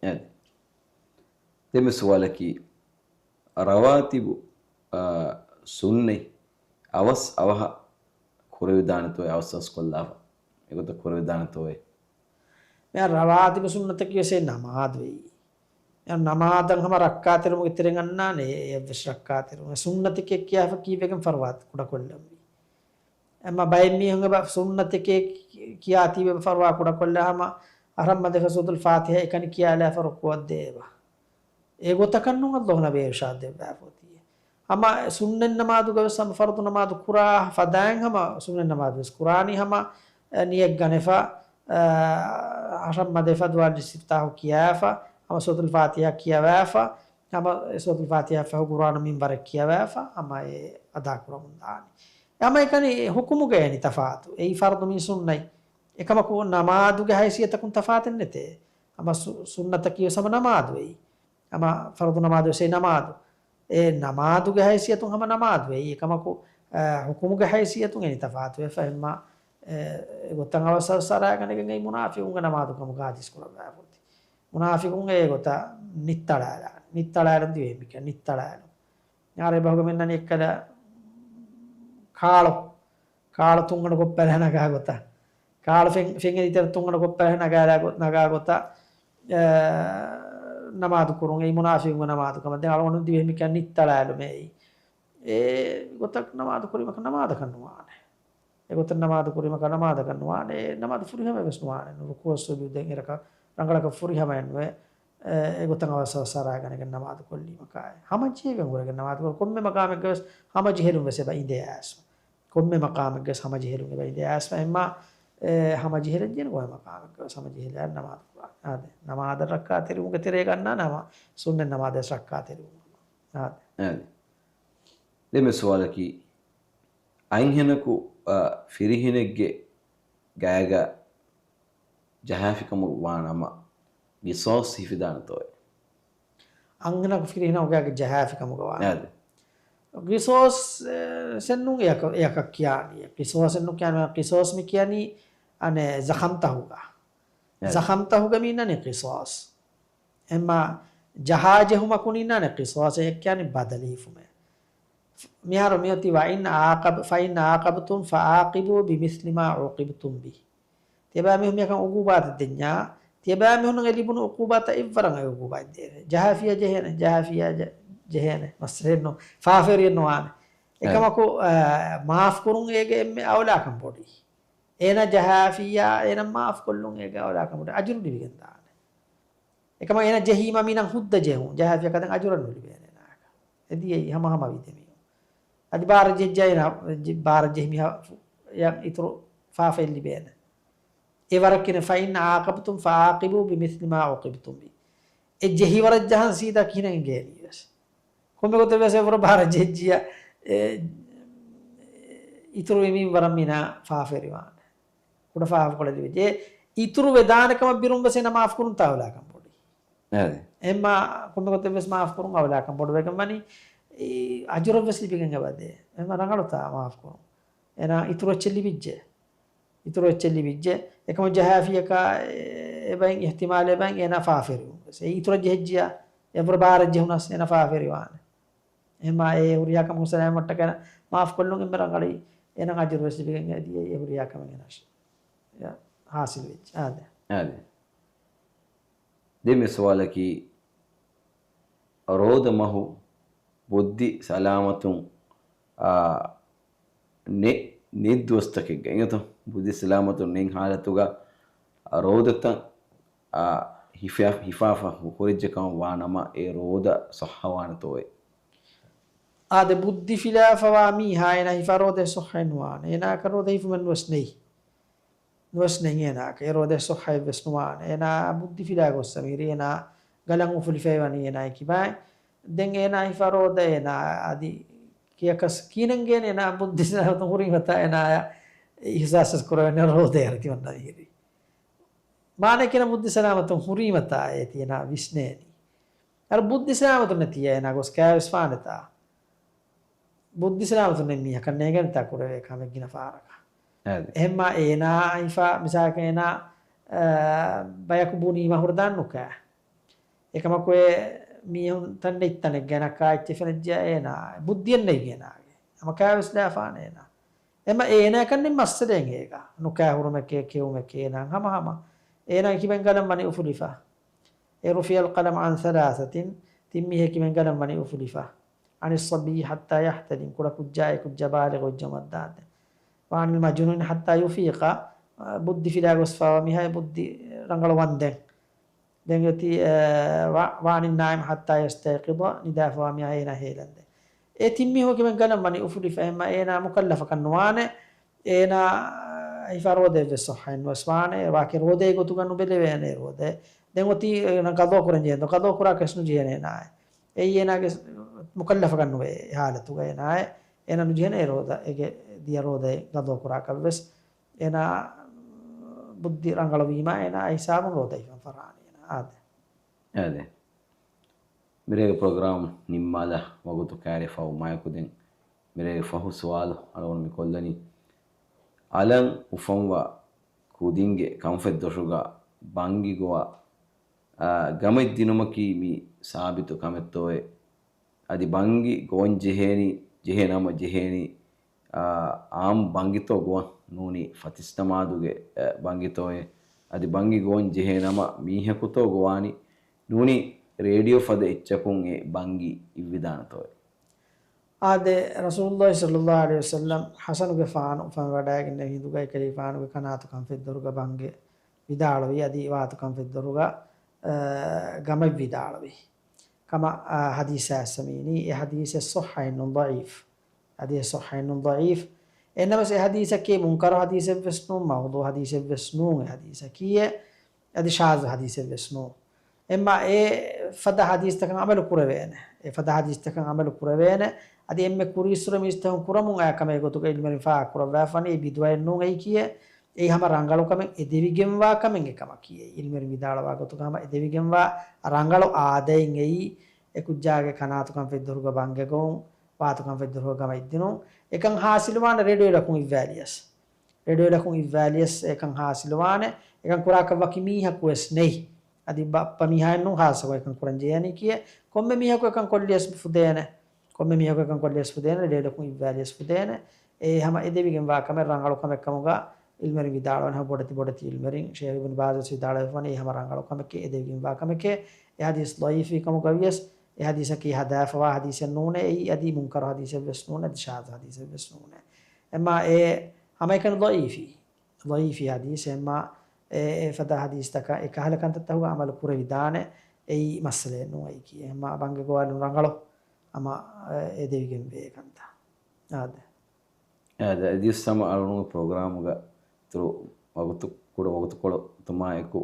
އާދެ. ދެންމެ ސުވާލަކީ، ރަވާތިބު، އާ، ސުންނަތް އަވަސް އަވަހަށް ކުރެވިދާނެތޯއޭ، އަވަސް އަވަސް ކޮށްލާފަ އެގޮތަށް ކުރެވިދާނެތޯއޭ؟ މިހާރު ރަވާތިބު ސުންނަތަކީ ވެސް އެއީ ނަމާދު އެއީ. އެ ނަމާދަށް ހަމަ ރައްކާތެރިވުމުގެ ތެރެއިން އަންނާނެ، އެ އެއްވެސް ރައްކާތެރިވުމެއް. ސުންނަތެކޭ ކިޔާފަ ކީއްވެގެން ފަރުވާ ކުޑަކޮށްލަންވީ. އެމަ ބައެއް މީހުން އެބަ ސުންނަތެކޭ ކިޔާ ތީވެ ފަރުވާ ކުޑަކޮށްލާ ހަމަ އަހަރަމް މަދެފަ ސޫރަތުލް ފާތިހާ އެކަނި ކިޔާލާފަ ރުކޫޢަށް ދޭ އެބަ. އެގޮތަކަށް ނޫން އައްލާހު ނަބީ އިރުޝާދު ދެއްވާފަ އޮތީ. ހަމަ ސުންނަތް ނަމާދުގަވެސް ހަމަ ފަރުޟު ނަމާދު ކުރާ ފަދައިން ހަމަ ސުންނަތް ނަމާދު ވެސް ކުރާނީ ހަމަ، އެ، ނިޔަތް ގަނެފަ، އަ، އަހަރަމް މަދެފަ ދުޢާ އިސްތިފްތާޙު ކިޔާފަ، ހަމަ ސޫރަތުލް ފާތިހާ ކިޔަވާފަ، ހަމަ ސޫރަތުލް ފާތިހާ ފަހު ޤުރުއާނު މިންވަރެއް ކިޔަވާފަ، ހަމަ އެ އަދާކުރަމުން ދާނީ. ހަމަ އެކަނި ޙުކުމުގައި އެނީ ތަފާތު. އެއީ ފަރުޟު މި ސުންނަތް. އެކަމަކު ނަމާދުގެ ހައިސިއްޔަތަކުން ތަފާތެއް ނެތޭ. ހަމަ ސު-، ސުންނަތަކީ ވެސް ހަމަ ނަމާދު އެއީ. ހަމަ ފަރުޟު ނަމާދު ވެސް އެއީ ނަމާދު. އެ ނަމާދުގެ ހައިސިއްޔަތުން ހަމަ ނަމާދު އެއީ. އެކަމަކު، އަ، ޙުކުމުގެ ހައިސިއްޔަތުން އެނީ ތަފާތުވެފަ. އެހެންމާ، އެ، އެގޮތަށް އަވަސް އަވަސް އަރާގަނެގެން އެއީ މުނާފިޤުންގެ ނަމާދު ކަމުގަ ޙަދީޘް ކުރައްވާފަ އޮތީ. މުނާފިޤުން އެގޮތަށް ނިއްތަޅާލާނެ. ނިއްތަޅާލުން ދިވެހި މިކަން ނިއްތަޅާލުން. އަރަބި ބަހުގަ މި އަންނަނީ އެއްކަލަ ކާޅު. ކާޅު ތުންގަނޑު ކޮށްޕަލަހަ ނަގާ ގޮތަށް. ކާޅު ފެން-، ފެން އެދިތެރެ ތުންގަނޑު ކޮށްޕަލަހަ ނަގާ ގޮ-، ނަގާ ގޮތަށް، އެ، ނަމާދު ކުރުން. އެއީ މުނާފިޤުންގެ ނަމާދު ކަމަށް. ދެން އަޅުގަނޑު ދިވެހި މިކަން ނިއްތަޅާލުމޭ އެއީ. އެ ގޮތަށް ނަމާދު ކުރީމަކަށް ނަމާދަކަށް ނުވާނެ. އެގޮތަށް ނަމާދު ކުރީމަކަށް ނަމާދަކަށް ނުވާނެ. އެ ނަމާދު ފުރިހަމަ ވެސް ނުވާނެ. ރުކޫޢު ސުޖޫދެއް އެރަކަށް ރަނގަޅަކަށް ފުރިހަމައެއް ނުވޭ. އެ، އެގޮތަށް އަވަސް އަވަސް އަރާގަނެގެން ނަމާދު ކޮށްލީމަކާއި. ހަމަޖެހިގެން ހުރެގެން ނަމާދު ކޮށް، ކޮންމެ މަޤާމެއްގަވެސް ހަމަޖެހިލުން ވެސް އެބަ އިނދޭ އައިސް. ކޮންމެ މަޤާމެއްގަވެސް ހަމަޖެހިލުން އެބަ އިނދޭ އައިސް. އެހެންމާ، އެ، ހަމަޖެހިލަން ޖެހޭނެ ކޮންމެ މަޤާމެއްގަވެސް ހަމަޖެހިލާ ނަމާދު ކުރާނެ. އާދެ، ނަމާދަށް ރައްކާތެރިވުމުގެ ތެރޭގަ އަންނާނެ ހަމަ ސުންނަތް ނަމާދަށް ރައްކާތެރިވުމުން. އާދެ. އާދެ. ދެންމެ ސުވާލަކީ، އަންހެނަކު އަ، ފިރިހެނެއްގެ ގާގަ ޖަހާފިކަމުގަ ވާނަމަ ގިސާސް ހިފިދާނެތޯއެ؟ އަންހެނަކު ފިރިހެނަކު ގާގަ ޖަހާފިކަމުގަ ވާނަމަ. އާދެ. ގިސާސް، އެ، ސެއްނު އެއަކަ-، އެއަކަށް ކިޔާނީ. ގިސާސް އެއްނު ކިޔާނީ، ގިސާސް މި ކިޔަނީ އަނެއް ޒަޚަމްތަހުގަ. އާދެ. ޒަޚަމްތަހުގަ މި އިންނާނީ ގިސާސް. އެމާ ޖަހާ ޖެހުމަކުން އިންނާނެ ގިސާސް އެއް ކިޔާނީ ބަދަލު ހިފުމޭ. މިހާރު މިއޮތީ، "وإن عاقب-، فإن عاقبتم فعاقبوا بمثل ما عوقبتم به." ތިޔަބައިމީހުން މިޔަކަށް އުގޫބާތައް ދެންޏާ، ތިޔަބައިމީހުންނަށް އެ ލިބުނު އުގޫބާތައް އެއްވަރަށް އެ އުގޫބާތް ދޭށޭ. ޖަހާފިޔާ ޖެހޭނެ، ޖަހާފިޔާ ޖެ-، ޖެހޭނެ. މައްސަލައެއްނު، ފާފަވެރިއެއް ނުވާނެ. އެކަމަކު، އާ، މާފް ކުރުން އޭގެ އެންމެ އައުލާކަން ބޮޑީ. އޭނަ ޖަހާފިޔާ، އޭނަ މާފް ކޮށްލުން އޭގެ އައުލާކަން ބޮޑީ. އަޖުރު ލިބިގެން ދާނެ. އެކަމަ އޭނަ ޖެހީމަ މިނަށް ހުއްދަ ޖެހުން. ޖަހާފިޔާ ކަދަން އަޖުރަށް ނުލިބޭނެ އޭނާއަކަށް. އެ ދިޔައީ ހަމަހަމަވީ ދެމީހުން. އަދި ބާރަށް ޖެހިއްޖާ އޭނަ، ޖެ-، ބާރަށް ޖެހި މީހާ އިތުރު ފާފައެއް ލިބޭނެ. އެ ވަރަށް ކިހިނެއް، "فإن عاقبتم فعاقبوا بمثل ما عوقبتم به." އެ ޖެހި ވަރަށް ޖަހަން ސީދާ ކިހިނެއް އެނގޭނީ ވެސް. ކޮންމެ ގޮތެއް ވެސް އެވަރު ބާރަށް ޖެހިއްޖިޔާ، އެ، އިތުރު ވީމީ ވަރަށް މީނާ ފާފަވެރިވާނެ. ކުޑަ ފާފަކޮޅެއް ލިބިއްޖެ. އެ އިތުރު ވެދާނެ ކަމަށް ބިރުން ވެސް އޭނަ މާފް ކުރުން ތާ އައުލާކަން ބޮޑީ. އެހެން. އެހެންމާ ކޮންމެ ގޮތެއް ވެސް މާފް ކުރުން އައުލާކަން ބޮޑުވެގެން ވަނީ، އެ އަޖުރަށް ވެސް ލިބިގެން އެބަދޭ. އެހެންމާ ރަނގަޅުތާ މާފް ކުރުން. އޭނާ އިތުރު އެއްޗެއް ލިބިއްޖެ. އިތުރު އެއްޗެއް ލިބިއްޖެ. އެކަމަ ޖަހާފިޔަކާ އެ-، އެބައިން އިޙްތިމާލެއް ބައިން އޭނާ ފާފަވެރިވުން ވެސް. އެ އިތުރަށް ޖެހިއްޖިޔާ، އެވަރު ބާރަށް ޖެހުނަސް އޭނާ ފާފަވެރިވާނެ. އެހެންމާ އެ ހުރިހާ ކަމަކު ސަލާމަތްވަންޏާ މާފް ކޮށްލުން އެންމެ ރަނގަޅީ. އޭނަ އަޖުރު ވެސް ލިބިގެން އެދިޔައީ އެ ހުރިހާ ކަމެއް އޭނަ ހާސިލް ވެއްޖެ. އާދެ. އާދެ. ދެން މި ސުވާލަކީ، ރޯދަ މަހު ބުއްދި ސަލާމަތުން، އާ، ނެ-، ނެތް ދުވަސްތަކެއްގަ އިނގޭތޯ، ބުއްދި ސަލާމަތުން ނެތް ހާލަތުގަ، އާ، ރޯދަތައް، އާ، ހިފާ-، ހިފާފަ ހު-، ހުރެއްޖެ ކަމަށް ވާ ނަމަ، އެ ރޯދަ ޞައްޙަވާނެތޯއޭ؟ އާދެ، ބުއްދި ފިލާފަވާ މީހާ އޭނާ ހިފާ ރޯދައެއް ޞައްޙައެއް ނުވާނެ. އޭނާއަކަށް ރޯދަ ހިފުމެއް ނުވެސް ނެތް. ނުވެސް ނެތް އޭނާއަކަށް. އެ ރޯދައެއް ޞައްޙައެއް ވެސް ނުވާނެ. އޭނާ ބުއްދި ފިލާ ގޮއްސަ މިހިރީ އޭނާ ގަލަށް އުފުލިފައި ވަނީ އޭނާ ކިބައިން. ދެން އޭނާ ހިފާ ރޯދަ އޭނާ އަދި ކިޔަކަސް ކިހިނެއް އޭނާ ބުއްދި ސަލާމަތުން ހުރީމަތާ އޭނާ އިޙްސާސް ކުރެވޭނެ ރޯދަ އަރި ތިމަންނަ މިހިރީ. މާނައަކީ ބުއްދި ސަލާމަތުން ހުރީމަތާ އޭތި އޭނާ ވިސްނޭނީ. އަރަ ބުއްދި ސަލާމަތުން ނެތިއްޔާ އޭނާ ގޮސް ކާވެސް ފާނެތާ. ބުއްދި ސަލާމަތުން ނެތް މީހަކަށް ނޭނގެނެތާ ކުރެވޭ ކަމެއް ގިނަ ފަހަރަކަށް. އެހެންމާ އޭނާ ހިފާ މިސާލަކަށް އޭނާ، އާ، ބަޔަކު ބުނީމަ ހުރަދާން ނުކާ. އެކަމަކު އެ މީހުން ތަން ނެތް ތަނެއްގަ އޭނާ ކާ އެއްޗެއް ފެނިއްޖެ އޭނާ ބުއްދިއެއް ނެތް އޭނާގެ. ހަމަ ކާވެސް ލާފާނެ އޭނާ. އެމަ އޭނާއަކަށް ނެތް މައްސަލައެއް އޭގަ. ނުކާ ހުރުމެކޭ، ކެއުމެކޭ އޭނާ ހަމަ ހަމަ. އޭނާ ކިބައިން ގަލަން ވަނީ އުފުލިފަ. އެ رفع القلم عن ثلاثة، ތިން މީހެއް ކިބައިން ގަލަން ވަނީ އުފުލިފަ. عن الصبي حتى يحتلم، ކުޑަ ކުއްޖާ އެ ކުއްޖާ ބާލިޣު ވެއްޖަމަށްދާންދެން. وعن المجنون حتى يفيق، ބުއްދި ފިލާ ގޮސްފަވާ މީހާ އެ ބުއްދި ރަނގަޅުވަންދެން. ދެން އޮތީ، އަ، وع-، وعن النائم حتى يستيقظ، ނިދާފަވާ މީހާ އޭނާ ހޭލަންދެން. އެ ތިން މީހުން ކިބައިން ގަލަން ވަނީ އުފުލިފަ، އެހެންމާ އޭނާ މުކައްލަފަކަށް ނުވާނެ. އޭނާ ހިފާ ރޯދައެއް ވެސް ޞައްޙައެއް ނުވެސް ވާނެ. ވާކި ރޯދައެއް ގޮތުގަ ނުބެލެވޭނެ ރޯދައެއް. ދެން އޮތީ އޭނާ ގަޟާ ކުރަން ޖެހޭނެ. ގަޟާ ކުރާކަށް ނުޖެހޭނެ އޭނާއަށް. އެއީ އޭނާގެ މުކައްލަފަކަށް ނުވޭ އެ ހާލަތުގަ އޭނާއަށް. އޭނާ ނުޖެހޭނެ އެ ރޯދަ، އޭގެ ދިޔަ ރޯދައެއް ގަޟާ ކުރާކަށް ވެސް. އޭނާ ބުއްދި ރަނގަޅުވީމާ އޭނާ އެ ހިސާބުން ރޯދަ ހިފަން ފަށާނެ އޭނާ. އާދެ. އާދެ. މިރޭގެ ޕްރޮގްރާމް ނިންމާލާ ވަގުތު ކައިރިވެފަ އޮތުމާއެކު ދެން މިރޭގެ ފަހު ސުވާލު އަޅުގަނޑު މި ކޮށްލަނީ. އަލަށް އުފަންވާ ކުދިންގެ ކަންފަތްދޮށުގަ ބަންގި ގޮވާ، އާ، ގަމަތް ދިނުމަކީ މި ސާބިތު ކަމެއްތޯއޭ؟ އަދި ބަންގި ގޮވަން ޖެހޭނީ، ޖެހޭ ނަމަ ޖެހޭނީ، އާ، އާއްމު ބަންގިތޯ ގޮވަން ނޫނީ ފަތިސް ނަމާދުގެ، އަ، ބަންގިތޯއޭ؟ އަދި ބަންގި ގޮވަން ޖެހޭ ނަމަ މީހަކުތޯ ގޮވާނީ؟ ނޫނީ ރޭޑިއޯ ފަދަ އެއްޗަކުން އެ ބަންގި އިއްވިދާނެތޯއޭ؟ އާދެ، ރަސޫލުﷲ ޞައްލަﷲ ޢަލައިހި ވަސައްލަމް ޙަސަނުގެ ފާނު އުފަންވަޑައިގެންނެވި ހިނދުގައި ކަލޭގެފާނުގެ ކަނާތު ކަންފަތްދޮރުގަ ބަންގި ވިދާޅުވި، އަދި ވާތު ކަންފަތްދޮރުގަ، އަ، ގަމަތް ވިދާޅުވި ކަމަށް، އަ، ޙަދީޘް އައިސްފަ މީނީ. އެ ޙަދީޘެއް ޞައްޙައެއް ނޫން، ޟަޢީފް. ޙަދީޘް ޞައްޙައެއް ނޫން، ޟަޢީފް. އެހެންނަމަވެސް އެ ޙަދީޘަކީ މުންކަރު ޙަދީޘެއްވެސް ނޫން، މައުޟޫޢު ޙަދީޘެއްވެސް ނޫން އެ ޙަދީޘަކީ. އަދި ޝާޛު ޙަދީޘެއްވެސް ނޫން. އެމާ އެ ފަދަ ޙަދީޘްތަކަށް ޢަމަލު ކުރެވޭނެ. އެ ފަދަ ޙަދީޘްތަކަށް ޢަމަލު ކުރެވޭނެ. އަދި އެންމެ ކުރީއްސުރެ މީސްތަކުން ކުރަމުން އައި ކަމެއް ގޮތުގަ އިލްމުވެރިން ފާހަގަކުރައްވާފަނީ އެ ބިދުޢައެއް ނޫން އެއީ ކިޔޭ. އެއީ ހަމަ ރަނގަޅު ކަމެއް އެދެވިގެންވާ ކަމެއް އެކަމަކީ. އެއީ އިލްމުވެރިން ވިދާޅުވާ ގޮތުގަ ހަމަ އެދެވިގެންވާ ރަނގަޅު އާދައެއް އެއީ އެ ކުއްޖާގެ ކަނާތުކަން ފެއްދުރުގަ ބަންގެ ގޮވުން، ވާތުކަން ފެއްދުރުގަ ގަމަ އެއްދިނުން. އެކަން ހާސިލުވާނެ ރޭޑިއޯއިން އިއްވާލިޔަސް. ރޭޑިއޯއިން އިއްވާލިޔަސް އެކަން ހާސިލުވާނެ. އެކަން ކުރާކަށް ވަކި މީހަކުވެސް ނެތް. އަދި ބައްޕަ މީހާއެއްނޫން ޚާއްޞަކޮށް އެކަން ކުރަން ޖެހޭނީ ކިޔޭ. ކޮންމެ މީހަކު އެކަން ކޮށްލިޔަސް ފުދޭނެ. ކޮންމެ މީހަކު އެކަން ކޮށްލިޔަސް ފުދޭނެ، ރޭޑިއޯއިން އިއްވާލިޔަސް ފުދޭނެ. އެ ހަމަ އެދެވިގެންވާ ކަމެއް ރަނގަޅު ކަމެއް ކަމުގަ އިލްމުވެރިން ވިދާޅުވަން ހަމަ ބޮޑެތި ބޮޑެތި އިލްމުވެރިން ޝޭޚް އިބްނު ބާޒް ވެސް ވިދާޅުވެފަވަނީ އެ ހަމަ ރަނގަޅު ކަމެކޭ، އެދެވިގެންވާ ކަމެކޭ. އެ ޙަދީޘް ޟަޢީފީ ކަމުގަ ވިޔަސް، އެ ޙަދީޘަކީ ހަދާފަވާ ޙަދީޘެއް ނޫނޭ، އެއީ އަދި މުންކަރު ޙަދީޘެއް ވެސް ނޫނޭ، އަދި ޝާޛް ޙަދީޘެއް ވެސް ނޫނޭ. އެމާ އެ ހަމައެކަނި ޟަޢީފީ. ޟަޢީފީ ޙަދީޘް އެމާ އެ، އެ ފަދަ ޙަދީޘްތަކަށް އެ ކަހަލަ ކަންތައްތަކުގަ ޢަމަލު ކުރެވިދާނެ، އެއީ މައްސަލައެއް ނޫން އެއީ ކިޔޭ. އެމާ ބަންގެ ގޮވާލުން ރަނގަޅު ހަމަ އެދެވިގެން ވޭ ކަންތައް. އާދެ. އާދެ، އަދިވެސް ހަމަ އަޅުގަނޑު ޕްރޮގްރާމުގަ އިތުރު ވަގުތު، ކުޑަ ވަގުތުކޮޅު އޮތުމާއެކު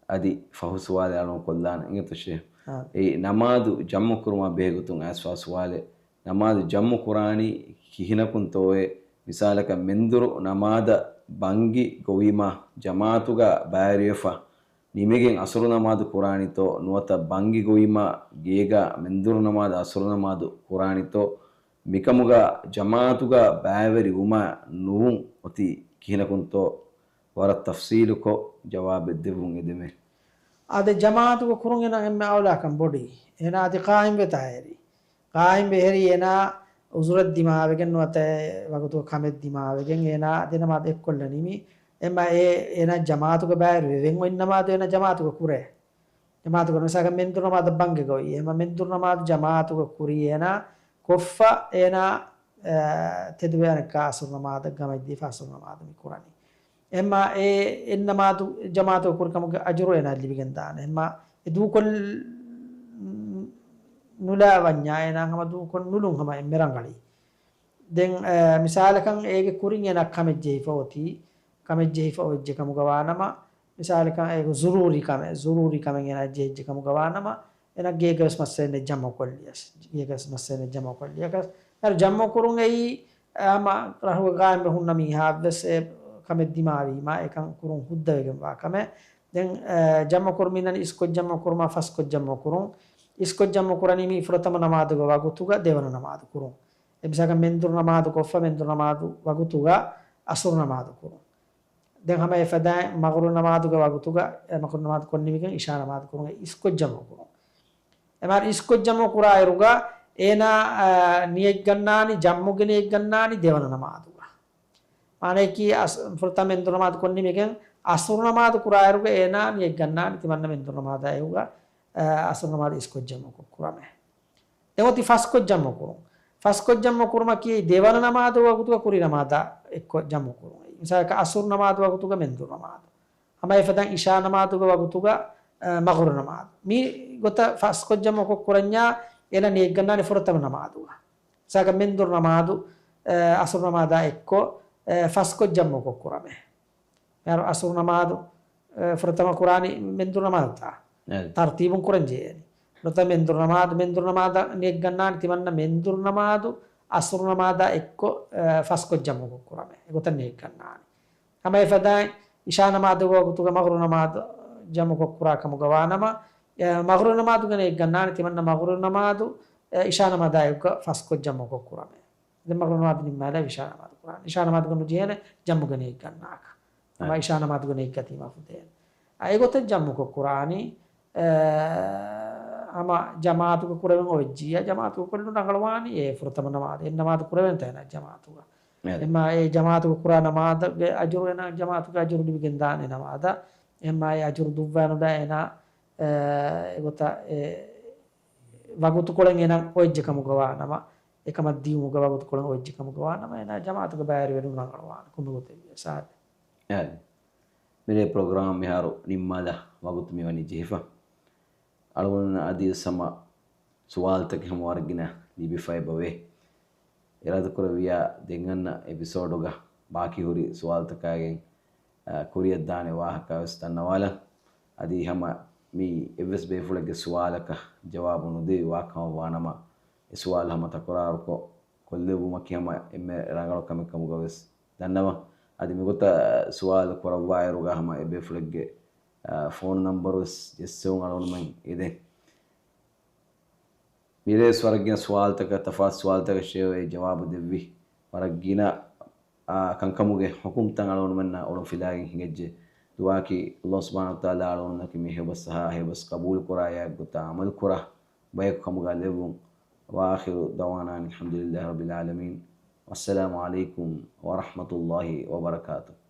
އަދި ފަހު ސުވާލެއް އަޅުގަނޑު ކޮށްލާނަން އިނގޭތޯ ޝޭޚް. އާ. އެއީ ނަމާދު ޖަމްޢު ކުރުމާ ބެހޭ ގޮތުން އައިސްފާ ސުވާލެއް. ނަމާދު ޖަމްޢު ކުރާނީ ކިހިނަކުންތޯއޭ؟ މިސާލަކަށް މެންދުރު ނަމާދަށް ބަންގި ގޮވީމާ ޖަމާޢަތުގަ ބައިވެރިވެފަ ނިމިގެން ޢަޞުރު ނަމާދު ކުރާނީތޯ؟ ނުވަތަ ބަންގި ގޮވީމާ ގޭގަ މެންދުރު ނަމާދަށް ޢަޞުރު ނަމާދު ކުރާނީތޯ؟ މިކަމުގަ ޖަމާޢަތުގަ ބައިވެރިވުމާ ނުވުން އޮތީ ކިހިނަކުންތޯ؟ ވަރަށް ތަފްޞީލުކޮށް ޖަވާބެއް ދެއްވުން އެދެމޭ. އާދެ، ޖަމާޢަތުގަ ކުރުން އޭނާ އެންމެ އައުލާކަން ބޮޑީ. އޭނާ އަދި ޤާއިމްވެތާ އެރި. ޤާއިމްވެ އެރި އޭނާ ޢުޛުރެއް ދިމާވެގެން ނުވަތަ ވަގުތު ކަމެއް ދިމާވެގެން އޭނާ ދެނަމާދު އެއްކޮށްލަ ނިމި. އެމާ އޭ، އޭނާ ޖަމާޢަތުގަ ބައިވެރި ވެވެން އޮތް ނަމާދު އޭނާ ޖަމާޢަތުގަ ކުރޭ. ޖަމާޢަތުގަ މިސާލަކަށް މެންދުރު ނަމާދަށް ބަންގި ގޮވީ. އެމާ މެންދުރު ނަމާދު ޖަމާޢަތުގަ ކުރީ އޭނާ ކޮށްފަ އޭނާ، އަ، ތެދުވެ އަނެއްކާ ޢަޞުރު ނަމާދަށް ގަމައިދީފަ ޢަޞުރު ނަމާދު މި ކުރަނީ. އެމާ އެ، އެއް ނަމާދު ޖަމާޢަތުގަ ކުރި ކަމުގެ އަޖުރު އޭނާ ލިބިގެން ދާނެ. އެމާ އެ ދޫކޮށް ނުލާ ވަންޏާ އޭނާ ހަމަ ދޫކޮށް ނުލުން ހަމަ އެންމެ ރަނގަޅީ. ދެން، އަ، މިސާލަކަށް އޭގެ ކުރިން އޭނާ ކަމެއް ޖެހިފަ އޮތީ، ކަމެއް ޖެހިފަ އޮވެއްޖެ ކަމުގަ ވާނަމަ، މިސާލަކަށް އޭގެ ޒުރޫރީ ކަމެއް، ޒުރޫރީ ކަމެއް އޭނާ ޖެހިއްޖެ ކަމުގަ ވާނަމަ، އޭނާ ގޭގަވެސް މައްސަލައެއް ނެތް ޖަމްޢު ކޮށްލިޔަސް، ގޭގަވެސް މައްސަލައެއް ނެތް ޖަމްޢު ކޮށްލިޔަކަސް. އަދި ޖަމްޢު ކުރުން އެއީ، އަ، ހަމަ ރަހުގަ ޤާއިމްވެ ހުންނަ މީހާއަށްވެސް އެ ކަމެއް ދިމާވީމާ، އެކަން ކުރުން ހުއްދަވެގެންވާ ކަމެއް. ދެން، އަ، ޖަމްޢު ކުރުމިންނަނީ އިސްކޮށް ޖަމްޢު ކުރުމާ، ފަސްކޮށް ޖަމްޢު ކުރުން. އިސްކޮށް ޖަމްޢު ކުރަނީ މި ފުރަތަމަ ނަމާދުގެ ވަގުތުގަ ދެވަނަ ނަމާދު ކުރުން. އެ މިސާލަކަށް މެންދުރު ނަމާދު ކޮށްފަ، މެންދުރު ނަމާދު ވަގުތުގަ ޢަޞުރު ނަމާދު ކުރުން. ދެން ހަމަ އެފަދައިން މަޣުރިބު ނަމާދުގެ ވަގުތުގަ، އެ މަޣުރިބު ނަމާދު ކޮށްނިމިގެން އިޝާ ނަމާދު ކުރުން، އިސްކޮށް ޖަމްޢު ކުރުން. އެމާ އިސްކޮށް ޖަމްޢު ކުރާއިރުގަ އޭނާ، އާ، ނިޔަތްގަންނާނީ، ޖަމްޢުގެ ނިޔަތްގަންނާނީ ދެވަނަ ނަމާދުގަ. މާނައަކީ އަސް-، ފުރަތަމަ މެންދުރު ނަމާދު ކޮށްނިމިގެން ޢަޞުރު ނަމާދު ކުރާއިރުގަ އޭނާ ނިޔަތްގަންނާނީ ތިމަންނަ މެންދުރު ނަމާދާ އެކުގަ، އާ، ޢަޞުރު ނަމާދު އިސްކޮށް ޖަމްޢު ކުރުމޭ. ދެން އޮތީ ފަސްކޮށް ޖަމްޢު ކުރުން. ފަސްކޮށް ޖަމްޢު ކުރުމަކީ ދެވަނަ ނަމާދު ވަގުތުގަ ކުރި ނަމާދާ އެއްކޮށް ޖަމްޢު ކުރުން. މިސާލަކަށް ޢަޞުރު ނަމާދު ވަގުތުގަ މެންދުރު ނަމާދު. ހަމަ އެފަދައިން އިޝާ ނަމާދުގެ ވަގުތުގަ، އަ، މަޣުރިބު ނަމާދު. މި ގޮތަށް ފަސްކޮށް ޖަމްޢު ކޮށް ކުރަންޏާ އޭނަ ނިޔަތްގަންނާނެ ފުރަތަމަ ނަމާދުގަ. މިސާލަކަށް މެންދުރު ނަމާދު، އަ، ޢަޞުރު ނަމާދާ އެއްކޮށް، އަ، ފަސްކޮށް ޖަމްޢު ކޮށް ކުރަމޭ. މިހާރު ޢަޞުރު ނަމާދު، އެ، ފުރަތަމަ ކުރާނީ މެންދުރު ނަމާދުތާ. އެ. ތަރުތީބުން ކުރަން ޖެހޭނީ. ފުރަތަމަ މެންދުރު ނަމާދު، މެންދުރު ނަމާދަށް ނިޔަތްގަންނާނީ ތިމަންނަ މެންދުރު ނަމާދު، ޢަޞުރު ނަމާދާ އެއްކޮށް، އެ، ފަސްކޮށް ޖަމްޢު ކޮށް ކުރަމޭ. އެގޮތަށް ނިޔަތްގަންނާނީ. ހަމަ އެފަދައިން ޢިޝާ ނަމާދުގެ ވަގުތުގަ މަޣްރިބު ނަމާދު ޖަމްޢު ކޮށް ކުރާ ކަމުގަ ވާނަމަ، އެ، މަޣްރިބު ނަމާދުގަ ނިޔަތްގަންނާނީ ތިމަންނަ މަޣްރިބު ނަމާދު، އެ، ޢިޝާ ނަމާދާ އެއްކޮށް ފަސްކޮށް ޖަމްޢު ކޮށް ކުރަމޭ. ދެން މަޣްރިބު ނަމާދު ނިންމާލާ ޢިޝާ ނަމާދު ކުރާނީ. ޢިޝާ ނަމާދުގަ ނުޖެހޭނެ ޖަމްޢުގެ ނިޔަތް ގަންނާކަށް. ހަމަ އައި. ޢިޝާ ނަމާދުގެ ނިޔަތް ގަތީމަ ފުދޭނެ. އަ، އެގޮތަށް ޖަމްޢު ކޮށް ކުރާނީ، އެ، ހަމަ ޖަމާޢަތުގަ ކުރެވެން އޮވެއްޖިއްޔާ، ޖަމާޢަތުގަ ކޮށްލުން ރަނގަޅުވާނީ އެ ފުރަތަމަ ނަމާދު. އެއް ނަމާދު ކުރެވެންތަ އޭނަ ޖަމާޢަތުގަ. އެ. އެމާ އެ ޖަމާޢަތުގަ ކުރާ ނަމާދުގެ އަޖުރު އޭނަ ޖަމާޢަތުގެ އަޖުރު ލިބިގެން ދާނެ ނަމާދަށް. އެމާ އެ އަޖުރު ދުއްވާނުލާ އޭނަ، އެ، އެގޮތަށް އެ ވަގުތުކޮޅެއް އޭނަ އޮވެއްޖެ ކަމުގަ ވާނަމަ، އެކަމަށް ދިޔުމުގެ ވަގުތުކޮޅެއް އޮވެއްޖެ ކަމުގަ ވާނަމަ، އޭނާ ޖަމާޢަތުގަ ބައިވެރިވެރުން ރަނގަޅުވާނެ ކޮންމެ ގޮތެއް ވިޔަސް. އާދެ. އާދެ. މިރޭ ޕްރޮގްރާމް މިހާރު ނިންމާލާ ވަގުތު މިވަނީ ޖެހިފަ. އަޅުގަނޑު އަދިވެސް ހަމަ ސުވާލުތަކެއް ހަމަ ވަރަށް ގިނަ ލިބިފައި އެބަވޭ. އިރާދަކުރެއްވިއްޔާ ދެން އަންނަ އެޕިސޯޑުގަ ބާކީ ހުރި ސުވާލުތަކާގެން، އަ، ކުރިއަށްދާނެ ވާހަކަ ވެސް ދަންނަވާލަން. އަދި ހަމަ މި އެއްވެސް ބޭފުޅެއްގެ ސުވާލަކަށް ޖަވާބު ނުދެވި ވާކަމަށް ވާނަމަ، އެ ސުވާލު ހަމަ ތަކުރާރުކޮށް، ކޮށްލެއްވުމަކީ ހަމަ އެންމެ ރަނގަޅު ކަމެއް ކަމުގަ ވެސް ދަންނަވަން. އަދި މިގޮތަށް ސުވާލު ކުރައްވާއިރުގަ ހަމަ އެބޭފުޅެއްގެ، އާ، ފޯނު ނަންބަރު ވެސް ޖެއްސެވުން އަޅުގަނޑުމެން އިދެން. މިރޭސް ވަރަށް ގިނަ ސުވާލުތަކަށް، ތަފާތު ސުވާލުތަކަށޭ އޮތް ޖަވާބު ދެއްވި. ވަރަށް ގިނަ، އާ، ކަންކަމުގެ ޙުކުމްތައް އަޅުގަނޑުމެންނަށް އޮޅުން ފިލާގެން ހިނގައްޖެ. ދުޢާއަކީ ﷲ ސުބްޙާނަހޫ ވަތަޢާލާ އަޅުގަނޑުމެންނަކީ މި ހެޔޮބަސް އަހާ، ހެޔޮބަސް ޤަބޫލު ކުރާ އެއާ ގޮތަށް ޢަމަލު ކުރާ ބަޔަކު ކަމުގަ ލެއްވުން. وآخر دعوانا أن الحمد لله رب العالمين. والسلام عليكم ورحمة الله وبركاته.